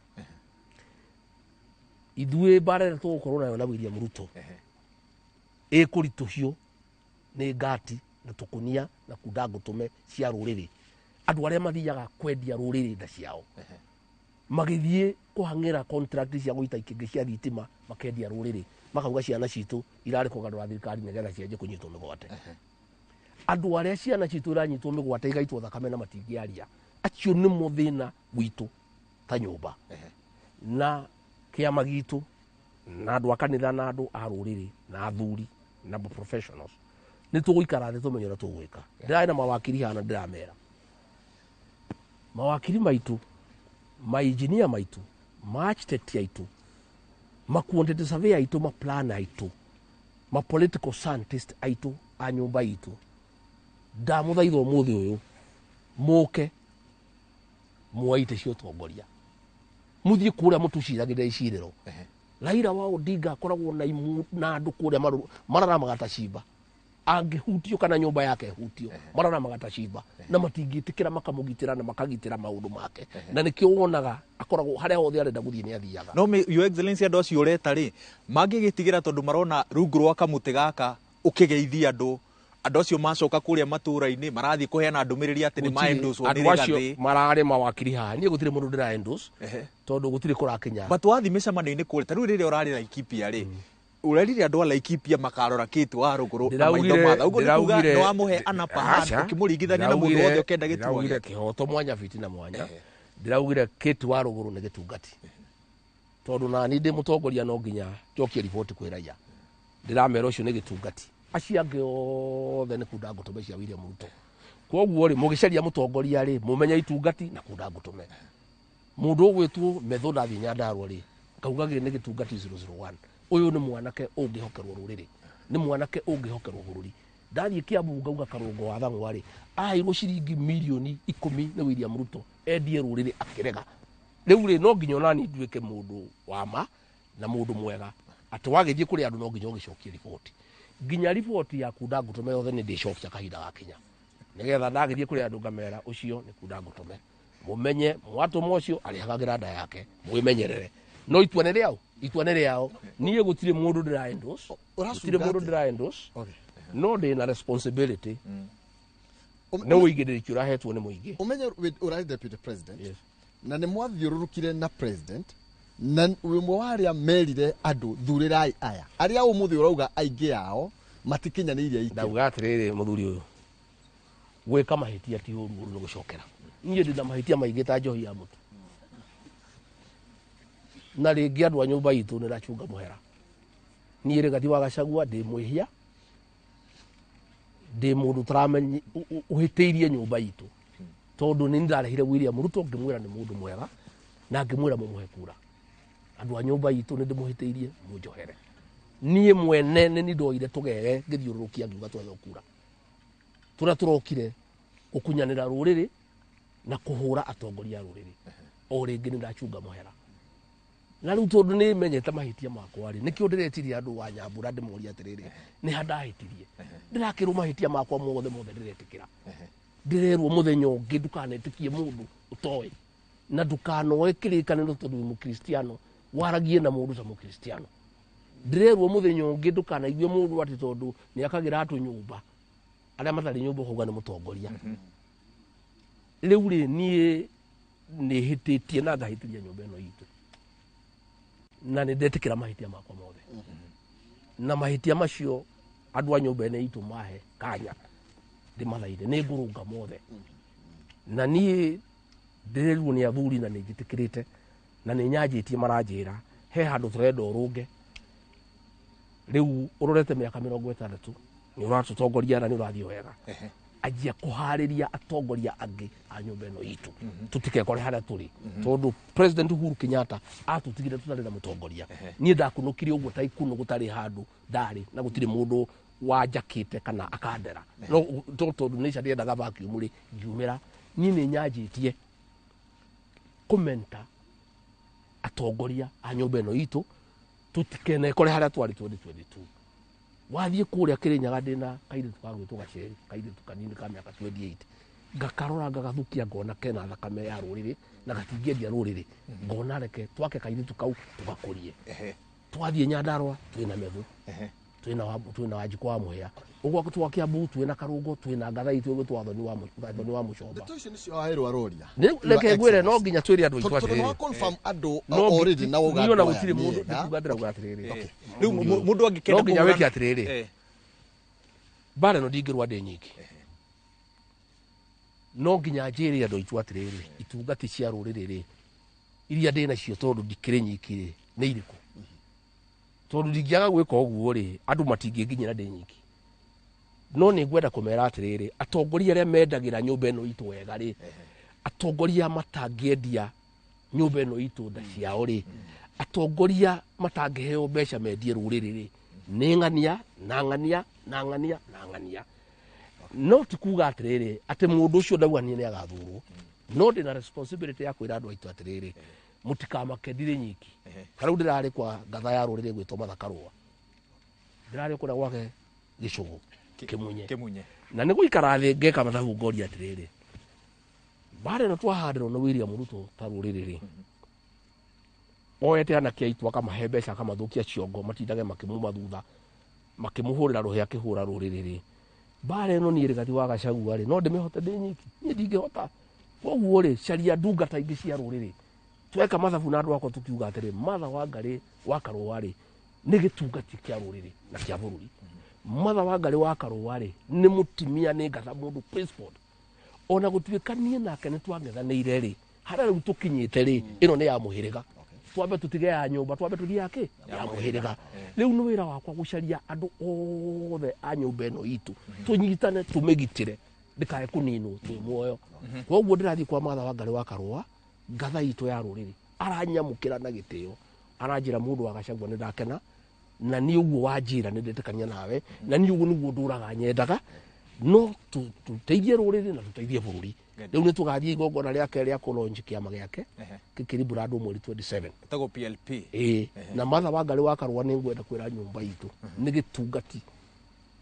Ithuĩ mbara ĩrĩa tũgũkorwo nayo na William Ruto ĩkũritũhio nĩ ngati na tũkũnia na kunda ngũtũme cia rũrĩrĩ, andũ arĩa mathiaga kwendia rũrĩrĩ nda ciao, magĩthiĩ kũhang'ĩra contract cia gũita ikĩngĩ cia thitima, makendia rũrĩrĩ, makauga ciana citũ irarĩ kũgarũra thirikari nĩgetha cianjie kũnyitwo mĩgwate. Andũ arĩa ciana citũ iranyitwo mĩgwate, igaitwo thakame na matingĩaria, acio nĩmo thĩna witũ ta nyũmba na kĩama gitũ na andũ a kanitha na andũ a rũrĩrĩ na athuri na professionals. Nĩ tũgũikara thĩ tũmenye ũrĩa tũgwĩka. Ndĩrarĩ na mawakiri hana, ndĩramera mawakiri maitũ, mainjinia maitũ, ma architect aitũ, ma quantity survey aitũ, ma plan aitũ, ma political scientist aitũ a nyũmba itũ, ndamũthaitha ũmũthĩ ũyũ mũke muoe itĩ cia ũtongoria, mũthiĩ kũrĩa mũtũciragĩrĩra icirĩro. Raila wa Odinga akoragwo na imu na andũ kũrĩa mararamaga ta cimba angĩhutio kana nyũmba yake ĩhutio, mararamaga ta cimba na matingĩtĩkĩra, makamũgitĩra na makagitĩra maũndũ make, na nĩkĩo wonaga akoragwo harĩa hothe arenda gũthiĩ nĩ athiaga. No Your Excellency, andũ acio ũreta rĩ, mangĩgĩtigĩra tondũ marona rungu rwa kamũtĩ gaka ũkĩgeithia andũ, andũ acio macoka kũrĩa matũũra-inĩ marathiĩ kũheana ndũmĩrĩri atĩ nĩ maendocwo nĩ Andũ acio Rigathĩ. Mararĩ mawakiri haha, niĩ gũtirĩ mũndũ ndĩra endorse, tondũ gũtirĩ kũrakinya. But wathiĩ mĩcemanio-inĩ kũrĩa, ta rĩu rĩrĩa ũrarĩ Laikipia rĩ, ũrerire andũ a Laikipia makarora Kate wa Rũgũrũ na maitho matha ũguo, nĩ kuga nĩ wamũhe an upper hand Aca. ũkĩmũringithania na mũndũ wothe ũkenda gĩturwa Ndĩraugire gĩake. kĩhoto mwanya, bitina mwanya. Ndĩraugire Kate wa Rũgũrũ nĩ gĩtungati, tondũ nani ndĩ mũtongoria no nginya njokie riboti kwĩ raia. Ndĩramera ũcio nĩ gĩtungati, acio angĩ othe nĩ kunda ngũtũme cia William Ruto. Koguo rĩ, mũgĩcaria mũtongoria rĩ, mũmenye itungati na kunda ngũtũme. Mũndũ ũgwĩtwo Metho ndathiĩ Nyandarua rĩ, ngauga gĩ nĩ gĩtungati 001. Ũyũ nĩ mwanake ũngĩhokerwo rũrĩrĩ, nĩ mwanake ũngĩhokerwo bũrũri. Ndathiĩ Kiambu ngauga Karũngo wa Thang'wa rĩ, aheirwo ciringi mirioni 10 nĩ William Ruto endie rũrĩrĩ, akĩrega. Rĩu rĩ, no nginya onani nduĩke mũndũ wa ma na mũndũ mwega, atĩ wagĩthiĩ kũrĩ andũ no nginya ũgĩcokie riboti, nginya riboti ya kunda ngũtũme yothe nĩ ndĩcokia kahinda gakinya, nĩgetha ndagĩthiĩ kũrĩ andũ ngamera ũcio nĩ kunda ngũtũme, mũmenye mwatũma ũcio arĩhagagĩra nda yake, mwĩmenyerere. No itua nĩ rĩao, itua nĩ rĩao. Niĩ gũtirĩ mũndũ ndĩra endorse, gũtirĩ Ũracunga mũndũ atĩa? ndĩra endorse, no ndĩ na responsibility nĩ ũigĩrĩrĩki ũrahetwo nĩ mũingĩ. Ũmenye ũrarĩ deputy president Yes. na nĩ mwathiũrũrũkire na president, na wĩ ũmwe wa arĩa merire andũ thurĩrai aya arĩa ũmũthĩ ũrauga aingĩ ao matikinyanĩirie ikĩro. Ndauga atĩrĩrĩ, mũthuri ũyũ, gwĩka mahĩtia ti ũru, ũru nĩ gũcokera. Niĩ ndĩ na mahĩtia maingĩ ta njohi ya mũtu, na rĩngĩ andũ a nyũmba itũ nĩ ndacunga mũhera. Niĩ Rigathi wa Gachagua ndĩ mwĩhia, ndĩ mũndũ ũtaramenya ũhĩtĩirie nyũmba itũ, tondũ nĩ ndarehire William Ruto ngĩmwĩra nĩ mũndũ mwega na ngĩmwĩra mũmũhe kura. Andũ a nyũmba itũ nĩ ndĩmũhĩtĩirie, mũnjohere. Niĩ mwene nĩ ndoire tũgege ngĩthiũrũrũkia ngiuga twaheo kura, tũrĩa tũrokire gũkunyanĩra rũrĩrĩ na kũhũra atongoria a rũrĩrĩ. O rĩngĩ nĩ ndacunga mũhera, na rĩu tondũ nĩ menyete mahĩtia makwa rĩ, nĩkĩo ndĩretirie andũ wa Nyambura ndĩmorie atĩrĩrĩ, nĩ ha ndahĩtirie? Ndĩrakĩrwo mahĩtia makwa mothe mothe, ndĩretĩkĩra. Ndĩrerwo mũthenya ũngĩ ndũkanetĩkie mũndũ ũtoĩ na ndũkanoe kĩrĩkanĩro, tondũ wĩ mũkristiano, waragie na mũndũ ta mũkristiano. Ndĩrerwo mũthenya ũngĩ ndũkanaigue mũndũ atĩ tondũ nĩ akagĩra andũ nyũmba, arĩa matarĩ nyũmba ũkauga nĩ mũtongoria. Rĩu rĩ, niĩ nĩ hĩtĩtie na ngahĩtĩria nyũmba ĩno itũ, na nĩ ndetĩkĩra mahĩtia makwa mothe, na mahĩtia macio andũ a nyũmba ĩno itũ mahe kanya ndĩmathaire, nĩ ngũrũnga mothe. Na niĩ ndĩrerirwo nĩ athuri na nĩ njĩtĩkĩrĩte na nĩ nyanjĩtie, maranjĩra he handũ tũrenda ũrũnge. Rĩu ũrorete mĩaka 60 nĩ ũratũtongoria na nĩ ũrathiĩ wega, anjia kũharĩria atongoria angĩ a nyũmba ĩno itũ, tũtikekore harĩa tũrĩ, tondũ President Uhuru Kenyatta atũtigire tũtarĩ na mũtongoria. Niĩ ndakunũkire ũguo ta ikunũ, gũtarĩ handũ ndarĩ na gũtirĩ mũndũ wanjakĩte kana akandera, no tondũ nature ndĩendaga vacuum rĩ, ngiumĩra. Niĩ nĩ nyanjĩtie kũmenta atongoria a nyũmba ĩno itũ, tũtikenekore harĩa twarĩ 2022. Wathiĩ kũrĩa Kĩrĩnyaga, ndĩna kairĩtu gagwĩtwo Gaceri, kairĩtu kanini ka mĩaka 28, ngakarora ngagathukia, ngona kena thakame ya rũrĩrĩ na gatingĩendia rũrĩrĩ, ngona reke twake kairĩtu kau tũgakũrie. Twathiĩ Nyandarũa twĩna Methu, twĩna Wanjikũ wa Mũhĩa, ũguo twa Kiambu twĩna Karũngo, twĩna ngatha itũ ĩgwĩtwo Wathoni wa Mũcomba. Ndeto icio nĩcio waheirwo aroria. Reke ngwĩre, no nginya twĩre andũ aitũ tondũ atĩrĩrĩ, nĩ confirm andũ no already na wauga niĩ ona andũ aya gũtirĩ nĩ mũndũ ega. ndikuga, ndĩrauga atĩrĩrĩ, Rĩu mũndũ angĩkenda no nginya kũgũra- wĩke atĩrĩrĩ, mbara ĩno ndingĩrũa ndĩ nyiki, no nginya njĩre andũ aitũ atĩrĩrĩ, itungati cia rũrĩrĩ rĩ, iria ndĩ nacio tondũ ndikĩrĩ nyiki rĩ, nĩ irĩkũ? Tondũ ndingĩaga gwĩka ũguo rĩ, andũ matingĩnginyĩra ndĩ nyiki. No nĩ ngwenda kũmera atĩrĩrĩ, atongoria arĩa mendagĩra nyũmba ĩno itũ wega rĩ, atongoria matangĩendia nyũmba ĩno itũ nda ciao rĩ, atongoria matangĩheo mbeca mendie rũrĩrĩ rĩ, nĩ ng'ania na ng'ania na ng'ania na ng'ania. No ti kuga atĩrĩrĩ atĩ mũndũ ũcio ndauga niĩ nĩ agathurwo, no ndĩna responsibility ya kwĩra andũ aitũ atĩrĩrĩ, mũtikamake, ndirĩ nyiki. Ta rĩu ndĩrarĩ kwa ngatha ya rũrĩrĩ gwĩtwo Mathakarũa, ndĩrarĩ kũrĩa gwake Gĩcũgũ Kĩmunye. Kĩmunye. Na nĩ gũikara thĩ ngeka mathabu, ngoria atĩrĩrĩ, mbara ĩno twahandĩrwo nĩ William Ruto ta rũrĩrĩ rĩ, oete anake aitũ akamahe mbeca, akamathũkia ciongo, matindage makĩmuma thutha makĩmũhũrĩra rũhĩ akĩhũra rũrĩrĩ rĩ, mbara ĩno niĩ Rigathi wa Gachagua rĩ, no ndĩmĩhote ndĩ nyiki? Niĩ ndingĩhota. Koguo rĩ, caria ndungata ingĩ cia rũrĩrĩ. Tweka mathabu na andũ akwa, tukiuga atĩrĩ, Martha Wangari wa Karũa rĩ, nĩ gĩtungati kĩa rũrĩrĩ na kĩa bũrũri. Martha Wangari wa Karũa rĩ, nĩ mũtimia, nĩ ngatha, mũndũ principled. Ona gũtuĩka niĩ nake nĩ twang'ethanĩire rĩ, harĩa rĩu tũkinyĩte rĩ, ĩno nĩ ya mũhĩrĩga, twambe tũtige ya nyũmba, twambe tũthiĩ ya kĩ ya mũhĩrĩga. Rĩu nĩ wĩra wakwa gũcaria andũ othe a nyũmba ĩno itũ, tũnyitane, tũmĩgitĩre ndĩkae kũninwo twĩ muoyo. Koguo ndĩrathiĩ kwa Martha Wangari wa Karũa, ngatha itũ ya rũrĩrĩ, aranyamũkĩra na gĩtĩo, aranjĩra, mũndũ wa Gachagua, nĩ ndakena na niĩ ũguo wanjĩra, nĩ ndetĩkania nawe, na niĩ ũguo nĩguo ndũraga nyendaga, no tũteithie rũrĩrĩ na tũteithie bũrũri. Rĩu nĩ tũgathiĩ igongona rĩake rĩa kũlaunch kĩama gĩake kĩkĩribũrandwo mweri 27. Ĩtagwo PLP. Ĩĩ, na Martha Wangari wa Karũa, nĩ ngwenda kwĩra nyũmba itũ, nĩ gĩtungati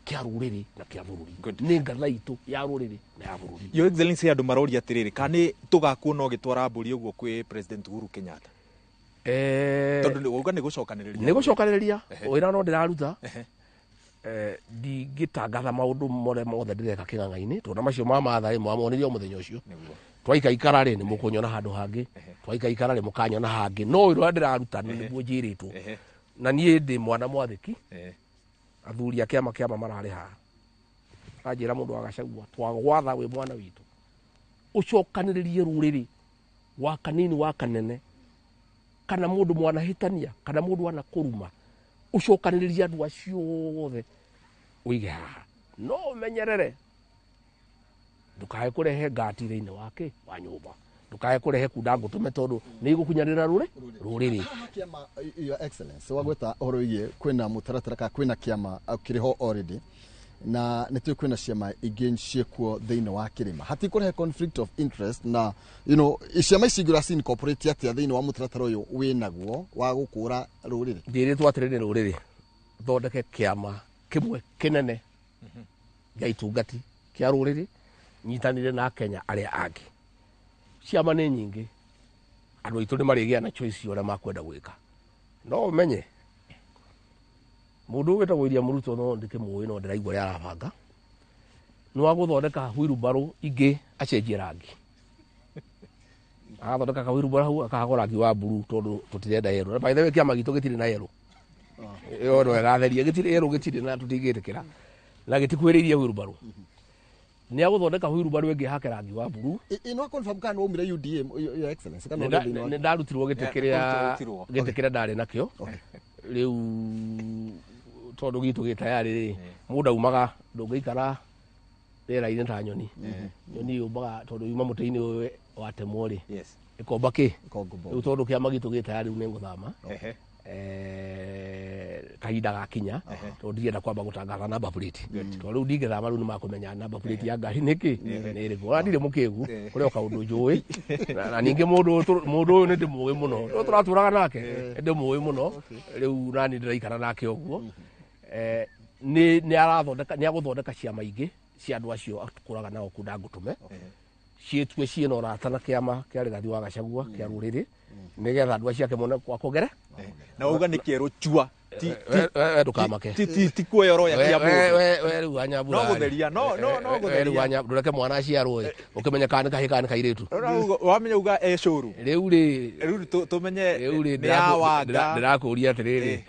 kĩa rũrĩrĩ na kĩa bũrũri. Good. Nĩ ngatha itũ ya rũrĩrĩ na ya bũrũri. Your Excellency, andũ maroria atĩrĩrĩ, kana nĩ tũgakuona ũgĩtwara mbũri ũguo kwĩ President Uhuru Kenyatta? Tondũ wauga nĩ gũcokanĩrĩria. Nĩ gũcokanĩrĩria wĩra no ndĩraruta. Ndingĩtangatha maũndũ marĩa mothe ndĩreka kĩng'ang'a-inĩ, tondũ macio ma Martha rĩ, mwamonire o mũthenya ũcio. Twaikaikara rĩ, nĩ mũkũnyona handũ hangĩ, twaikaikara rĩ, mũkanyona hangĩ, no wĩra ũrĩa ndĩraruta nĩguo njĩrĩtwo. Na niĩ ndĩ mwana mwathĩki. Athuri a kĩama mararĩ haha, anjĩra, mũndũ wa Gachagua, twagwatha wĩ mwana witũ ũcokanĩrĩrie rũrĩrĩ wa kanini wa kanene, kana mũndũ mwanahĩtania, kana mũndũ anakũruma, ũcokanĩrĩrie andũ acio othe ũige haha, no ũmenyerere ndũkae kũrehe ngati thĩinĩ wake wa nyũmba, ndũkae kũrehe kunda ngũtũme, tondũ nĩ igũkunyanĩra rũrĩrĩ. Haha kĩama, Your Excellency, wagweta ũhoro wĩgiĩ kwĩna mũtaratara kana kwĩna kĩama kĩrĩ ho already, na nĩ tũĩ kwĩna ciama ingĩ ciĩkuo thĩinĩ wa kĩrĩma, hatikũrehe conflict of interest? Na ciama ici ingĩ ũraci incorporate atĩa thĩinĩ wa mũtaratara ũyũ wĩnaguo wa gũkũra rũrĩrĩ? Njĩrĩtwo atĩrĩrĩ, rũrĩrĩ thondeke kĩama kĩmwe kĩnene gĩa itungati kĩa rũrĩrĩ, nyitanĩre na Kenya arĩa angĩ. Ciama nĩ nyingĩ, andũ aitũ nĩ marĩgĩa na choice ũrĩa makwenda gwĩka, no ũmenye Mũndũ ũyũ wĩtagwo William Ruto no ndĩkĩmũĩ, no ndĩraigua ũrĩa arabanga nĩ wa gũthondeka wheelbarrow ingĩ, acenjie rangi, agathondeka ka wheelbarrow hau akahakwo rangi wa blue, tondũ tũtirenda yellow. Na by the way, kĩama gitũ gĩtirĩ na yellow. Ĩyo no ĩgatheria, gĩtirĩ yellow, gĩtirĩ na tũtingĩtĩkĩra na gĩtikuhĩrĩirie wheelbarrow. Nĩ agũthondeka wheelbarrow ĩngĩ hake rangi wa blue. Ino confirm kana waumire UDA, Your Excellency, kana ũrĩ thĩinĩ wa Nĩ ndarutirwo gĩtĩ kĩrĩa Kũrutirwo. gĩtĩ kĩrĩa ndarĩ nakĩo. Rĩu tondũ gitũ gĩ tayarĩ rĩ, mũndũ aumaga, ndũngĩikara rĩera-inĩ ta nyoni. Nyoni yũmbaga tondũ yuma mũtĩ-inĩ ũyũ watemwo rĩ, ĩkomba kĩ. Kongo. Rĩu tondũ kĩama gitũ gĩ tayarĩ, rĩu nĩ ngũthama kahinda gakinya, tondũ ndirenda kwamba gũtangatha number plate, tondũ rĩu ndingĩthama, rĩu nĩmakũmenya number plate ya ngari nĩkĩ nĩ ĩrĩkũ. Ona ndirĩ mũkĩgu, kũrĩ o kaũndũ njũĩ. Na ningĩ mũndũ ũyũ nĩ ndĩmũĩ mũno, no tũratũraga nake, nĩ ndĩmũĩ mũno rĩu, nani ndĩraikara nake ũguo. Nĩ arathondeka, nĩ agũthondeka ciama ingĩ cia andũ acio atũkũraga nao kunda ngũtũme ciĩtue ciĩna ũrata na kĩama kĩa Rigathi wa Gachagua kĩa rũrĩrĩ, nĩgetha andũ acio ake mone kwa kũgere. Na uga nĩ kĩerũ chua. We ndũkamake. Ti kuoyoroya kĩa mũndũ. We rĩu Wanyambura. No gũtheria, no We rĩu gũtheria. Ndũreke mwana aciarwo ĩ, ũkĩmenye kana nĩ kahĩĩ kana nĩ kairĩtu. Wamenya uga e cũru. Rĩu rĩ, Rĩu tũmenye rĩu rĩ, nĩ ya Wanga. Ndĩrakũria atĩrĩrĩ,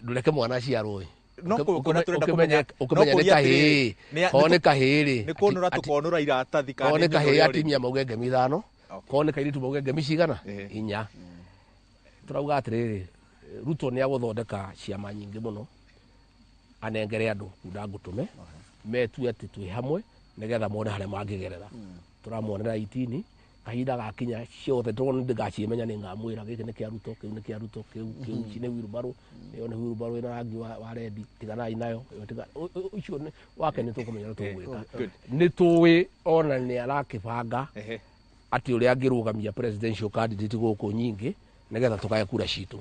ndũreke mwana aciarwo ĩ, No kuona tũrenda kũmenya, no ũkĩmenye nĩ kũria kahĩĩ. atĩrĩrĩ, Korwo nĩ kahĩĩ rĩ, nĩ kũnũra tũkonũra iratathi kana korwo nĩ nĩ kahĩĩ ũrĩa ũrĩ. atimia mauge ngemi ithano, korwo nĩ kairĩtu mauge ngemi cigana? 4. Tũrauga atĩrĩrĩ, Ruto nĩ agũthondeka ciama nyingĩ mũno, anengere andũ kunda ngũtũme metue atĩ twĩ hamwe, nĩgetha mone harĩa mangĩgerera. Tũramuonera itini kahinda gakinya ciothe, tondũ ndĩngacimenya, nĩ ngamwĩra gĩkĩ nĩ kĩa Ruto, kĩu nĩ kĩa Ruto, kĩu ici nĩ wheelbarrow, ĩyo nĩ wheelbarrow ĩna rangi wa red, tiganai nayo ĩyo, ũcio wake nĩ tũkũmenya ũrĩa tũgwĩka. Nĩ tũĩ ona nĩ arakĩbanga atĩ ũrĩa angĩrũgamia presidential candidate gũkũ nyingĩ, nĩgetha tũkae kura citũ,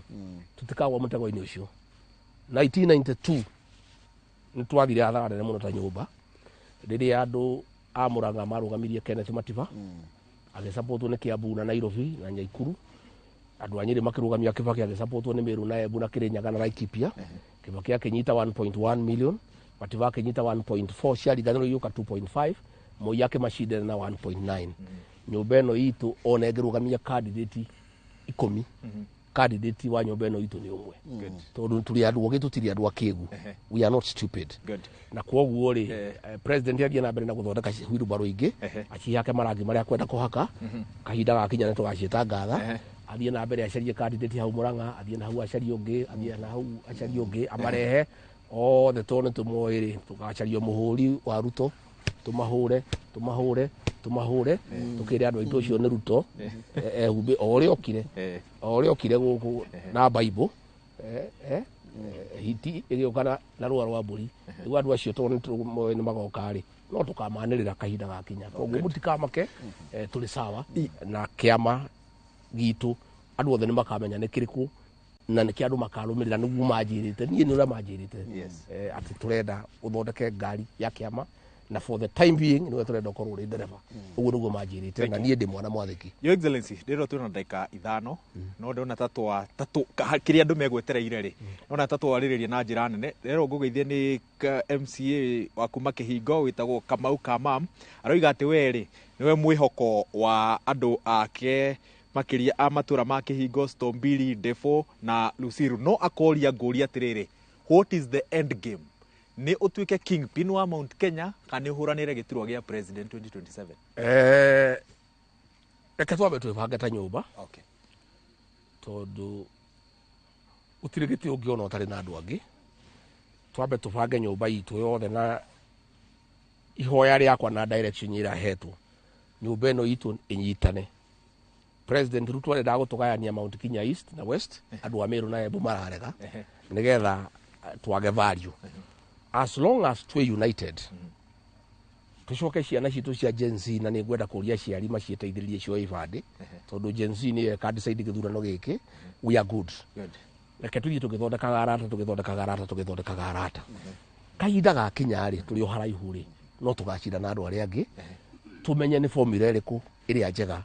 tũtikagwa mũtego-inĩ ũcio. 1992 nĩ twathire hathara nene mũno ta nyũmba rĩrĩa andũ a Murang'a marũgamirie Kenneth Matiba, agĩcapotwo nĩ Kiambu na Nairobi na Nyaikuru. Andũ a Nyĩrĩ makĩrũgamia Kibaki, agĩcapotwo nĩ Meru na Embu na Kĩrĩnyaga na Laikipia. Kibaki akĩnyita 1.1 million, Matiba akĩnyita 1.4, ciaringanĩrwo igĩũka 2.5, Moi akĩmacindana na 1.9. Nyũmba ĩno itũ ona ĩngĩrũgamia candidate 10, candidate wa nyũmba ĩno itũ nĩ ũmwe, tondũ tũrĩ andũ ogĩ, tũtirĩ andũ akĩgu, we are not stupid. Na kwoguo rĩ, president athiĩ na mbere na gũthondeka wheelbarrow ingĩ, acihake marangi marĩa akwenda kũhaka. Kahinda gakinya nĩ tũgaciĩtangatha. Athiĩ na mbere acarie candidate hau Murang'a, athiĩ na hau acarie ũngĩ, athiĩ na hau acarie ũngĩ, amarehe othe, tondũ nĩ tũmoĩ rĩ, tũgacaria mũhũri wa Ruto, tũmahũre, tũmahũre, tũmahũre, tũkĩre andũ aitũ ũcio nĩ Ruto ehumbe o ũrĩa okire, o ũrĩa okire gũkũ na Bible, hiti ĩgĩũka na rũa rwa mbũri. Rĩu andũ acio tondũ nĩ tũmoĩ nĩ magoka rĩ, no tũkamanĩrĩra kahinda gakinya. Koguo mũtikamake, tũrĩ sawa na kĩama gitũ. Andũ othe nĩ makamenya nĩ kĩrĩkũ na nĩkĩ andũ makarũmĩrĩra, nĩguo manjĩrĩte niĩ, nĩ ũrĩa manjĩrĩte atĩ tũrenda ũthondeke ngari ya kĩama, na for the time being nĩwe tũrenda ũkorwo ũrĩ ndereba. Ũguo nĩguo manjĩrĩte, na niĩ ndĩ mwana mwathĩki. Your Excellency, ndĩrwo twĩna ndagĩka 5, no ndona ta twa ta tũ kĩrĩa andũ megwetereire rĩ, ndona ta twarĩrĩria na njĩra nene. Rero ngũgeithie nĩ MCA wa kuma Kĩhingo wĩtagwo Kamau Kamam, aroiga atĩ we rĩ nĩwe mwĩhoko wa andũ ake, makĩria a matũra ma Kĩhingo, Stombili, Ndebo na Lusiru. No akoria ngũria atĩrĩrĩ, what is the end game? Nĩ ũtuĩke kingpin wa Mount Kenya kana nĩ ũhũranĩre gĩturwa gĩa president 2027? Reke twambe twĩbange ta nyũmba, tondũ gũtirĩ gĩtĩ ũngĩona ũtarĩ na andũ angĩ. Twambe tũbange nyũmba itũ yothe, na ihoya rĩakwa na direction ĩrĩa hetwo, nyũmba ĩno itũ ĩnyitane. President Ruto arenda gũtũgayania Mount Kenya East na West, andũ a Meru na Embu mararega, nĩgetha twage value. As long as twĩ united, tũcoke ciana citũ cia Gen Z, na nĩ ngwenda kũria aciari maciĩteithĩrĩrie cioe ibandĩ, tondũ Gen Z nĩyo ĩka decide gĩthurano gĩkĩ. We are good. Reke tũthiĩ tũgĩthondekaga arata, tũgĩthondekaga arata, tũgĩthondekaga arata. Kahinda gakinya rĩ, tũrĩ o haraihu rĩ, no tũgacira na andũ arĩa angĩ, tũmenye nĩ formula ĩrĩkũ ĩrĩa njega,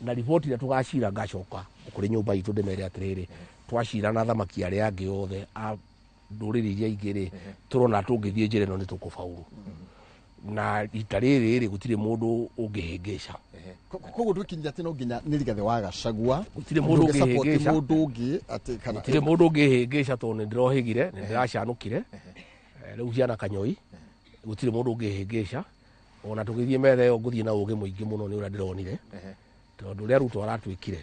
na riboti ĩrĩa tũgacira, ngacoka kũrĩ nyũmba itũ ndĩmere atĩrĩrĩ, twacira na thamaki arĩa angĩ othe a Ndũrĩrĩ iria ingĩ rĩ, tũrona tũngĩthiĩ njĩra ĩno nĩ tũkũbaũrũ, na rita rĩrĩ rĩ, gũtirĩ mũndũ ũngĩhĩngĩca. Koguo ndwikinyia atĩ no nginya nĩ Rigathĩ wa Gachagua? Gũtirĩ mũndũ Ndũngĩ-support ũngĩhĩngĩca. Mũndũ ũngĩ atĩ kana? Gũtirĩ mũndũ ũngĩhĩngĩca, tondũ nĩ ndĩrohĩgire, nĩ ndĩracanũkire. Rĩu ciana kanyoi, gũtirĩ mũndũ ũngĩhĩngĩca. Ona tũgĩthiĩ metha ĩyo, ngũthiĩ na ũgĩ mũingĩ mũno nĩ ũrĩa ndĩronire, tondũ ũrĩa Ruto aratwĩkire,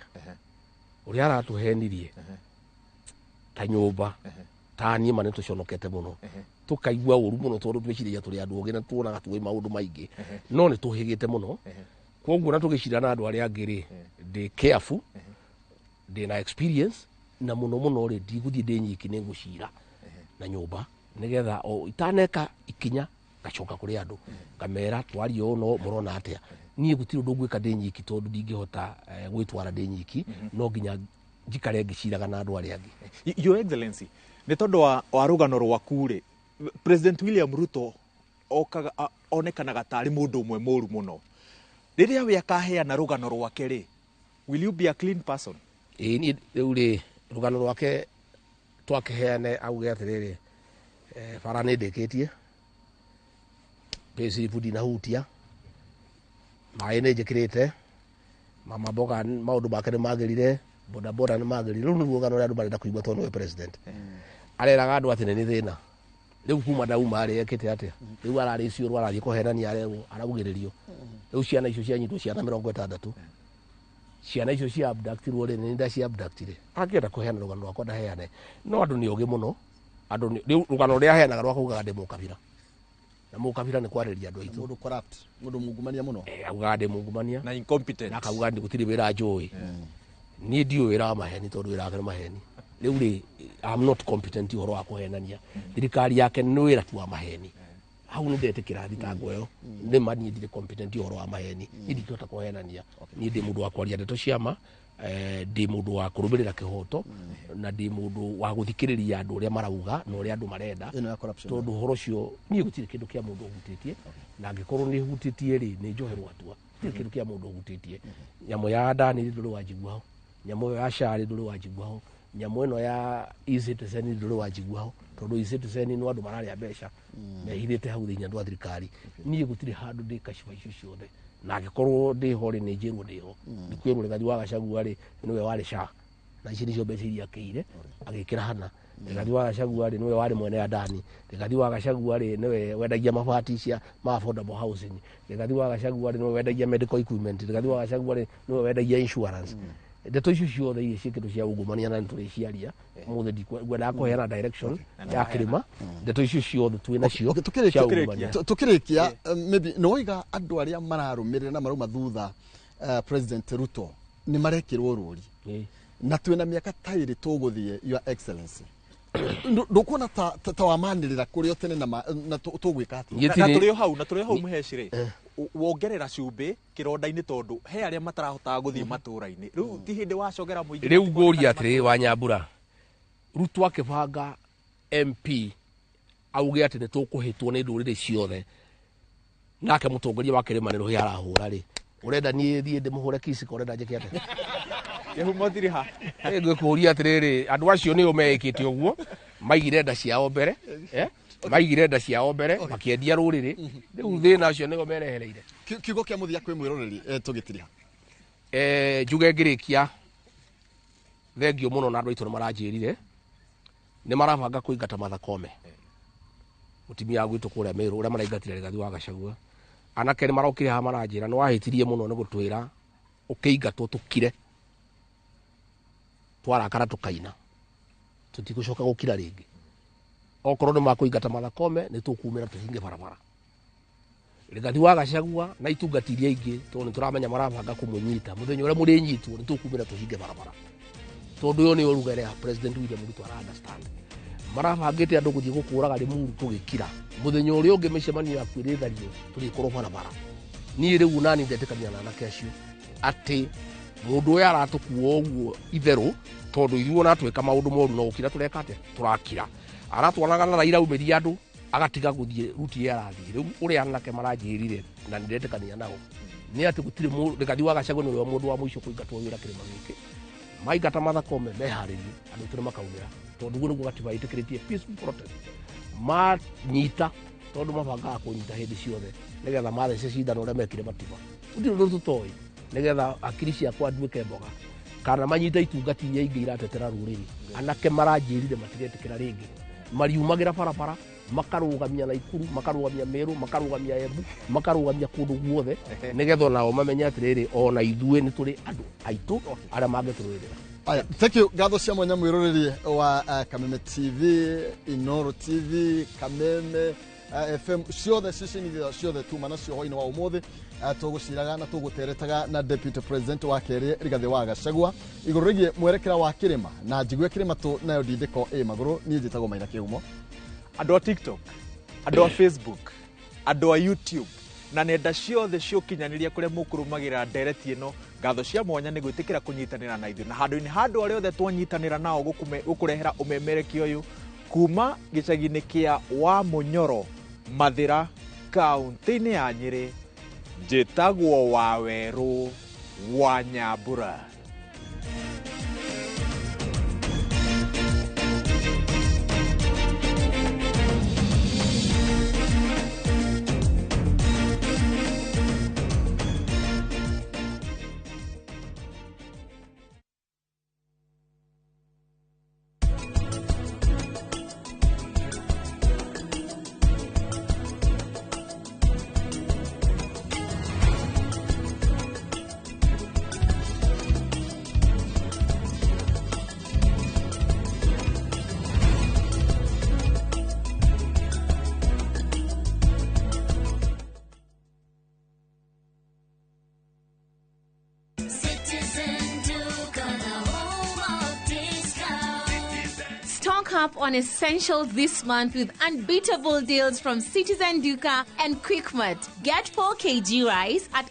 ũrĩa aratũhenirie ta nyũmba, ta niĩ ma nĩ tũconokete mũno, tũkaigua ũru mũno, tondũ twĩciragia tũrĩ andũ ogĩ na tuonaga tũĩ maũndũ maingĩ, no nĩ tũhĩgĩte mũno. Koguo na tũgĩcira na andũ arĩa angĩ rĩ, ndĩ careful, ndĩ na experience, na mũno mũno rĩ, ndigũthiĩ ndĩ nyiki, nĩ ngũcira na nyũmba, nĩgetha o itaneka ikinya ngacoka kũrĩ andũ ngamera twarie ũũ, no mũrona atĩa? Niĩ gũtirĩ ũndũ ngwĩka ndĩ nyiki, tondũ ndingĩhota gwĩtwara ndĩ nyiki, no nginya njikare ngĩciraga na andũ arĩa angĩ. Your Excellency, nĩ tondũ wa rũgano rwaku rĩ, President William Ruto okaga onekanaga tarĩ mũndũ ũmwe mũru mũno. Rĩrĩa we akaheana rũgano rwake rĩ, will you be a clean person? Ĩĩ, niĩ rĩu rĩ, rũgano rwake twakĩheane, auge atĩrĩrĩ, bara nĩ ndĩkĩtie, payslip ndinahutia, maĩ nĩ njĩkĩrĩte, mama mboga maũndũ make nĩ magĩrire, bodaboda nĩ magĩrire. Rĩu nĩruo rũgano rũrĩa andũ marenda kũigua, tondũ nĩwe president areraga andũ atĩ nĩ nĩ thĩna. Rĩu kuma ndauma rĩ, ekĩte atĩa? Rĩu ararĩ ciũrwo, arathiĩ kũhenania, arerwo araugĩrĩrio. Rĩu ciana icio cianyitwo, ciana 60, ciana icio cia abductirwo rĩ, nĩ ndacia abductire. Angĩenda kũheana rũgano rwakwa, ndaheane, no andũ nĩ ogĩ mũno. Andũ rĩu rũgano rũrĩa aheanaga rwa kugaga ndĩ mũkabira, na mũkabira nĩ kwarĩria andũ aitũ. Mũndũ corrupt, mũndũ mungumania mũno. Augaga ndĩ mungumania. Na incompetent. Na akauga ndĩ gũtirĩ wĩra njũĩ. Niĩ ndiũĩ wĩra wa maheni, tondũ wĩra wake nĩ maheni. Rĩu rĩ, I'm not competent ũhoro wa kũhenania. Thirikari yake nĩ wĩra tu wa maheni. Hau nĩ ndetĩkĩra thitango ĩyo. Nĩ ma niĩ ndirĩ competent ũhoro wa maheni, niĩ ndingĩhota kũhenania. Niĩ ndĩ mũndũ wa kwaria ndeto cia ma, ndĩ mũndũ wa kũrũmĩrĩra kĩhoto, na ndĩ mũndũ wa gũthikĩrĩria andũ ũrĩa marauga na ũrĩa andũ marenda. Ĩno ya corruption. Tondũ ũhoro ũcio, niĩ gũtirĩ kĩndũ kĩa mũndũ ũhutĩtie, na angĩkorwo nĩ hutĩtie rĩ, nĩ njoherwo hatua. Gũtirĩ kĩndũ kĩa mũndũ ũhutĩtie. Nyamũ ya ndani ndũrĩ wanjigua ho, nyamũ ĩyo ya SHA ndũrĩ wanjigua ho, nyamũ ĩno ya eCitizen ndũrĩ wanjigua ho, tondũ eCitizen no andũ mararĩa mbeca mehithĩte hau thĩinĩ, andũ a thirikari. Niĩ gũtirĩ handũ ndĩ kaciba icio ciothe, na angĩkorwo ndĩho rĩ, nĩ njĩrwo ndĩho. Nĩ kwĩrwo Rigathi wa Gachagua rĩ, nĩwe warĩ SHA, na ici nĩcio mbeca iria akĩire agĩkĩra hana. Rigathi wa Gachagua rĩ, nĩwe warĩ mwene Adani. Rigathi wa Gachagua rĩ, nĩwe wendagia mabati cia ma affordable housing. Rigathi wa Gachagua rĩ, nĩwe wendagia medical equipment. Rigathi wa Gachagua rĩ, nĩwe wendagia insurance. Ndeto icio ciothe iria ciĩkĩtwo cia ungumania, na nĩtũrĩciaria ũmũthĩ, ndikwendaga kũheana direction ya kĩrĩma. Ndeto icio ciothe twĩ nacio Okay, cia ungumania. Tukĩrĩkia, maybe nĩ waiga andũ arĩa mararũmĩrĩra na marauma thutha President Ruto nĩ marekĩrwo rũri. Na twĩna mĩaka ta ĩrĩ tũgũthiĩ, Your Excellency. Ndũkuona ta wamanĩrĩra kũrĩ o tene na na tũgwĩka atĩa? Niĩ Na tũrĩ o hau, na tũrĩ o hau, mũheci rĩ, wongerera cumbĩ kĩronda-inĩ, tondũ he arĩa matarahotaga gũthiĩ matũra-inĩ. Rĩu ti hĩndĩ wacogera mũingĩ? Rĩu ngũria atĩrĩ, wa Nyambura, Ruto akĩbanga MP auge atĩ nĩ tũkũhĩtwo nĩ ndũrĩrĩ ciothe, nake mũtongoria wa kĩrĩma nĩ rũhĩa arahũra rĩ, ũrenda niĩ thiĩ ndĩmũhũre kisika? Ũrenda njĩke atĩa? Kĩhumo thiri ha? Ngĩkũria atĩrĩrĩ, andũ acio nĩo meĩkĩte ũguo, maigire nda ciao mbere, eh? Maigire nda ciao mbere, makĩendia rũrĩrĩ. Rĩu thĩna ũcio nĩo merehereire. Kiugo kĩa mũthia kwĩ mwĩroreri, tũgĩtiriha. Njuge ngĩrĩkia, thengio mũno na andũ aitũ nĩ maranjĩrire nĩ marabanga kũingata Martha Koome, mũtumia wa gwitũ kũrĩa Meru, ũrĩa maraingatire Rigathi wa Gachagua. Anake nĩ marokire haha, maranjĩra nĩ wahĩtirie mũno nĩ gũtwĩra ũkĩingatwo tũkire, twarakara tũkaina, tũtigũcoka gũkira rĩngĩ. Okorwo nĩ makũingata Martha Koome, nĩ tũkumĩra tũhinge barabara. Rigathi wa Gachagua na itungati iria ingĩ, tondũ nĩ tũramenya marabanga kũmũnyita, mũthenya ũrĩa mũrĩnyitwo, nĩ tũkumĩra tũhinge barabara, tondũ ĩyo nĩyo ruga ĩrĩa President William Ruto ara understand. Marabangĩte andũ gũthiĩ gũkũraga Limuru, tũgĩkira. Mũthenya ũrĩa ũngĩ mĩcemanio yaku ĩrĩthario, tũrĩkorwo barabara. Niĩ rĩu nani ndetĩkania na anake acio atĩ mũndũ ũyũ aratũkua ũguo itherũ, tondũ ithuĩ ona twĩka maũndũ moru, no gũkira tũreka atĩa? Tũrakira. Aratwaraga na Raila aumĩria andũ, agatiga gũthiĩ ruti ĩrĩa arathiĩ. Rĩu ũrĩa anake maranjĩrire, na nĩndetĩkania nao, nĩ atĩ gũtirĩ Rigathi wa Gachagua nĩwe mũndũ wa mũico kũingatwo wĩra kĩrĩma gĩkĩ. Maingata Martha Koome meharĩrie andũ aitũ nĩ makaumĩra tondũ guo nĩguo gatiba ĩtĩkĩrĩtie peaceful protest. Manyita tondũ mabangaga kũnyita hĩndĩ ciothe nĩgetha mathece cindano ũrĩa mekire matiba gũtirĩ ũndũ tũtoĩ nĩgetha akiri ciakwa nduĩke mboga kana manyite itungati iria ingĩ iratetera rũrĩrĩ. Anake maranjĩrire matigetĩkĩra rĩngĩ, mariumagĩra barabara makarũgamia Naikuru, makarũgamia Meru, makarũgamia Embu, makarũgamia kũndũ guothe nĩgetha onao mamenye atĩrĩrĩ ona ithuĩ nĩ tũrĩ andũ aitũ arĩa mangĩtũrũĩrĩra. Aya, thank you. Ngatho cia mwanya mwiroreri wa Kameme TV, Inoro TV, Kameme FM, ciothe ceceni ciothe tuma nacio hwainĩ wa ũmũthĩ. Tũgũciraga na tũgũteretaga na Deputy President wa kerĩ Rigathĩ wa Gachagua igũrũ rĩgiĩ mwerekera wa kĩrĩma na njigue kĩrĩma tũ nayo ndindĩko ĩ magũrũ. Niĩ njĩtagwo Maina Kĩhumo. Andũ a TikTok, andũ a Facebook, andũ a YouTube na nenda ciothe cia ũkinyanĩria kũrĩa mũkũrũmagĩrĩra ndereti ĩno, ngatho cia mwanya nĩ gwĩtĩkĩra kũnyitanĩra na ithuĩ na handũ-inĩ handũ arĩa othe twanyitanĩra nao gũkũrehera ũmemerekia ũyũ kuma gĩcagi-inĩ kĩa Wamunyoro, Mathĩra, kaũntĩ-inĩ ya Nyĩrĩ. Njĩtagwo Wawerũ wa Nyambura. Citizen Duka, the home of discount. Stock up on essentials this month with unbeatable deals from Citizen Duka and Quickmart. Get 4 kg rice at